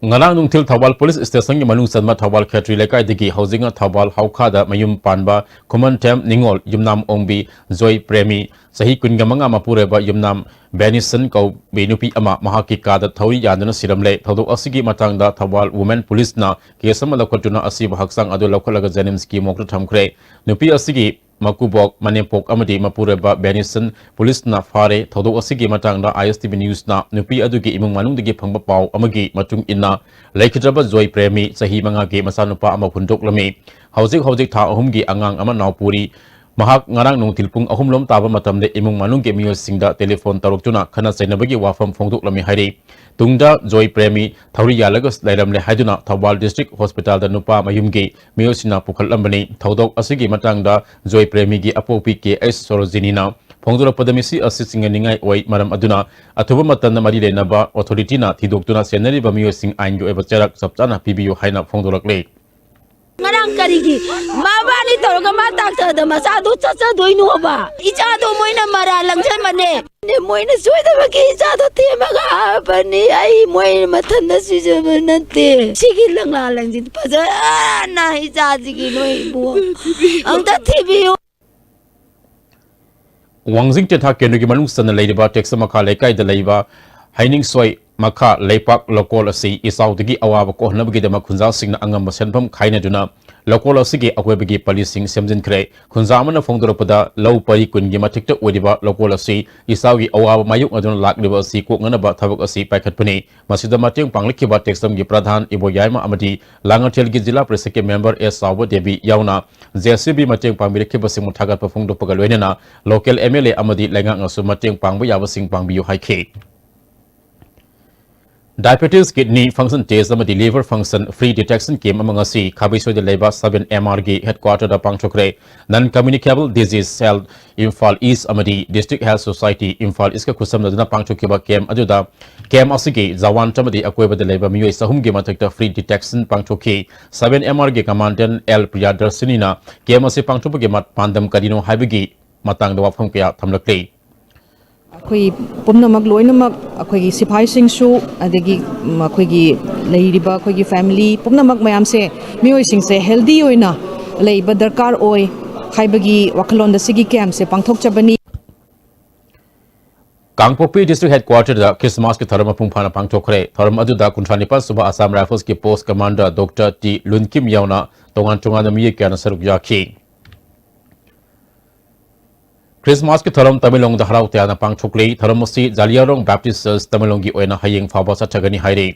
ꯉꯔꯥꯡ ꯅꯨꯡꯊꯤꯜ ꯊꯧꯕꯥꯜ police station ꯒꯤ ꯃꯅꯨꯡ ꯆꯟꯕ ꯊꯧꯕꯥꯜ ꯈꯦꯇ꯭ꯔꯤ ꯂꯩꯀꯥꯏꯗꯒꯤ ꯍꯧꯖꯤꯛꯅ ꯊꯧꯕꯥꯜ ꯍꯧꯈꯥꯗ ꯃꯌꯨꯝ ꯄꯥꯟꯕ ꯈꯨꯃꯟꯊꯦꯝ ꯅꯤꯉꯣꯜ ꯌꯨꯝꯅꯥꯝ ꯑꯣꯡꯕꯤ ꯖꯣꯏ ꯄ꯭ꯔꯦꯃꯤ ꯆꯍꯤ ꯀꯨꯟꯒ ꯃꯉꯥ ꯃꯄꯨꯔꯣꯏꯕ ꯌꯨꯝꯅꯥꯝ ꯕꯦꯅꯤꯁꯟ ꯀꯧꯕꯤ ꯅꯨꯄꯤ ꯑꯃ ꯃꯍꯥꯛꯀꯤ ꯀꯥꯗ ꯊꯧꯔꯤ ꯌꯥꯟꯗꯨꯅ ꯁꯤꯔꯝꯂꯦ꯫ ꯊꯧꯗꯣꯛ ꯑꯁꯤꯒꯤ ꯃꯇꯥꯡꯗ ꯊꯧꯕꯥꯜ Women Police ꯅ case ꯑꯃ ꯂꯧꯈꯠꯇꯨꯅ ꯑꯁꯤꯕ ꯍꯛꯆꯥꯡ ꯑꯗꯨ ꯂꯧꯈꯠꯂꯒ JNIMS ꯀꯤ morgue ꯇ ꯊꯝꯈ꯭ꯔꯦ꯫ ꯅꯨꯄꯤ ꯑꯁꯤꯒꯤ ꯃꯀꯨꯕꯣꯛ, ꯃꯅꯦꯝꯄꯣꯛ ꯑꯃꯗꯤ ꯃꯄꯨꯔꯣꯏꯕ ꯕꯦꯅꯤꯁꯟ police ꯅ ꯐꯥꯔꯦ꯫ ꯊꯧꯗꯣꯛ ꯑꯁꯤꯒꯤ ꯃꯇꯥꯡꯗ ISTV News ꯅ ꯅꯨꯄꯤ ꯑꯗꯨꯒꯤ ꯏꯃꯨꯡ ꯃꯅꯨꯡꯗꯒꯤ ꯐꯪꯕ ꯄꯥꯎ ꯑꯃꯒꯤ ꯃꯇꯨꯡ ꯏꯟꯅ, ꯂꯩꯈꯤꯗ꯭ꯔꯕ ꯖꯣꯏ ꯄ꯭ꯔꯦꯃꯤ ꯆꯍꯤ ꯃꯉꯥꯒꯤ ꯃꯆꯥꯅꯨꯄꯥ ꯑꯃ ꯍꯨꯟꯗꯣꯛꯂꯝꯃꯤ꯫ ꯍꯧꯖꯤꯛ ꯍꯧꯖꯤꯛ ꯊꯥ ꯑꯍꯨꯝꯒꯤ ꯑꯉꯥꯡ ꯑꯃ ꯅꯥꯎꯄꯨꯔꯤ꯫ ꯃꯍꯥꯛ ꯉꯔꯥꯡ ꯅꯨꯡꯊꯤꯜ ꯄꯨꯡ ꯑꯍꯨꯝ ꯂꯣꯝ ꯇꯥꯕ ꯃꯇꯝꯗ ꯏꯃꯨꯡ ꯃꯅꯨꯡꯒꯤ ꯃꯤꯑꯣꯏꯁꯤꯡꯗ telephone ꯇꯧꯔꯛꯇꯨꯅ ꯈꯠꯅ ꯆꯩꯅꯕꯒꯤ ꯋꯥꯐꯝ ꯐꯣꯡꯗꯣꯛꯂꯝꯃꯤ ꯍꯥꯏꯔꯤ꯫ ꯇꯨꯡꯗ ꯖꯣꯏ ꯄ꯭ꯔꯦꯃꯤ ꯊꯧꯔꯤ ꯌꯥꯜꯂꯒ ꯂꯩꯔꯝꯂꯦ ꯍꯥꯏꯗꯨꯅ ꯊꯧꯕꯥꯜ district hospital ꯗ ꯅꯨꯄꯥ ꯃꯌꯨꯝꯒꯤ ꯃꯤꯑꯣꯏꯁꯤꯡꯅ ꯄꯨꯈꯠꯂꯝꯕꯅꯤ꯫ ꯊꯧꯗꯣꯛ ꯑꯁꯤꯒꯤ ꯃꯇꯥꯡꯗ ꯖꯣꯏ ꯄ꯭ꯔꯦꯃꯤꯒꯤ ꯑꯄꯣꯛꯄꯤ ꯀꯦ ꯑꯩꯆ ꯁꯣꯔꯣꯖꯤꯅꯤꯅ ꯐꯣꯡꯗꯣꯔꯛꯄꯗ, ꯃꯁꯤ ꯑꯁꯤ ꯆꯤꯡꯅꯅꯤꯡꯉꯥꯏ ꯑꯣꯏ, ꯃꯔꯝ ꯑꯗꯨꯅ ꯑꯊꯨꯕ ꯃꯇꯝꯗ ꯃꯔꯤ ꯂꯩꯅꯕ authority ꯅ ꯊꯤꯗꯣꯛꯇꯨꯅ ꯆꯦꯟꯅꯔꯤꯕ ꯃꯤꯑꯣꯏꯁꯤꯡ ꯑꯥꯏꯟꯒꯤ ꯑꯣꯏꯕ ꯆꯩꯔꯥꯛ ꯆꯞ ꯆꯥꯅ ꯄꯤꯕꯤꯌꯨ ꯍꯥꯏꯅ ꯐꯣꯡꯗꯣꯔꯛꯂꯤ꯫ ꯉꯔꯥꯡ ꯀꯔꯤꯒꯤ ꯃꯕꯥꯅꯤ ꯇꯧꯔꯒ ꯃꯥ ꯗꯥꯛꯇꯔꯗ ꯃꯆꯥꯗꯨ ꯆꯠꯆꯗꯣꯏꯅꯣꯕ? ꯏꯆꯥꯗꯣ ꯃꯣꯏꯅ ꯃꯔꯥꯜ ꯂꯪꯁꯟꯕꯅꯦ꯫ ꯃꯣꯏꯅ ꯁꯣꯏꯗꯕꯒꯤ ꯏꯆꯥꯗꯣ ꯊꯦꯝꯃꯒ ꯍꯥꯞꯄꯅꯤ꯫ ꯑꯩ ꯃꯣꯏ ꯃꯊꯟꯗ ꯁꯤꯖꯕ ꯅꯠꯇꯦ꯫ ꯁꯤꯒꯤ ꯂꯪꯂꯥ ꯂꯪꯁꯤꯟ ꯐꯖꯅ ꯏꯆꯥꯁꯤꯒꯤ ꯅꯣꯏ ꯏꯕꯨꯡ ꯑꯝꯇ ꯊꯤꯕꯤꯌꯨ꯫ ꯋꯥꯡꯖꯤꯡ ꯇꯦꯟꯊꯥ ꯀꯦꯟꯗ꯭ꯔꯒꯤ ꯃꯅꯨꯡ ꯆꯟꯅ ꯂꯩꯔꯤꯕ ꯇꯦꯛꯁ ꯃꯈꯥ ꯂꯩꯀꯥꯏꯗ ꯂꯩꯕ ꯍꯩꯅꯤꯡꯁꯣꯏ ꯃꯈꯥ ꯂꯩꯄꯥꯛ ꯂꯣꯀꯣꯜ ꯑꯁꯤ ꯏꯆꯥꯎꯗꯒꯤ ꯑꯋꯥꯕ ꯀꯣꯛꯍꯟꯅꯕꯒꯤꯗꯃꯛ ꯈꯨꯟꯖꯥꯁꯤꯡꯅ ꯑꯉꯝꯕ ꯁꯦꯟꯐꯝ ꯈꯥꯏꯅꯗꯨꯅ ꯂꯧꯀꯣꯜ ꯑꯁꯤꯒꯤ ꯑꯀꯣꯏꯕꯒꯤ ꯄꯜꯂꯤꯁꯤꯡ ꯁꯦꯝꯖꯤꯟꯈ꯭ꯔꯦ꯫ ꯈꯨꯟꯖꯥ ꯑꯃꯅ ꯐꯣꯡꯗꯣꯔꯛꯄꯗ, ꯂꯧ ꯄꯔꯤ ꯀꯨꯟꯒꯤ ꯃꯊꯛꯇ ꯑꯣꯏꯔꯤꯕ ꯂꯧꯀꯣꯜ ꯑꯁꯤ ꯏꯆꯥꯎꯒꯤ ꯑꯋꯥꯕ ꯃꯥꯌꯣꯛꯅꯗꯨꯅ ꯂꯥꯛꯂꯤꯕ ꯑꯁꯤ ꯀꯣꯛꯅꯅꯕ ꯊꯕꯛ ꯑꯁꯤ ꯄꯥꯏꯈꯠꯄꯅꯤ꯫ ꯃꯁꯤꯗ ꯃꯇꯦꯡ ꯄꯥꯡꯂꯛꯈꯤꯕ ꯇꯦꯛꯁꯝꯒꯤ ꯄ꯭ꯔꯙꯥꯟ ꯏꯕꯣꯌꯥꯏꯃ ꯑꯃꯗꯤ ꯂꯥꯡꯉꯊꯦꯜꯒꯤ ꯖꯤꯂꯥ ꯄꯔꯤꯁꯠꯀꯤ ꯃꯦꯝꯕꯔ ꯑꯦꯁ ꯆꯥꯎꯕ ꯗꯦꯕꯤ ꯌꯥꯎꯅ ꯖꯦ ꯁꯤ ꯕꯤ ꯃꯇꯦꯡ ꯄꯥꯡꯕꯤꯔꯛꯈꯤꯕꯁꯤꯡꯕꯨ ꯊꯥꯒꯠꯄ ꯐꯣꯡꯗꯣꯛꯄꯒ ꯂꯣꯏꯅꯅ ꯂꯣꯀꯦꯜ ꯑꯦꯝ ꯑꯦꯜ ꯑꯦ ꯑꯃꯗꯤ ꯂꯩꯉꯥꯛꯅꯁꯨ ꯃꯇꯦꯡ ꯄꯥꯡꯕ ꯌꯥꯕꯁꯤꯡ ꯄꯥꯡꯕꯤꯌꯨ ꯍꯥꯏꯈꯤ꯫ Diabetes, kidney function test ꯑꯃꯗꯤ liver function free detection camp ꯑꯃ ꯉꯁꯤ ꯈꯥꯕꯩꯁꯣꯏꯗ ꯂꯩꯕ seven M R ꯒꯤ headquarter ꯗ ꯄꯥꯡꯊꯣꯛꯈ꯭ꯔꯦ꯫ Non Communicable Disease Cell Imphal ꯏꯁ ꯑꯃꯗꯤ District Health Society ꯏꯝꯐꯥꯜ ꯏꯁꯀ ꯈꯨꯠꯁꯝꯅꯗꯨꯅ ꯄꯥꯡꯊꯣꯛꯈꯤꯕ camp ꯑꯗꯨꯗ camp ꯑꯁꯤꯒꯤ ꯖꯋꯥꯟ ꯑꯃꯗꯤ ꯑꯀꯣꯏꯕꯗ ꯂꯩꯕ ꯃꯤꯑꯣꯏ ꯆꯍꯨꯝꯒꯤ ꯃꯊꯛꯇ free detection ꯄꯥꯡꯊꯣꯛꯈꯤ꯫ Seven M R ꯒꯤ commandant L ꯄ꯭ꯔꯤꯌꯥꯗꯔꯁꯤꯅꯤꯅ camp ꯑꯁꯤ ꯄꯥꯡꯊꯣꯛꯄꯒꯤ ꯃ-, ꯄꯥꯟꯗꯝ ꯀꯔꯤꯅꯣ ꯍꯥꯏꯕꯒꯤ ꯃꯇꯥꯡꯗ ꯋꯥꯐꯝ ꯀꯌꯥ ꯊꯝꯂꯛꯂꯤ꯫ ꯑꯩꯈꯣꯏ ꯄꯨꯝꯅꯃꯛ ꯂꯣꯏꯅꯃꯛ, ꯑꯩꯈꯣꯏꯒꯤ ꯁꯤꯐꯥꯏꯁꯤꯡꯁꯨ, ꯑꯗꯒꯤ, ꯎꯝ, ꯑꯩꯈꯣꯏꯒꯤ ꯂꯩꯔꯤꯕ ꯑꯩꯈꯣꯏꯒꯤ family ꯄꯨꯝꯅꯃꯛ ꯃꯌꯥꯝꯁꯦ, ꯃꯤꯑꯣꯏꯁꯤꯡꯁꯦ healthy ꯑꯣꯏꯅ ꯂꯩꯕ ꯗꯔꯀꯥꯔ ꯑꯣꯏ ꯍꯥꯏꯕꯒꯤ ꯋꯥꯈꯜꯂꯣꯟꯗ ꯁꯤꯒꯤ camp ꯁꯦ ꯄꯥꯡꯊꯣꯛꯆꯕꯅꯤ꯫ ꯀꯥꯡꯄꯣꯛꯄꯤ District Headquarter ꯗ Christmas ꯀꯤ ꯊꯧꯔꯝ ꯃꯄꯨꯡ ꯐꯥꯅ ꯄꯥꯡꯊꯣꯛꯈ꯭ꯔꯦ꯫ ꯊꯧꯔꯝ ꯑꯗꯨꯗ ꯀꯨꯟꯊ꯭ꯔꯥ ꯅꯤꯄꯥꯟ ꯁꯨꯕ Assam Rifles ꯀꯤ post commander Doctor ꯇꯤ ꯂꯨꯟꯀꯤꯝ ꯌꯥꯎꯅ ꯇꯣꯉꯥꯟ ꯇꯣꯉꯥꯟꯕ ꯃꯤꯑꯣꯏ ꯀꯌꯥꯅ ꯁꯔꯨꯛ ꯌꯥꯈꯤ꯫ Christmas ꯀꯤ ꯊꯧꯔꯝ ꯇꯃꯦꯡꯂꯣꯡꯗ ꯍꯔꯥꯎ ꯇꯌꯥꯝꯅ ꯄꯥꯡꯊꯣꯛꯂꯤ꯫ ꯊꯧꯔꯝ ꯑꯁꯤ ꯖꯥꯂꯤꯌꯥꯔꯣꯡ Baptist Church ꯇꯃꯦꯡꯂꯣꯡꯒꯤ ꯑꯣꯏꯅ ꯍꯌꯦꯡ ꯐꯥꯎꯕ ꯆꯠꯊꯒꯅꯤ ꯍꯥꯏꯔꯤ꯫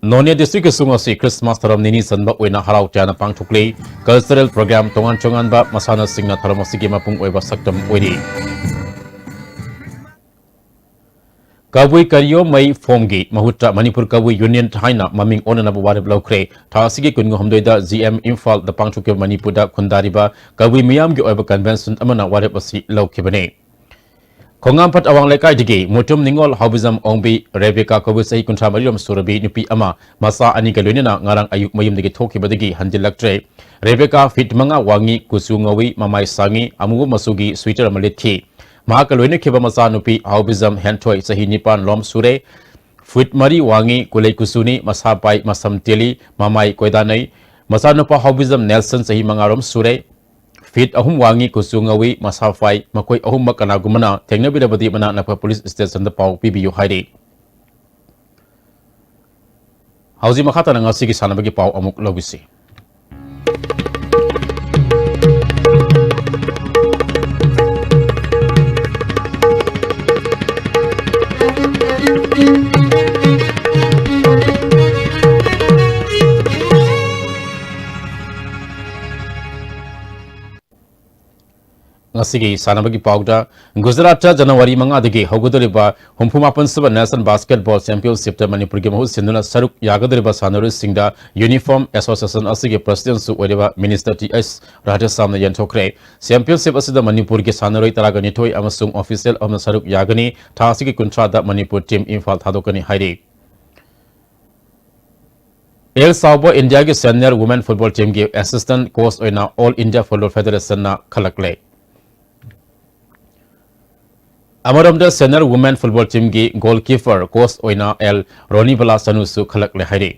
ꯅꯣꯅꯦ district ꯀꯤꯁꯨ ꯉꯁꯤ Christmas ꯊꯧꯔꯝ ꯅꯤꯅꯤ ꯆꯟꯕ ꯑꯣꯏꯅ ꯍꯔꯥꯎ ꯇꯌꯥꯝꯅ ꯄꯥꯡꯊꯣꯛꯂꯤ꯫ Cultural program, ꯇꯣꯉꯥꯟ ꯇꯣꯉꯥꯟꯕ ꯃꯁꯥꯟꯅꯁꯤꯡꯅ ꯊꯧꯔꯝ ꯑꯁꯤꯒꯤ ꯃꯄꯨꯡ ꯑꯣꯏꯕ ꯁꯛꯇꯝ ꯑꯣꯏꯔꯤ꯫ ꯀꯕꯨꯏ ꯀꯔꯤꯌꯣꯃꯩ ꯐꯣꯝꯒꯤ ꯃꯍꯨꯠꯇ ꯃꯅꯤꯄꯨꯔ ꯀꯕꯨꯏ ꯌꯨꯅꯤꯌꯟ ꯍꯥꯏꯅ ꯃꯃꯤꯡ ꯑꯣꯟꯅꯅꯕ ꯋꯥꯔꯦꯞ ꯂꯧꯈ꯭ꯔꯦ꯫ ꯊꯥ ꯑꯁꯤꯒꯤ ꯀꯨꯟꯍꯨꯝꯗꯣꯏꯗ ꯖꯤ ꯑꯦꯝ ꯏꯝꯐꯥꯜꯗ ꯄꯥꯡꯊꯣꯛꯈꯤꯕ ꯃꯅꯤꯄꯨꯔꯗ ꯈꯨꯟꯗꯥꯔꯤꯕ ꯀꯕꯨꯏ ꯃꯤꯌꯥꯝꯒꯤ ꯑꯣꯏꯕ convention ꯑꯃꯅ ꯋꯥꯔꯦꯞ ꯑꯁꯤ ꯂꯧꯈꯤꯕꯅꯤ꯫ ꯈꯣꯡꯉꯥꯝꯄꯥꯠ ꯑꯋꯥꯡ ꯂꯩꯀꯥꯏꯗꯒꯤ ꯃꯨꯇꯨꯝ ꯅꯤꯉꯣꯜ ꯍꯥꯎꯕꯤꯖꯝ ꯑꯣꯡꯕꯤ ꯔꯦꯕꯦꯀꯥ ꯀꯧꯕ ꯆꯍꯤ ꯀꯨꯟꯊ꯭ꯔꯥ ꯃꯔꯤꯔꯣꯝ ꯁꯨꯔꯕꯤ ꯅꯨꯄꯤ ꯑꯃ ꯃꯆꯥ ꯑꯅꯤꯒ ꯂꯣꯏꯅꯅ ꯉꯔꯥꯡ ꯑꯌꯨꯛ ꯃꯌꯨꯝꯗꯒꯤ ꯊꯣꯛꯈꯤꯕꯗꯒꯤ ꯍꯟꯖꯤꯜꯂꯛꯇ꯭ꯔꯦ꯫ ꯔꯦꯕꯦꯀꯥ ꯐꯤꯠ ꯃꯉꯥ ꯋꯥꯡꯉꯤ, ꯀꯨꯆꯨ ꯉꯧꯏ, ꯃꯃꯥꯏ ꯁꯥꯡꯉꯤ, ꯑꯃꯨꯕ ꯃꯆꯨꯒꯤ ꯁ꯭ꯋꯤꯇꯔ ꯑꯃ ꯂꯤꯠꯈꯤ꯫ ꯃꯍꯥꯛꯀ ꯂꯣꯏꯅꯈꯤꯕ ꯃꯆꯥꯅꯨꯄꯤ ꯍꯥꯎꯕꯤꯖꯝ ꯍꯦꯟꯊꯣꯏ, ꯆꯍꯤ ꯅꯤꯄꯥꯟ ꯂꯣꯝ ꯁꯨꯔꯦ꯫ ꯐꯤꯠ ꯃꯔꯤ ꯋꯥꯡꯉꯤ, ꯀꯨꯂꯩ ꯀꯨꯆꯨꯅꯤ, ꯃꯁꯥ ꯄꯥꯏ, ꯃꯁꯝ ꯇꯦꯜꯂꯤ, ꯃꯃꯥꯏ ꯀꯣꯏꯗꯥꯅꯩ꯫ ꯃꯆꯥꯅꯨꯄꯥ ꯍꯥꯎꯕꯤꯖꯝ ꯅꯦꯜꯁꯟ, ꯆꯍꯤ ꯃꯉꯥ ꯔꯣꯝ ꯁꯨꯔꯦ꯫ ꯐꯤꯠ ꯑꯍꯨꯝ ꯋꯥꯡꯉꯤ, ꯀꯨꯆꯨ ꯉꯧꯏ, ꯃꯁꯥ ꯄꯥꯏ꯫ ꯃꯈꯣꯏ ꯑꯍꯨꯝꯃꯛ ꯀꯅꯥꯒꯨꯝꯕꯅ ꯊꯦꯡꯅꯕꯤꯔꯕꯗꯤ ꯃꯅꯥꯛ ꯅꯛꯄ ꯄꯨꯂꯤꯁ ꯁ꯭ꯇꯦꯁꯟꯗ ꯄꯥꯎ ꯄꯤꯕꯤꯌꯨ ꯍꯥꯏꯔꯤ꯫ ꯍꯧꯖꯤꯛ ꯃꯈꯥ ꯇꯥꯅ ꯉꯁꯤꯒꯤ ꯁꯥꯟꯅꯕꯒꯤ ꯄꯥꯎ ꯑꯃꯨꯛ ꯂꯧꯕꯤꯁꯤ꯫ ꯉꯁꯤꯒꯤ ꯁꯥꯟꯅꯕꯒꯤ ꯄꯥꯎꯗ, ꯒꯨꯖꯔꯥꯠꯇ ꯖꯅꯋꯥꯔꯤ ꯃꯉꯥꯗꯒꯤ ꯍꯧꯒꯗꯧꯔꯤꯕ ꯍꯨꯝꯐꯨ ꯃꯥꯄꯟ ꯁꯨꯕ National Basketball Championshipꯇ ꯃꯅꯤꯄꯨꯔꯒꯤ ꯃꯍꯨꯠ ꯁꯤꯟꯗꯨꯅ ꯁꯔꯨꯛ ꯌꯥꯒꯗꯧꯔꯤꯕ ꯁꯥꯟꯅꯔꯣꯏꯁꯤꯡꯗ Uniform Association ꯑꯁꯤꯒꯤ presidentꯁꯨ ꯑꯣꯏꯔꯤꯕ Minister ꯇꯤ ꯑꯩꯆ ꯔꯥꯙꯦꯁ꯭ꯌꯥꯝꯅ ꯌꯦꯟꯊꯣꯛꯈ꯭ꯔꯦ꯫ Championship ꯑꯁꯤꯗ ꯃꯅꯤꯄꯨꯔꯒꯤ ꯁꯥꯟꯅꯔꯣꯏ ꯇꯔꯥꯒ ꯅꯤꯊꯣꯏ ꯑꯃꯁꯨꯡ official ꯑꯃꯅ ꯁꯔꯨꯛ ꯌꯥꯒꯅꯤ꯫ ꯊꯥ ꯑꯁꯤꯒꯤ ꯀꯨꯟꯊ꯭ꯔꯥꯗ ꯃꯅꯤꯄꯨꯔ team ꯏꯝꯐꯥꯜ ꯊꯥꯗꯣꯛꯀꯅꯤ ꯍꯥꯏꯔꯤ꯫ ꯑꯦꯜ ꯆꯥꯎꯕ ꯏꯟꯗꯤꯌꯥꯒꯤ senior women football teamꯒꯤ assistant coach ꯑꯣꯏꯅ All India Football Federationꯅ ꯈꯜꯂꯛꯂꯦ꯫ ꯑꯃꯔꯣꯝꯗ, senior women football teamꯒꯤ goalkeeper coach ꯑꯣꯏꯅ ꯑꯦꯜ ꯔꯣꯅꯤꯕꯂꯥ ꯆꯅꯨꯁꯨ ꯈꯜꯂꯛꯂꯦ ꯍꯥꯏꯔꯤ꯫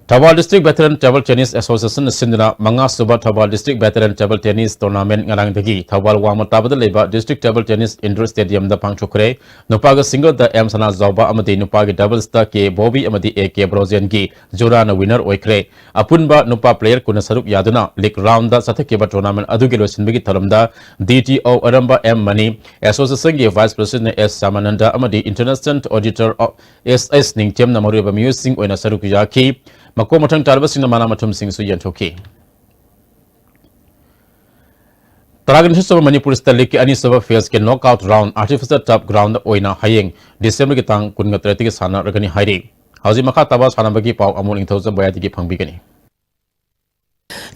Thoubal District Veteran Table Tennis Associationꯅ ꯁꯤꯟꯗꯨꯅ ꯃꯉꯥ ꯁꯨꯕ Thoubal District Veteran Table Tennis Tournament ꯉꯔꯥꯡꯗꯒꯤ ꯊꯧꯕꯥꯜ ꯋꯥꯡꯃ ꯇꯥꯕꯗ ꯂꯩꯕ District Table Tennis Indoor Stadiumꯗ ꯄꯥꯡꯊꯣꯛꯈ꯭ꯔꯦ꯫ ꯅꯨꯄꯥꯒꯤ singleꯗ ꯑꯦꯝ ꯁꯅꯥꯖꯥꯎꯕ ꯑꯃꯗꯤ ꯅꯨꯄꯥꯒꯤ doublesꯇ ꯀꯦ ꯕꯣꯕꯤ ꯑꯃꯗꯤ ꯑꯦ ꯀꯦ ꯕ꯭ꯔꯣꯖꯦꯟꯒꯤ ꯖꯣꯔꯥꯅ winner ꯑꯣꯏꯈ꯭ꯔꯦ꯫ ꯑꯄꯨꯟꯕ ꯅꯨꯄꯥ player ꯀꯨꯟꯅ ꯁꯔꯨꯛ ꯌꯥꯗꯨꯅ league roundꯗ ꯆꯠꯊꯈꯤꯕ tournament ꯑꯗꯨꯒꯤ ꯂꯣꯏꯁꯤꯟꯕꯒꯤ ꯊꯧꯔꯝꯗ D T O ꯑꯔꯝꯕ ꯑꯦꯝ ꯃꯅꯤ, Associationꯒꯤ Vice President ꯑꯦꯁ ꯁ꯭ꯌꯥꯃꯥꯅꯟꯗ ꯑꯃꯗꯤ International Auditor ꯑꯦꯁ ꯑꯦꯁ ꯅꯤꯡꯊꯦꯝꯅ ꯃꯔꯨꯑꯣꯏꯕ ꯃꯤꯑꯣꯏꯁꯤꯡ ꯑꯣꯏꯅ ꯁꯔꯨꯛ ꯌꯥꯈꯤ꯫ ꯃꯀꯣꯛ ꯃꯊꯪ ꯇꯥꯔꯕꯁꯤꯡꯅ ꯃꯅꯥ ꯃꯊꯨꯝꯁꯤꯡꯁꯨ ꯌꯦꯟꯊꯣꯛꯈꯤ꯫ ꯇꯔꯥꯒ ꯅꯤꯊꯣꯏ ꯁꯨꯕ ꯃꯅꯤꯄꯨꯔ State Leagueꯀꯤ ꯑꯅꯤꯁꯨꯕ phaseꯀꯤ knockout round artificial turf ground ꯑꯣꯏꯅ ꯍꯌꯦꯡ Decemberꯒꯤ ꯇꯥꯡ ꯀꯨꯟꯒ ꯇꯔꯦꯠꯇꯒꯤ ꯁꯥꯟꯅꯔꯒꯅꯤ ꯍꯥꯏꯔꯤ꯫ ꯍꯧꯖꯤꯛ ꯃꯈꯥ ꯇꯥꯕ ꯁꯥꯟꯅꯕꯒꯤ ꯄꯥꯎ ꯑꯃꯨꯛ ꯅꯤꯡꯊꯧꯖꯝ ꯕꯌꯥꯗꯒꯤ ꯐꯪꯕꯤꯒꯅꯤ꯫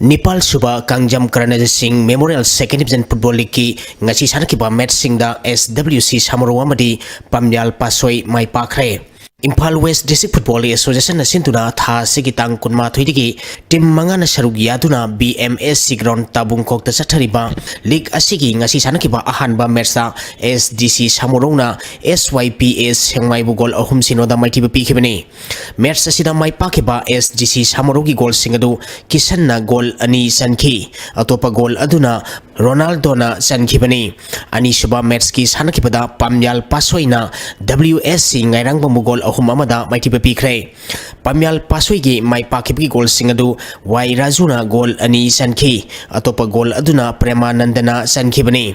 ꯅꯤꯄꯥꯜ ꯁꯨꯕ ꯀꯥꯡꯖꯝ ꯀꯔꯅꯖꯤꯠ ꯁꯤꯡ Memorial Second Division Football Leagueꯀꯤ ꯉꯁꯤ ꯁꯥꯟꯅꯈꯤꯕ matchꯁꯤꯡꯗ S W C ꯁꯥꯃꯔꯧ ꯑꯃꯗꯤ ꯄꯥꯝꯌꯥꯜ ꯄꯥꯠꯁꯣꯏ ꯃꯥꯏ ꯄꯥꯛꯈ꯭ꯔꯦ꯫ ꯏꯝꯐꯥꯜ West District Football Associationꯅ ꯁꯤꯟꯗꯨꯅ ꯊꯥ ꯑꯁꯤꯒꯤ ꯇꯥꯡ ꯀꯨꯟꯃꯥꯊꯣꯏꯗꯒꯤ team ꯃꯉꯥꯅ ꯁꯔꯨꯛ ꯌꯥꯗꯨꯅ B M S C ground ꯇꯥꯕꯨꯡꯈꯣꯛꯇ ꯆꯠꯊꯔꯤꯕ league ꯑꯁꯤꯒꯤ ꯉꯁꯤ ꯁꯥꯟꯅꯈꯤꯕ ꯑꯍꯥꯟꯕ matchꯇ S D C ꯁꯥꯃꯔꯧꯅ S Y P A ꯁꯦꯡꯃꯥꯏꯕꯨ goal ꯑꯍꯨꯝ ꯁꯤꯅꯣꯗ ꯃꯥꯏꯊꯤꯕ ꯄꯤꯈꯤꯕꯅꯤ꯫ Match ꯑꯁꯤꯗ ꯃꯥꯏ ꯄꯥꯛꯈꯤꯕ S D C ꯁꯥꯃꯔꯧꯒꯤ goalꯁꯤꯡ ꯑꯗꯨ ꯀꯤꯁꯟꯅ goal ꯑꯅꯤ ꯆꯟꯈꯤ꯫ ꯑꯇꯣꯞꯄ goal ꯑꯗꯨꯅ ꯔꯣꯅꯥꯜꯗꯣꯅ ꯆꯟꯈꯤꯕꯅꯤ꯫ ꯑꯅꯤꯁꯨꯕ ꯃꯦꯠꯁꯀꯤ ꯁꯥꯟꯅꯈꯤꯕꯗ ꯄꯥꯝꯌꯥꯜ ꯄꯥꯁꯣꯏꯅ W S C ꯉꯥꯏꯔꯥꯡꯕꯝꯕꯨ ꯒꯣꯜ ꯑꯍꯨꯝ ꯑꯃꯗ ꯃꯥꯏꯊꯤꯕ ꯄꯤꯈ꯭ꯔꯦ꯫ ꯄꯥꯝꯌꯥꯜ ꯄꯥꯁꯣꯏꯒꯤ ꯃꯥꯏ ꯄꯥꯛꯈꯤꯕꯒꯤ ꯒꯣꯜꯁꯤꯡ ꯑꯗꯨ ꯋꯥꯏ ꯔꯥꯖꯨꯅ ꯒꯣꯜ ꯑꯅꯤ ꯆꯟꯈꯤ꯫ ꯑꯇꯣꯞꯄ ꯒꯣꯜ ꯑꯗꯨꯅ ꯄ꯭ꯔꯦꯃꯥꯅꯟꯗꯅ ꯆꯟꯈꯤꯕꯅꯤ꯫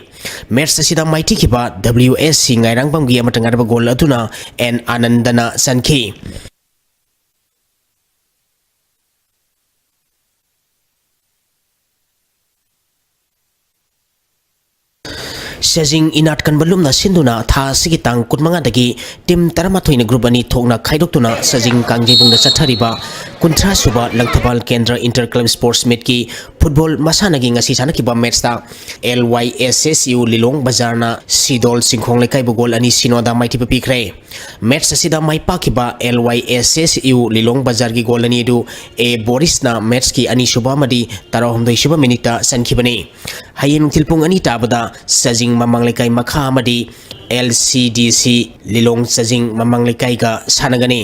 ꯃꯦꯠꯁ ꯑꯁꯤꯗ ꯃꯥꯏꯊꯤꯈꯤꯕ W S C ꯉꯥꯏꯔꯥꯡꯕꯝꯒꯤ ꯑꯃꯠꯇ ꯉꯥꯏꯔꯕ ꯒꯣꯜ ꯑꯗꯨꯅ N ꯑꯥꯅꯟꯗꯅ ꯆꯟꯈꯤ꯫ ꯆꯥꯖꯤꯡ ꯏꯅꯥꯠ ꯀꯟꯕ ꯂꯨꯝꯅ ꯁꯤꯟꯗꯨꯅ ꯊꯥ ꯑꯁꯤꯒꯤ ꯇꯥꯡ ꯀꯨꯟꯃꯉꯥꯗꯒꯤ ꯇꯤꯝ ꯇꯔꯥꯃꯥꯊꯣꯏꯅ ꯒ꯭ꯔꯨꯞ ꯑꯅꯤ ꯊꯣꯛꯅ ꯈꯥꯏꯗꯣꯛꯇꯨꯅ ꯆꯥꯖꯤꯡ ꯀꯥꯡꯖꯩꯕꯨꯡꯗ ꯆꯠꯊꯔꯤꯕ ꯀꯨꯟꯊ꯭ꯔꯥ ꯁꯨꯕ ꯂꯪꯊꯕꯥꯜ ꯀꯦꯟꯗ꯭ꯔ ꯏꯟꯇꯔ ꯀ꯭ꯂꯕ ꯁ꯭ꯄꯣꯔꯠꯁ ꯃꯤꯠꯀꯤ ꯐꯨꯠꯕꯣꯜ ꯃꯁꯥꯟꯅꯒꯤ ꯉꯁꯤ ꯁꯥꯟꯅꯈꯤꯕ ꯃꯦꯠꯁꯇ L Y S S U ꯂꯤꯂꯣꯡ ꯕꯖꯥꯔꯅ ꯁꯤꯗꯣꯜ ꯆꯤꯡꯈꯣꯡ ꯂꯩꯀꯥꯏꯕꯨ ꯒꯣꯜ ꯑꯅꯤ ꯁꯤꯅꯣꯗ ꯃꯥꯏꯊꯤꯕ ꯄꯤꯈ꯭ꯔꯦ꯫ ꯃꯦꯠꯁ ꯑꯁꯤꯗ ꯃꯥꯏ ꯄꯥꯛꯈꯤꯕ L Y S S U ꯂꯤꯂꯣꯡ ꯕꯖꯥꯔꯒꯤ ꯒꯣꯜ ꯑꯅꯤ ꯑꯗꯨ A ꯕꯣꯔꯤꯁꯅ ꯃꯦꯠꯁꯀꯤ ꯑꯅꯤꯁꯨꯕ ꯑꯃꯗꯤ ꯇꯔꯥꯍꯨꯝꯗꯣꯏꯁꯨꯕ ꯃꯤꯅꯤꯠꯇ ꯆꯟꯈꯤꯕꯅꯤ꯫ ꯍꯌꯦꯡ ꯅꯨꯡꯊꯤꯜ ꯄꯨꯡ ꯑꯅꯤ ꯇꯥꯕꯗ ꯆꯥꯖꯤꯡ ꯃꯃꯥꯡ ꯂꯩꯀꯥꯏ ꯃꯈꯥ ꯑꯃꯗꯤ L C D C ꯂꯤꯂꯣꯡ ꯆꯥꯖꯤꯡ ꯃꯃꯥꯡ ꯂꯩꯀꯥꯏꯒ ꯁꯥꯟꯅꯒꯅꯤ꯫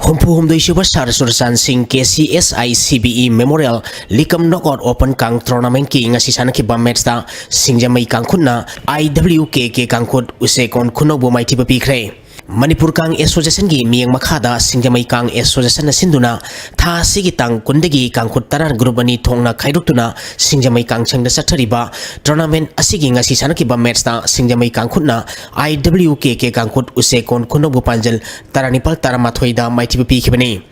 ꯍꯨꯝꯐꯨ ꯍꯨꯝꯗꯣꯏ ꯁꯨꯕ ꯁꯥꯔ ꯆꯨꯔꯆꯥꯟ ꯁꯤꯡ K C S I C B E Memorial Likamnok Out Open Kang Tournament ꯀꯤ ꯉꯁꯤ ꯁꯥꯟꯅꯈꯤꯕ ꯃꯦꯠꯁꯇ ꯁꯤꯡꯖꯃꯩ ꯀꯥꯡꯈꯨꯠꯅ I W K K ꯀꯥꯡꯈꯨꯠ ꯎꯆꯦꯀꯣꯟ ꯈꯨꯅꯧꯕꯨ ꯃꯥꯏꯊꯤꯕ ꯄꯤꯈ꯭ꯔꯦ꯫ ꯃꯅꯤꯄꯨꯔ ꯀꯥꯡ Association ꯒꯤ ꯃꯤꯠꯌꯦꯡ ꯃꯈꯥꯗ ꯁꯤꯡꯖꯃꯩ ꯀꯥꯡ Association ꯅ ꯁꯤꯟꯗꯨꯅ ꯊꯥ ꯑꯁꯤꯒꯤ ꯇꯥꯡ ꯀꯨꯟꯗꯒꯤ ꯀꯥꯡꯈꯨꯠ ꯇꯔꯥ ꯒ꯭ꯔꯨꯞ ꯑꯅꯤ ꯊꯣꯛꯅ ꯈꯥꯏꯗꯣꯛꯇꯨꯅ ꯁꯤꯡꯖꯃꯩ ꯀꯥꯡꯁꯪꯗ ꯆꯠꯊꯔꯤꯕ tournament ꯑꯁꯤꯒꯤ ꯉꯁꯤ ꯁꯥꯟꯅꯈꯤꯕ ꯃꯦꯠꯁꯇ ꯁꯤꯡꯖꯃꯩ ꯀꯥꯡꯈꯨꯠꯅ I W K K ꯀꯥꯡꯈꯨꯠ ꯎꯆꯦꯀꯣꯟ ꯈꯨꯅꯧꯕꯨ ꯄꯥꯟꯖꯜ ꯇꯔꯥꯅꯤꯄꯥꯜ ꯇꯔꯥꯃꯥꯊꯣꯏꯗ ꯃꯥꯏꯊꯤꯕ ꯄꯤꯈꯤꯕꯅꯤ꯫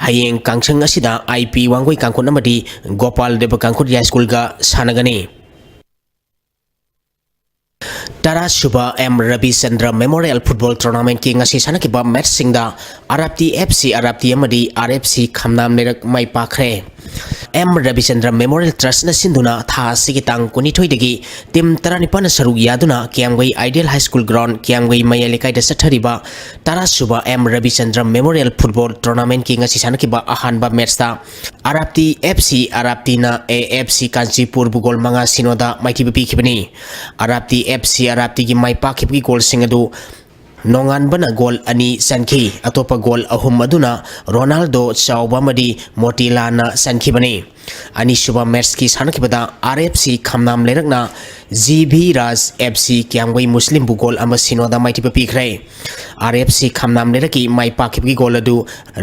ꯍꯌꯦꯡ ꯀꯥꯡꯁꯪ ꯑꯁꯤꯗ I P ꯋꯥꯡꯒꯣꯏ ꯀꯥꯡꯈꯨꯠ ꯑꯃꯗꯤ ꯒꯣꯄꯥꯜ ꯗꯦꯕ ꯀꯥꯡꯈꯨꯠ ꯌꯥꯏꯁ꯭ꯀꯨꯜꯒ ꯁꯥꯟꯅꯒꯅꯤ꯫ ꯇꯔꯥ ꯁꯨꯕ M ꯔꯕꯤꯆꯟꯗ꯭ꯔ Memorial Football Tournament ꯀꯤ ꯉꯁꯤ ꯁꯥꯟꯅꯈꯤꯕ ꯃꯦꯠꯁꯁꯤꯡꯗ ꯑꯔꯥꯞꯇꯤ F C ꯑꯔꯥꯞꯇꯤ ꯑꯃꯗꯤ R F C ꯈꯝꯅꯥꯝ ꯂꯩꯔꯛ ꯃꯥꯏ ꯄꯥꯛꯈ꯭ꯔꯦ꯫ ꯑꯦꯝ ꯔꯕꯤꯆꯟꯗ꯭ꯔ ꯃꯦꯃꯣꯔꯤꯌꯦꯜ ꯇ꯭ꯔꯁꯅ ꯁꯤꯟꯗꯨꯅ ꯊꯥ ꯑꯁꯤꯒꯤ ꯇꯥꯡ ꯀꯨꯟꯅꯤꯊꯣꯏꯗꯒꯤ ꯇꯤꯝ ꯇꯔꯥꯅꯤꯄꯥꯟꯅ ꯁꯔꯨꯛ ꯌꯥꯗꯨꯅ ꯀꯤꯌꯥꯝꯒꯩ ꯑꯥꯏꯗꯤꯌꯦꯜ ꯍꯥꯏ ꯁ꯭ꯀꯨꯜ ꯒ꯭ꯔꯥꯎꯟ, ꯀꯤꯌꯥꯝꯒꯩ ꯃꯌꯥꯏ ꯂꯩꯀꯥꯏꯗ ꯆꯠꯊꯔꯤꯕ ꯇꯔꯥꯁꯨꯕ ꯑꯦꯝ ꯔꯕꯤꯆꯟꯗ꯭ꯔ ꯃꯦꯃꯣꯔꯤꯌꯦꯜ ꯐꯨꯠꯕꯣꯜ ꯇꯣꯔꯅꯥꯃꯦꯟꯠꯀꯤ ꯉꯁꯤ ꯁꯥꯟꯅꯈꯤꯕ ꯑꯍꯥꯟꯕ ꯃꯦꯠꯁꯇ ꯑꯔꯥꯞꯇꯤ F C ꯑꯔꯥꯞꯇꯤꯅ A F C ꯀꯥꯟꯆꯤꯄꯨꯔꯕꯨ goal ꯃꯉꯥ ꯁꯤꯅꯣꯗ ꯃꯥꯏꯊꯤꯕ ꯄꯤꯈꯤꯕꯅꯤ꯫ ꯑꯔꯥꯞꯇꯤ ꯑꯦꯐ ꯁꯤ ꯑꯔꯥꯞꯇꯤꯒꯤ ꯃꯥꯏ ꯄꯥꯛꯈꯤꯕꯒꯤ ꯒꯣꯜꯁꯤꯡ ꯑꯗꯨ ꯅꯣꯡꯉꯥꯟꯕꯅ ꯒꯣꯜ ꯑꯅꯤ ꯆꯟꯈꯤ꯫ ꯑꯇꯣꯞꯄ ꯒꯣꯜ ꯑꯍꯨꯝ ꯑꯗꯨꯅ ꯔꯣꯅꯥꯜꯗꯣ ꯆꯥꯎꯕ ꯑꯃꯗꯤ ꯃꯣꯇꯤꯂꯥꯅ ꯆꯟꯈꯤꯕꯅꯤ꯫ ꯑꯅꯤꯁꯨꯕ ꯃꯦꯠꯁꯀꯤ ꯁꯥꯟꯅꯈꯤꯕꯗ ꯑꯥꯔ ꯑꯦꯐ ꯁꯤ ꯈꯝꯅꯥꯝ ꯂꯩꯔꯛꯅ G V Raj F C Kiyamgei ꯃꯨꯁꯂꯤꯝꯕꯨ goal ꯑꯃ ꯁꯤꯅꯣꯗ ꯃꯥꯏꯊꯤꯕ ꯄꯤꯈ꯭ꯔꯦ꯫ ꯑꯥꯔ ꯑꯦꯐ ꯁꯤ ꯈꯝꯅꯥꯝ ꯂꯩꯔꯛꯀꯤ ꯃꯥꯏ ꯄꯥꯛꯈꯤꯕꯒꯤ ꯒꯣꯜ ꯑꯗꯨ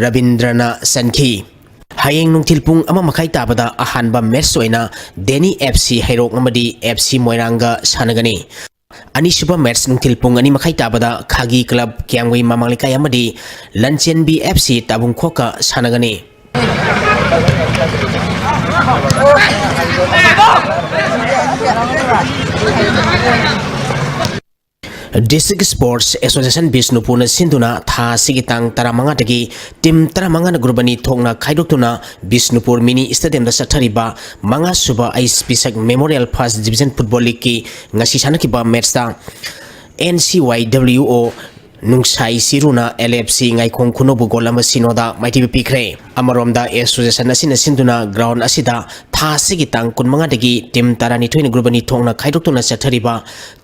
ꯔꯕꯤꯟꯗ꯭ꯔꯅ ꯆꯟꯈꯤ꯫ ꯍꯌꯦꯡ ꯅꯨꯡꯊꯤꯜ ꯄꯨꯡ ꯑꯃ ꯃꯈꯥꯏ ꯇꯥꯕꯗ ꯑꯍꯥꯟꯕ ꯃꯦꯠꯁ ꯑꯣꯏꯅ ꯗꯦꯅꯤ ꯑꯦꯐ ꯁꯤ ꯍꯩꯔꯣꯛ ꯑꯃꯗꯤ ꯑꯦꯐ ꯁꯤ ꯃꯣꯏꯔꯥꯡꯒ ꯁꯥꯟꯅꯒꯅꯤ꯫ ꯑꯅꯤꯁꯨꯕ ꯃꯦꯠꯁ ꯅꯨꯡꯊꯤꯜ ꯄꯨꯡ ꯑꯅꯤ ꯃꯈꯥꯏ ꯇꯥꯕꯗ ꯈꯥꯒꯤ ꯀ꯭ꯂꯕ ꯀꯤꯌꯥꯝꯒꯩ ꯃꯃꯥꯡ ꯂꯩꯀꯥꯏ ꯑꯃꯗꯤ ꯂꯟꯆꯦꯟꯕꯤ ꯑꯦꯐ ꯁꯤ ꯇꯥꯕꯨꯡꯈꯣꯛꯀ ꯁꯥꯟꯅꯒꯅꯤ꯫ District Sports Association ꯕꯤꯁꯅꯨꯄꯨꯔꯅ ꯁꯤꯟꯗꯨꯅ ꯊꯥ ꯑꯁꯤꯒꯤ ꯇꯥꯡ ꯇꯔꯥꯃꯉꯥꯗꯒꯤ ꯇꯤꯝ ꯇꯔꯥꯃꯉꯥꯅ ꯒ꯭ꯔꯨꯞ ꯑꯅꯤ ꯊꯣꯛꯅ ꯈꯥꯏꯗꯣꯛꯇꯨꯅ ꯕꯤꯁꯅꯨꯄꯨꯔ ꯃꯤꯅꯤ ꯁ꯭ꯇꯦꯗꯤꯌꯝꯗ ꯆꯠꯊꯔꯤꯕ ꯃꯉꯥꯁꯨꯕ H Pishak memorial first division football ꯂꯤꯒꯀꯤ ꯉꯁꯤ ꯁꯥꯟꯅꯈꯤꯕ ꯃꯦꯠꯁꯇ ꯑꯦꯟ ꯁꯤ ꯋꯥꯏ ꯗꯕ꯭ꯂꯤꯎ ꯑꯣ ꯅꯨꯡꯁꯥꯏ ꯆꯤꯔꯨꯅ ꯑꯦꯜ ꯑꯦꯐ ꯁꯤ ꯉꯥꯏꯈꯣꯡ ꯈꯨꯅꯧꯕꯨ ꯒꯣꯜ ꯑꯃ ꯁꯤꯅꯣꯗ ꯃꯥꯏꯊꯤꯕ ꯄꯤꯈ꯭ꯔꯦ꯫ ꯑꯃꯔꯣꯝꯗ ꯑꯦꯁꯣꯁꯤꯌꯦꯁꯟ ꯑꯁꯤꯅ ꯁꯤꯟꯗꯨꯅ ꯒ꯭ꯔꯥꯎꯟ ꯑꯁꯤꯗ ꯊꯥ ꯑꯁꯤꯒꯤ ꯇꯥꯡ ꯀꯨꯟꯃꯉꯥꯗꯒꯤ ꯇꯤꯝ ꯇꯔꯥꯅꯤꯊꯣꯏꯅ ꯒ꯭ꯔꯨꯞ ꯑꯅꯤ ꯊꯣꯛꯅ ꯈꯥꯏꯗꯣꯛꯇꯨꯅ ꯆꯠꯊꯔꯤꯕ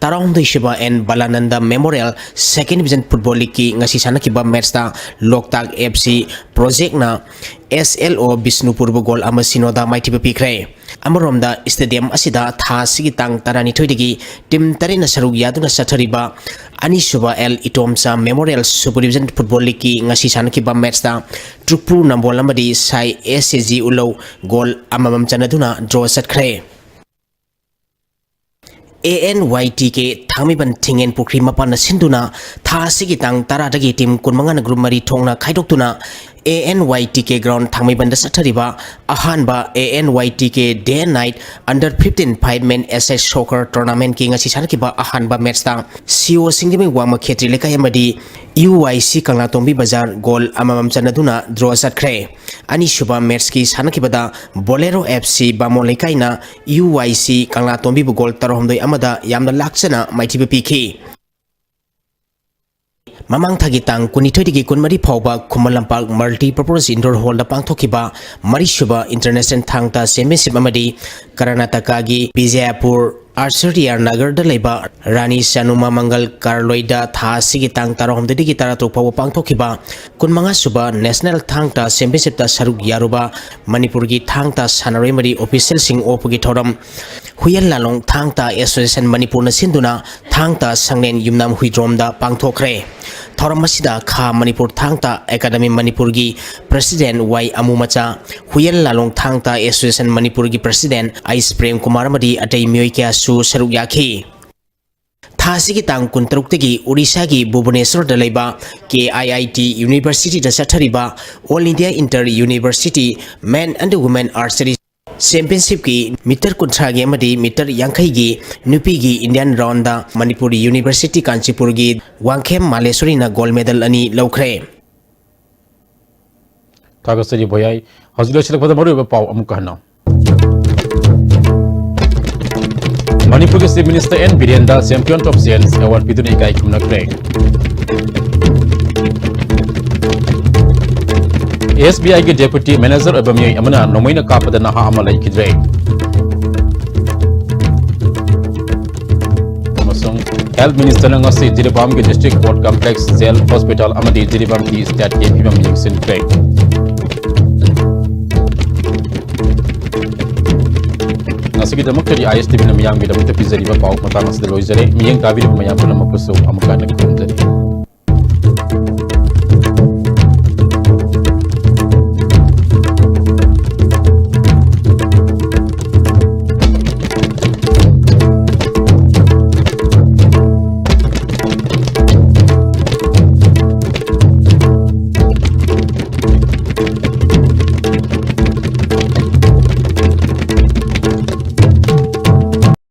ꯇꯔꯥꯍꯨꯝꯗꯣꯏꯁꯨꯕ N Balananda memorial second division football ꯂꯤꯒꯀꯤ ꯉꯁꯤ ꯁꯥꯟꯅꯈꯤꯕ ꯃꯦꯠꯁꯇ ꯂꯣꯛꯇꯥꯛ ꯑꯦꯐ ꯁꯤ ꯄ꯭ꯔꯣꯖꯦꯛꯅ ꯑꯦꯁ ꯑꯦꯜ ꯑꯣ ꯕꯤꯁꯅꯨꯄꯨꯔꯕꯨ ꯒꯣꯜ ꯑꯃ ꯁꯤꯅꯣꯗ ꯃꯥꯏꯊꯤꯕ ꯄꯤꯈ꯭ꯔꯦ꯫ ꯑꯃꯔꯣꯝꯗ ꯁ꯭ꯇꯦꯗꯤꯌꯝ ꯑꯁꯤꯗ ꯊꯥ ꯑꯁꯤꯒꯤ ꯇꯥꯡ ꯇꯔꯥꯅꯤꯊꯣꯏꯗꯒꯤ ꯇꯤꯝ ꯇꯔꯦꯠꯅ ꯁꯔꯨꯛ ꯌꯥꯗꯨꯅ ꯆꯠꯊꯔꯤꯕ ꯑꯅꯤꯁꯨꯕ L Itomcha memorial super division football ꯂꯤꯒꯀꯤ ꯉꯁꯤ ꯁꯥꯟꯅꯈꯤꯕ ꯃꯦꯠꯁꯇ ꯇ꯭ꯔꯨꯛꯄ꯭ꯔꯨ ꯅꯝꯕꯣꯜ ꯑꯃꯗꯤ ꯁꯥꯏ ꯑꯦꯁ ꯑꯦ ꯖꯤ ꯎꯂꯧ ꯒꯣꯜ ꯑꯃꯃꯝ ꯆꯟꯅꯗꯨꯅ ꯗ꯭ꯔꯣ ꯆꯠꯈ꯭ꯔꯦ꯫ ꯑꯦ ꯑꯦꯟ ꯋꯥꯏ ꯇꯤ ꯀꯦ ꯊꯥꯡꯃꯩꯕꯟ ꯊꯤꯡꯉꯦꯟ ꯄꯨꯈ꯭ꯔꯤ ꯃꯄꯥꯟꯅ ꯁꯤꯟꯗꯨꯅ ꯊꯥ ꯑꯁꯤꯒꯤ ꯇꯥꯡ ꯇꯔꯥꯗꯒꯤ ꯇꯤꯝ ꯀꯨꯟꯃꯉꯥꯅ ꯒ꯭ꯔꯨꯞ ꯃꯔꯤ ꯊꯣꯛꯅ ꯈꯥꯏꯗꯣꯛꯇꯨꯅ A N Y T K ground ꯊꯥꯡꯃꯩꯕꯟꯗ ꯆꯠꯊꯔꯤꯕ ꯑꯍꯥꯟꯕ A N Y T K day and night under fifteen five man A-side soccer tournamentꯀꯤ ꯉꯁꯤ ꯁꯥꯟꯅꯈꯤꯕ ꯑꯍꯥꯟꯕ matchꯇ ꯁꯤ ꯑꯣ ꯁꯤꯡꯖꯃꯩ ꯋꯥꯡꯃ ꯈꯦꯇ꯭ꯔꯤ ꯂꯩꯀꯥꯏ ꯑꯃꯗꯤ ꯌꯨ ꯋꯥꯏ ꯁꯤ ꯀꯪꯂꯥꯇꯣꯡꯕꯤ ꯕꯖꯥꯔ goal ꯑꯃꯃꯝ ꯆꯟꯅꯗꯨꯅ draw ꯆꯠꯈ꯭ꯔꯦ꯫ ꯑꯅꯤꯁꯨꯕ matchꯀꯤ ꯁꯥꯟꯅꯈꯤꯕꯗ ꯕꯣꯂꯦꯔꯣ ꯑꯦꯐ ꯁꯤ ꯕꯥꯃꯣꯟ ꯂꯩꯀꯥꯏꯅ ꯌꯨ ꯋꯥꯏ ꯁꯤ ꯀꯪꯂꯥꯇꯣꯡꯕꯤꯕꯨ goal ꯇꯔꯥꯍꯨꯝꯗꯣꯏ ꯑꯃꯗ ꯌꯥꯝꯅ ꯂꯥꯛꯆꯅ ꯃꯥꯏꯊꯤꯕ ꯄꯤꯈꯤ꯫ ꯃꯃꯥꯡ ꯊꯥꯒꯤ ꯇꯥꯡ ꯀꯨꯟꯅꯤꯊꯣꯏꯗꯒꯤ ꯀꯨꯟꯃꯔꯤ ꯐꯥꯎꯕ ꯈꯨꯃꯟ ꯂꯝꯄꯥꯛ multipurpose indoor hallꯗ ꯄꯥꯡꯊꯣꯛꯈꯤꯕ ꯃꯔꯤꯁꯨꯕ International ꯊꯥꯡ ꯇꯥ championship ꯑꯃꯗꯤ ꯀꯔꯅꯥꯇꯀꯥꯒꯤ ꯕꯤꯖꯌꯄꯨꯔ ꯑꯥꯆꯥꯔꯌ ꯅꯒꯔꯗ ꯂꯩꯕ ꯔꯥꯅꯤ ꯆꯥꯅꯨꯃ ꯃꯪꯒꯜ ꯀꯥꯔꯂꯣꯏꯗ ꯊꯥ ꯑꯁꯤꯒꯤ ꯇꯥꯡ ꯇꯔꯥꯍꯨꯝꯗꯣꯏꯗꯒꯤ ꯇꯔꯥꯇꯔꯨꯛ ꯐꯥꯎꯕ ꯄꯥꯡꯊꯣꯛꯈꯤꯕ ꯀꯨꯟꯃꯉꯥ ꯁꯨꯕ National ꯊꯥꯡ ꯇꯥ championshipꯇ ꯁꯔꯨꯛ ꯌꯥꯔꯨꯕ ꯃꯅꯤꯄꯨꯔꯒꯤ ꯊꯥꯡ ꯇꯥ ꯁꯥꯟꯅꯔꯣꯏ ꯑꯃꯗꯤ officialꯁꯤꯡ ꯑꯣꯛꯄꯒꯤ ꯊꯧꯔꯝ ꯍꯨꯏꯌꯦꯟ ꯂꯥꯂꯣꯡ ꯊꯥꯡ ꯇꯥ Association ꯃꯅꯤꯄꯨꯔꯅ ꯁꯤꯟꯗꯨꯅ ꯊꯥꯡ ꯇꯥ ꯁꯪꯂꯦꯟ ꯌꯨꯝꯅꯥꯝ ꯍꯨꯏꯗ꯭ꯔꯣꯝꯗ ꯄꯥꯡꯊꯣꯛꯈ꯭ꯔꯦ꯫ ꯊꯧꯔꯝ ꯑꯁꯤꯗ ꯈꯥ ꯃꯅꯤꯄꯨꯔ ꯊꯥꯡ ꯇꯥ ꯑꯦꯀꯥꯗꯃꯤ ꯃꯅꯤꯄꯨꯔꯒꯤ president ꯋꯥꯏ ꯑꯃꯨꯃꯆꯥ, ꯍꯨꯏꯌꯦꯟ ꯂꯥꯂꯣꯡ ꯊꯥꯡ ꯇꯥ Association ꯃꯅꯤꯄꯨꯔꯒꯤ president ꯑꯩꯁ ꯄ꯭ꯔꯦꯝ ꯀꯨꯃꯥꯔ ꯑꯃꯗꯤ ꯑꯇꯩ ꯃꯤꯑꯣꯏ ꯀꯌꯥꯁꯨ ꯁꯔꯨꯛ ꯌꯥꯈꯤ꯫ ꯊꯥ ꯑꯁꯤꯒꯤ ꯇꯥꯡ ꯀꯨꯟꯇꯔꯨꯛꯇꯒꯤ ꯑꯣꯔꯤꯁꯥꯒꯤ ꯚꯨꯕꯅꯦꯁ꯭ꯋꯔꯗ ꯂꯩꯕ ꯀꯦ ꯑꯥꯏ ꯑꯥꯏ ꯇꯤ Universityꯗ ꯆꯠꯊꯔꯤꯕ All India Inter University Men and Women Archery Championshipꯀꯤ meter ꯀꯨꯟꯊ꯭ꯔꯥꯒꯤ ꯑꯃꯗꯤ meter ꯌꯥꯡꯈꯩꯒꯤ ꯅꯨꯄꯤꯒꯤ Indian roundꯗ Manipur University ꯀꯥꯟꯆꯤꯄꯨꯔꯒꯤ Wangkhem ꯃꯥꯂꯦꯁꯣꯔꯤꯅ gold medal ꯑꯅꯤ ꯂꯧꯈ꯭ꯔꯦ꯫ ꯊꯥꯒꯠꯆꯔꯤ ꯚꯣꯌꯥꯏ꯫ ꯍꯧꯖꯤꯛ ꯂꯣꯏꯁꯤꯜꯂꯛꯄꯗ ꯃꯔꯨꯑꯣꯏꯕ ꯄꯥꯎ ꯑꯃꯨꯛꯀ ꯍꯟꯅ꯫ ꯃꯅꯤꯄꯨꯔꯒꯤ Chief Minister ꯑꯦꯟ ꯕꯤꯔꯦꯟꯗ Champion of Change Award ꯄꯤꯗꯨꯅ ꯏꯀꯥꯏ ꯈꯨꯝꯅꯈ꯭ꯔꯦ꯫ ꯑꯦꯁ ꯕꯤ ꯑꯥꯏꯒꯤ Deputy Manager ꯑꯣꯏꯕ ꯃꯤꯑꯣꯏ ꯑꯃꯅ ꯅꯣꯡꯃꯩꯅ ꯀꯥꯞꯄꯗ ꯅꯍꯥ ꯑꯃ ꯂꯩꯈꯤꯗ꯭ꯔꯦ꯫ ꯑꯃꯁꯨꯡ Health Ministerꯅ ꯉꯁꯤ ꯖꯤꯔꯤꯕꯥꯝꯒꯤ District Court Complex, Jail, Hospital ꯑꯃꯗꯤ ꯖꯤꯔꯤꯕꯥꯝꯒꯤ stateꯀꯤ ꯐꯤꯕꯝ ꯌꯦꯡꯁꯤꯟꯈ꯭ꯔꯦ꯫ ꯉꯁꯤꯒꯤꯗꯃꯛꯇꯗꯤ ꯑꯥꯏ ꯑꯦꯁ ꯇꯤ ꯚꯤꯅ ꯃꯤꯌꯥꯝꯒꯤꯗꯃꯛꯇ ꯄꯤꯖꯔꯤꯕ ꯄꯥꯎ ꯃꯇꯥꯡ ꯑꯁꯤꯗ ꯂꯣꯏꯖꯔꯦ꯫ ꯃꯤꯠꯌꯦꯡ ꯇꯥꯕꯤꯔꯤꯕ ꯃꯌꯥꯝ ꯄꯨꯝꯅꯃꯛꯄꯨꯁꯨ ꯑꯃꯨꯛꯀ ꯍꯟꯅ ꯈꯨꯔꯨꯝꯖꯔꯤ꯫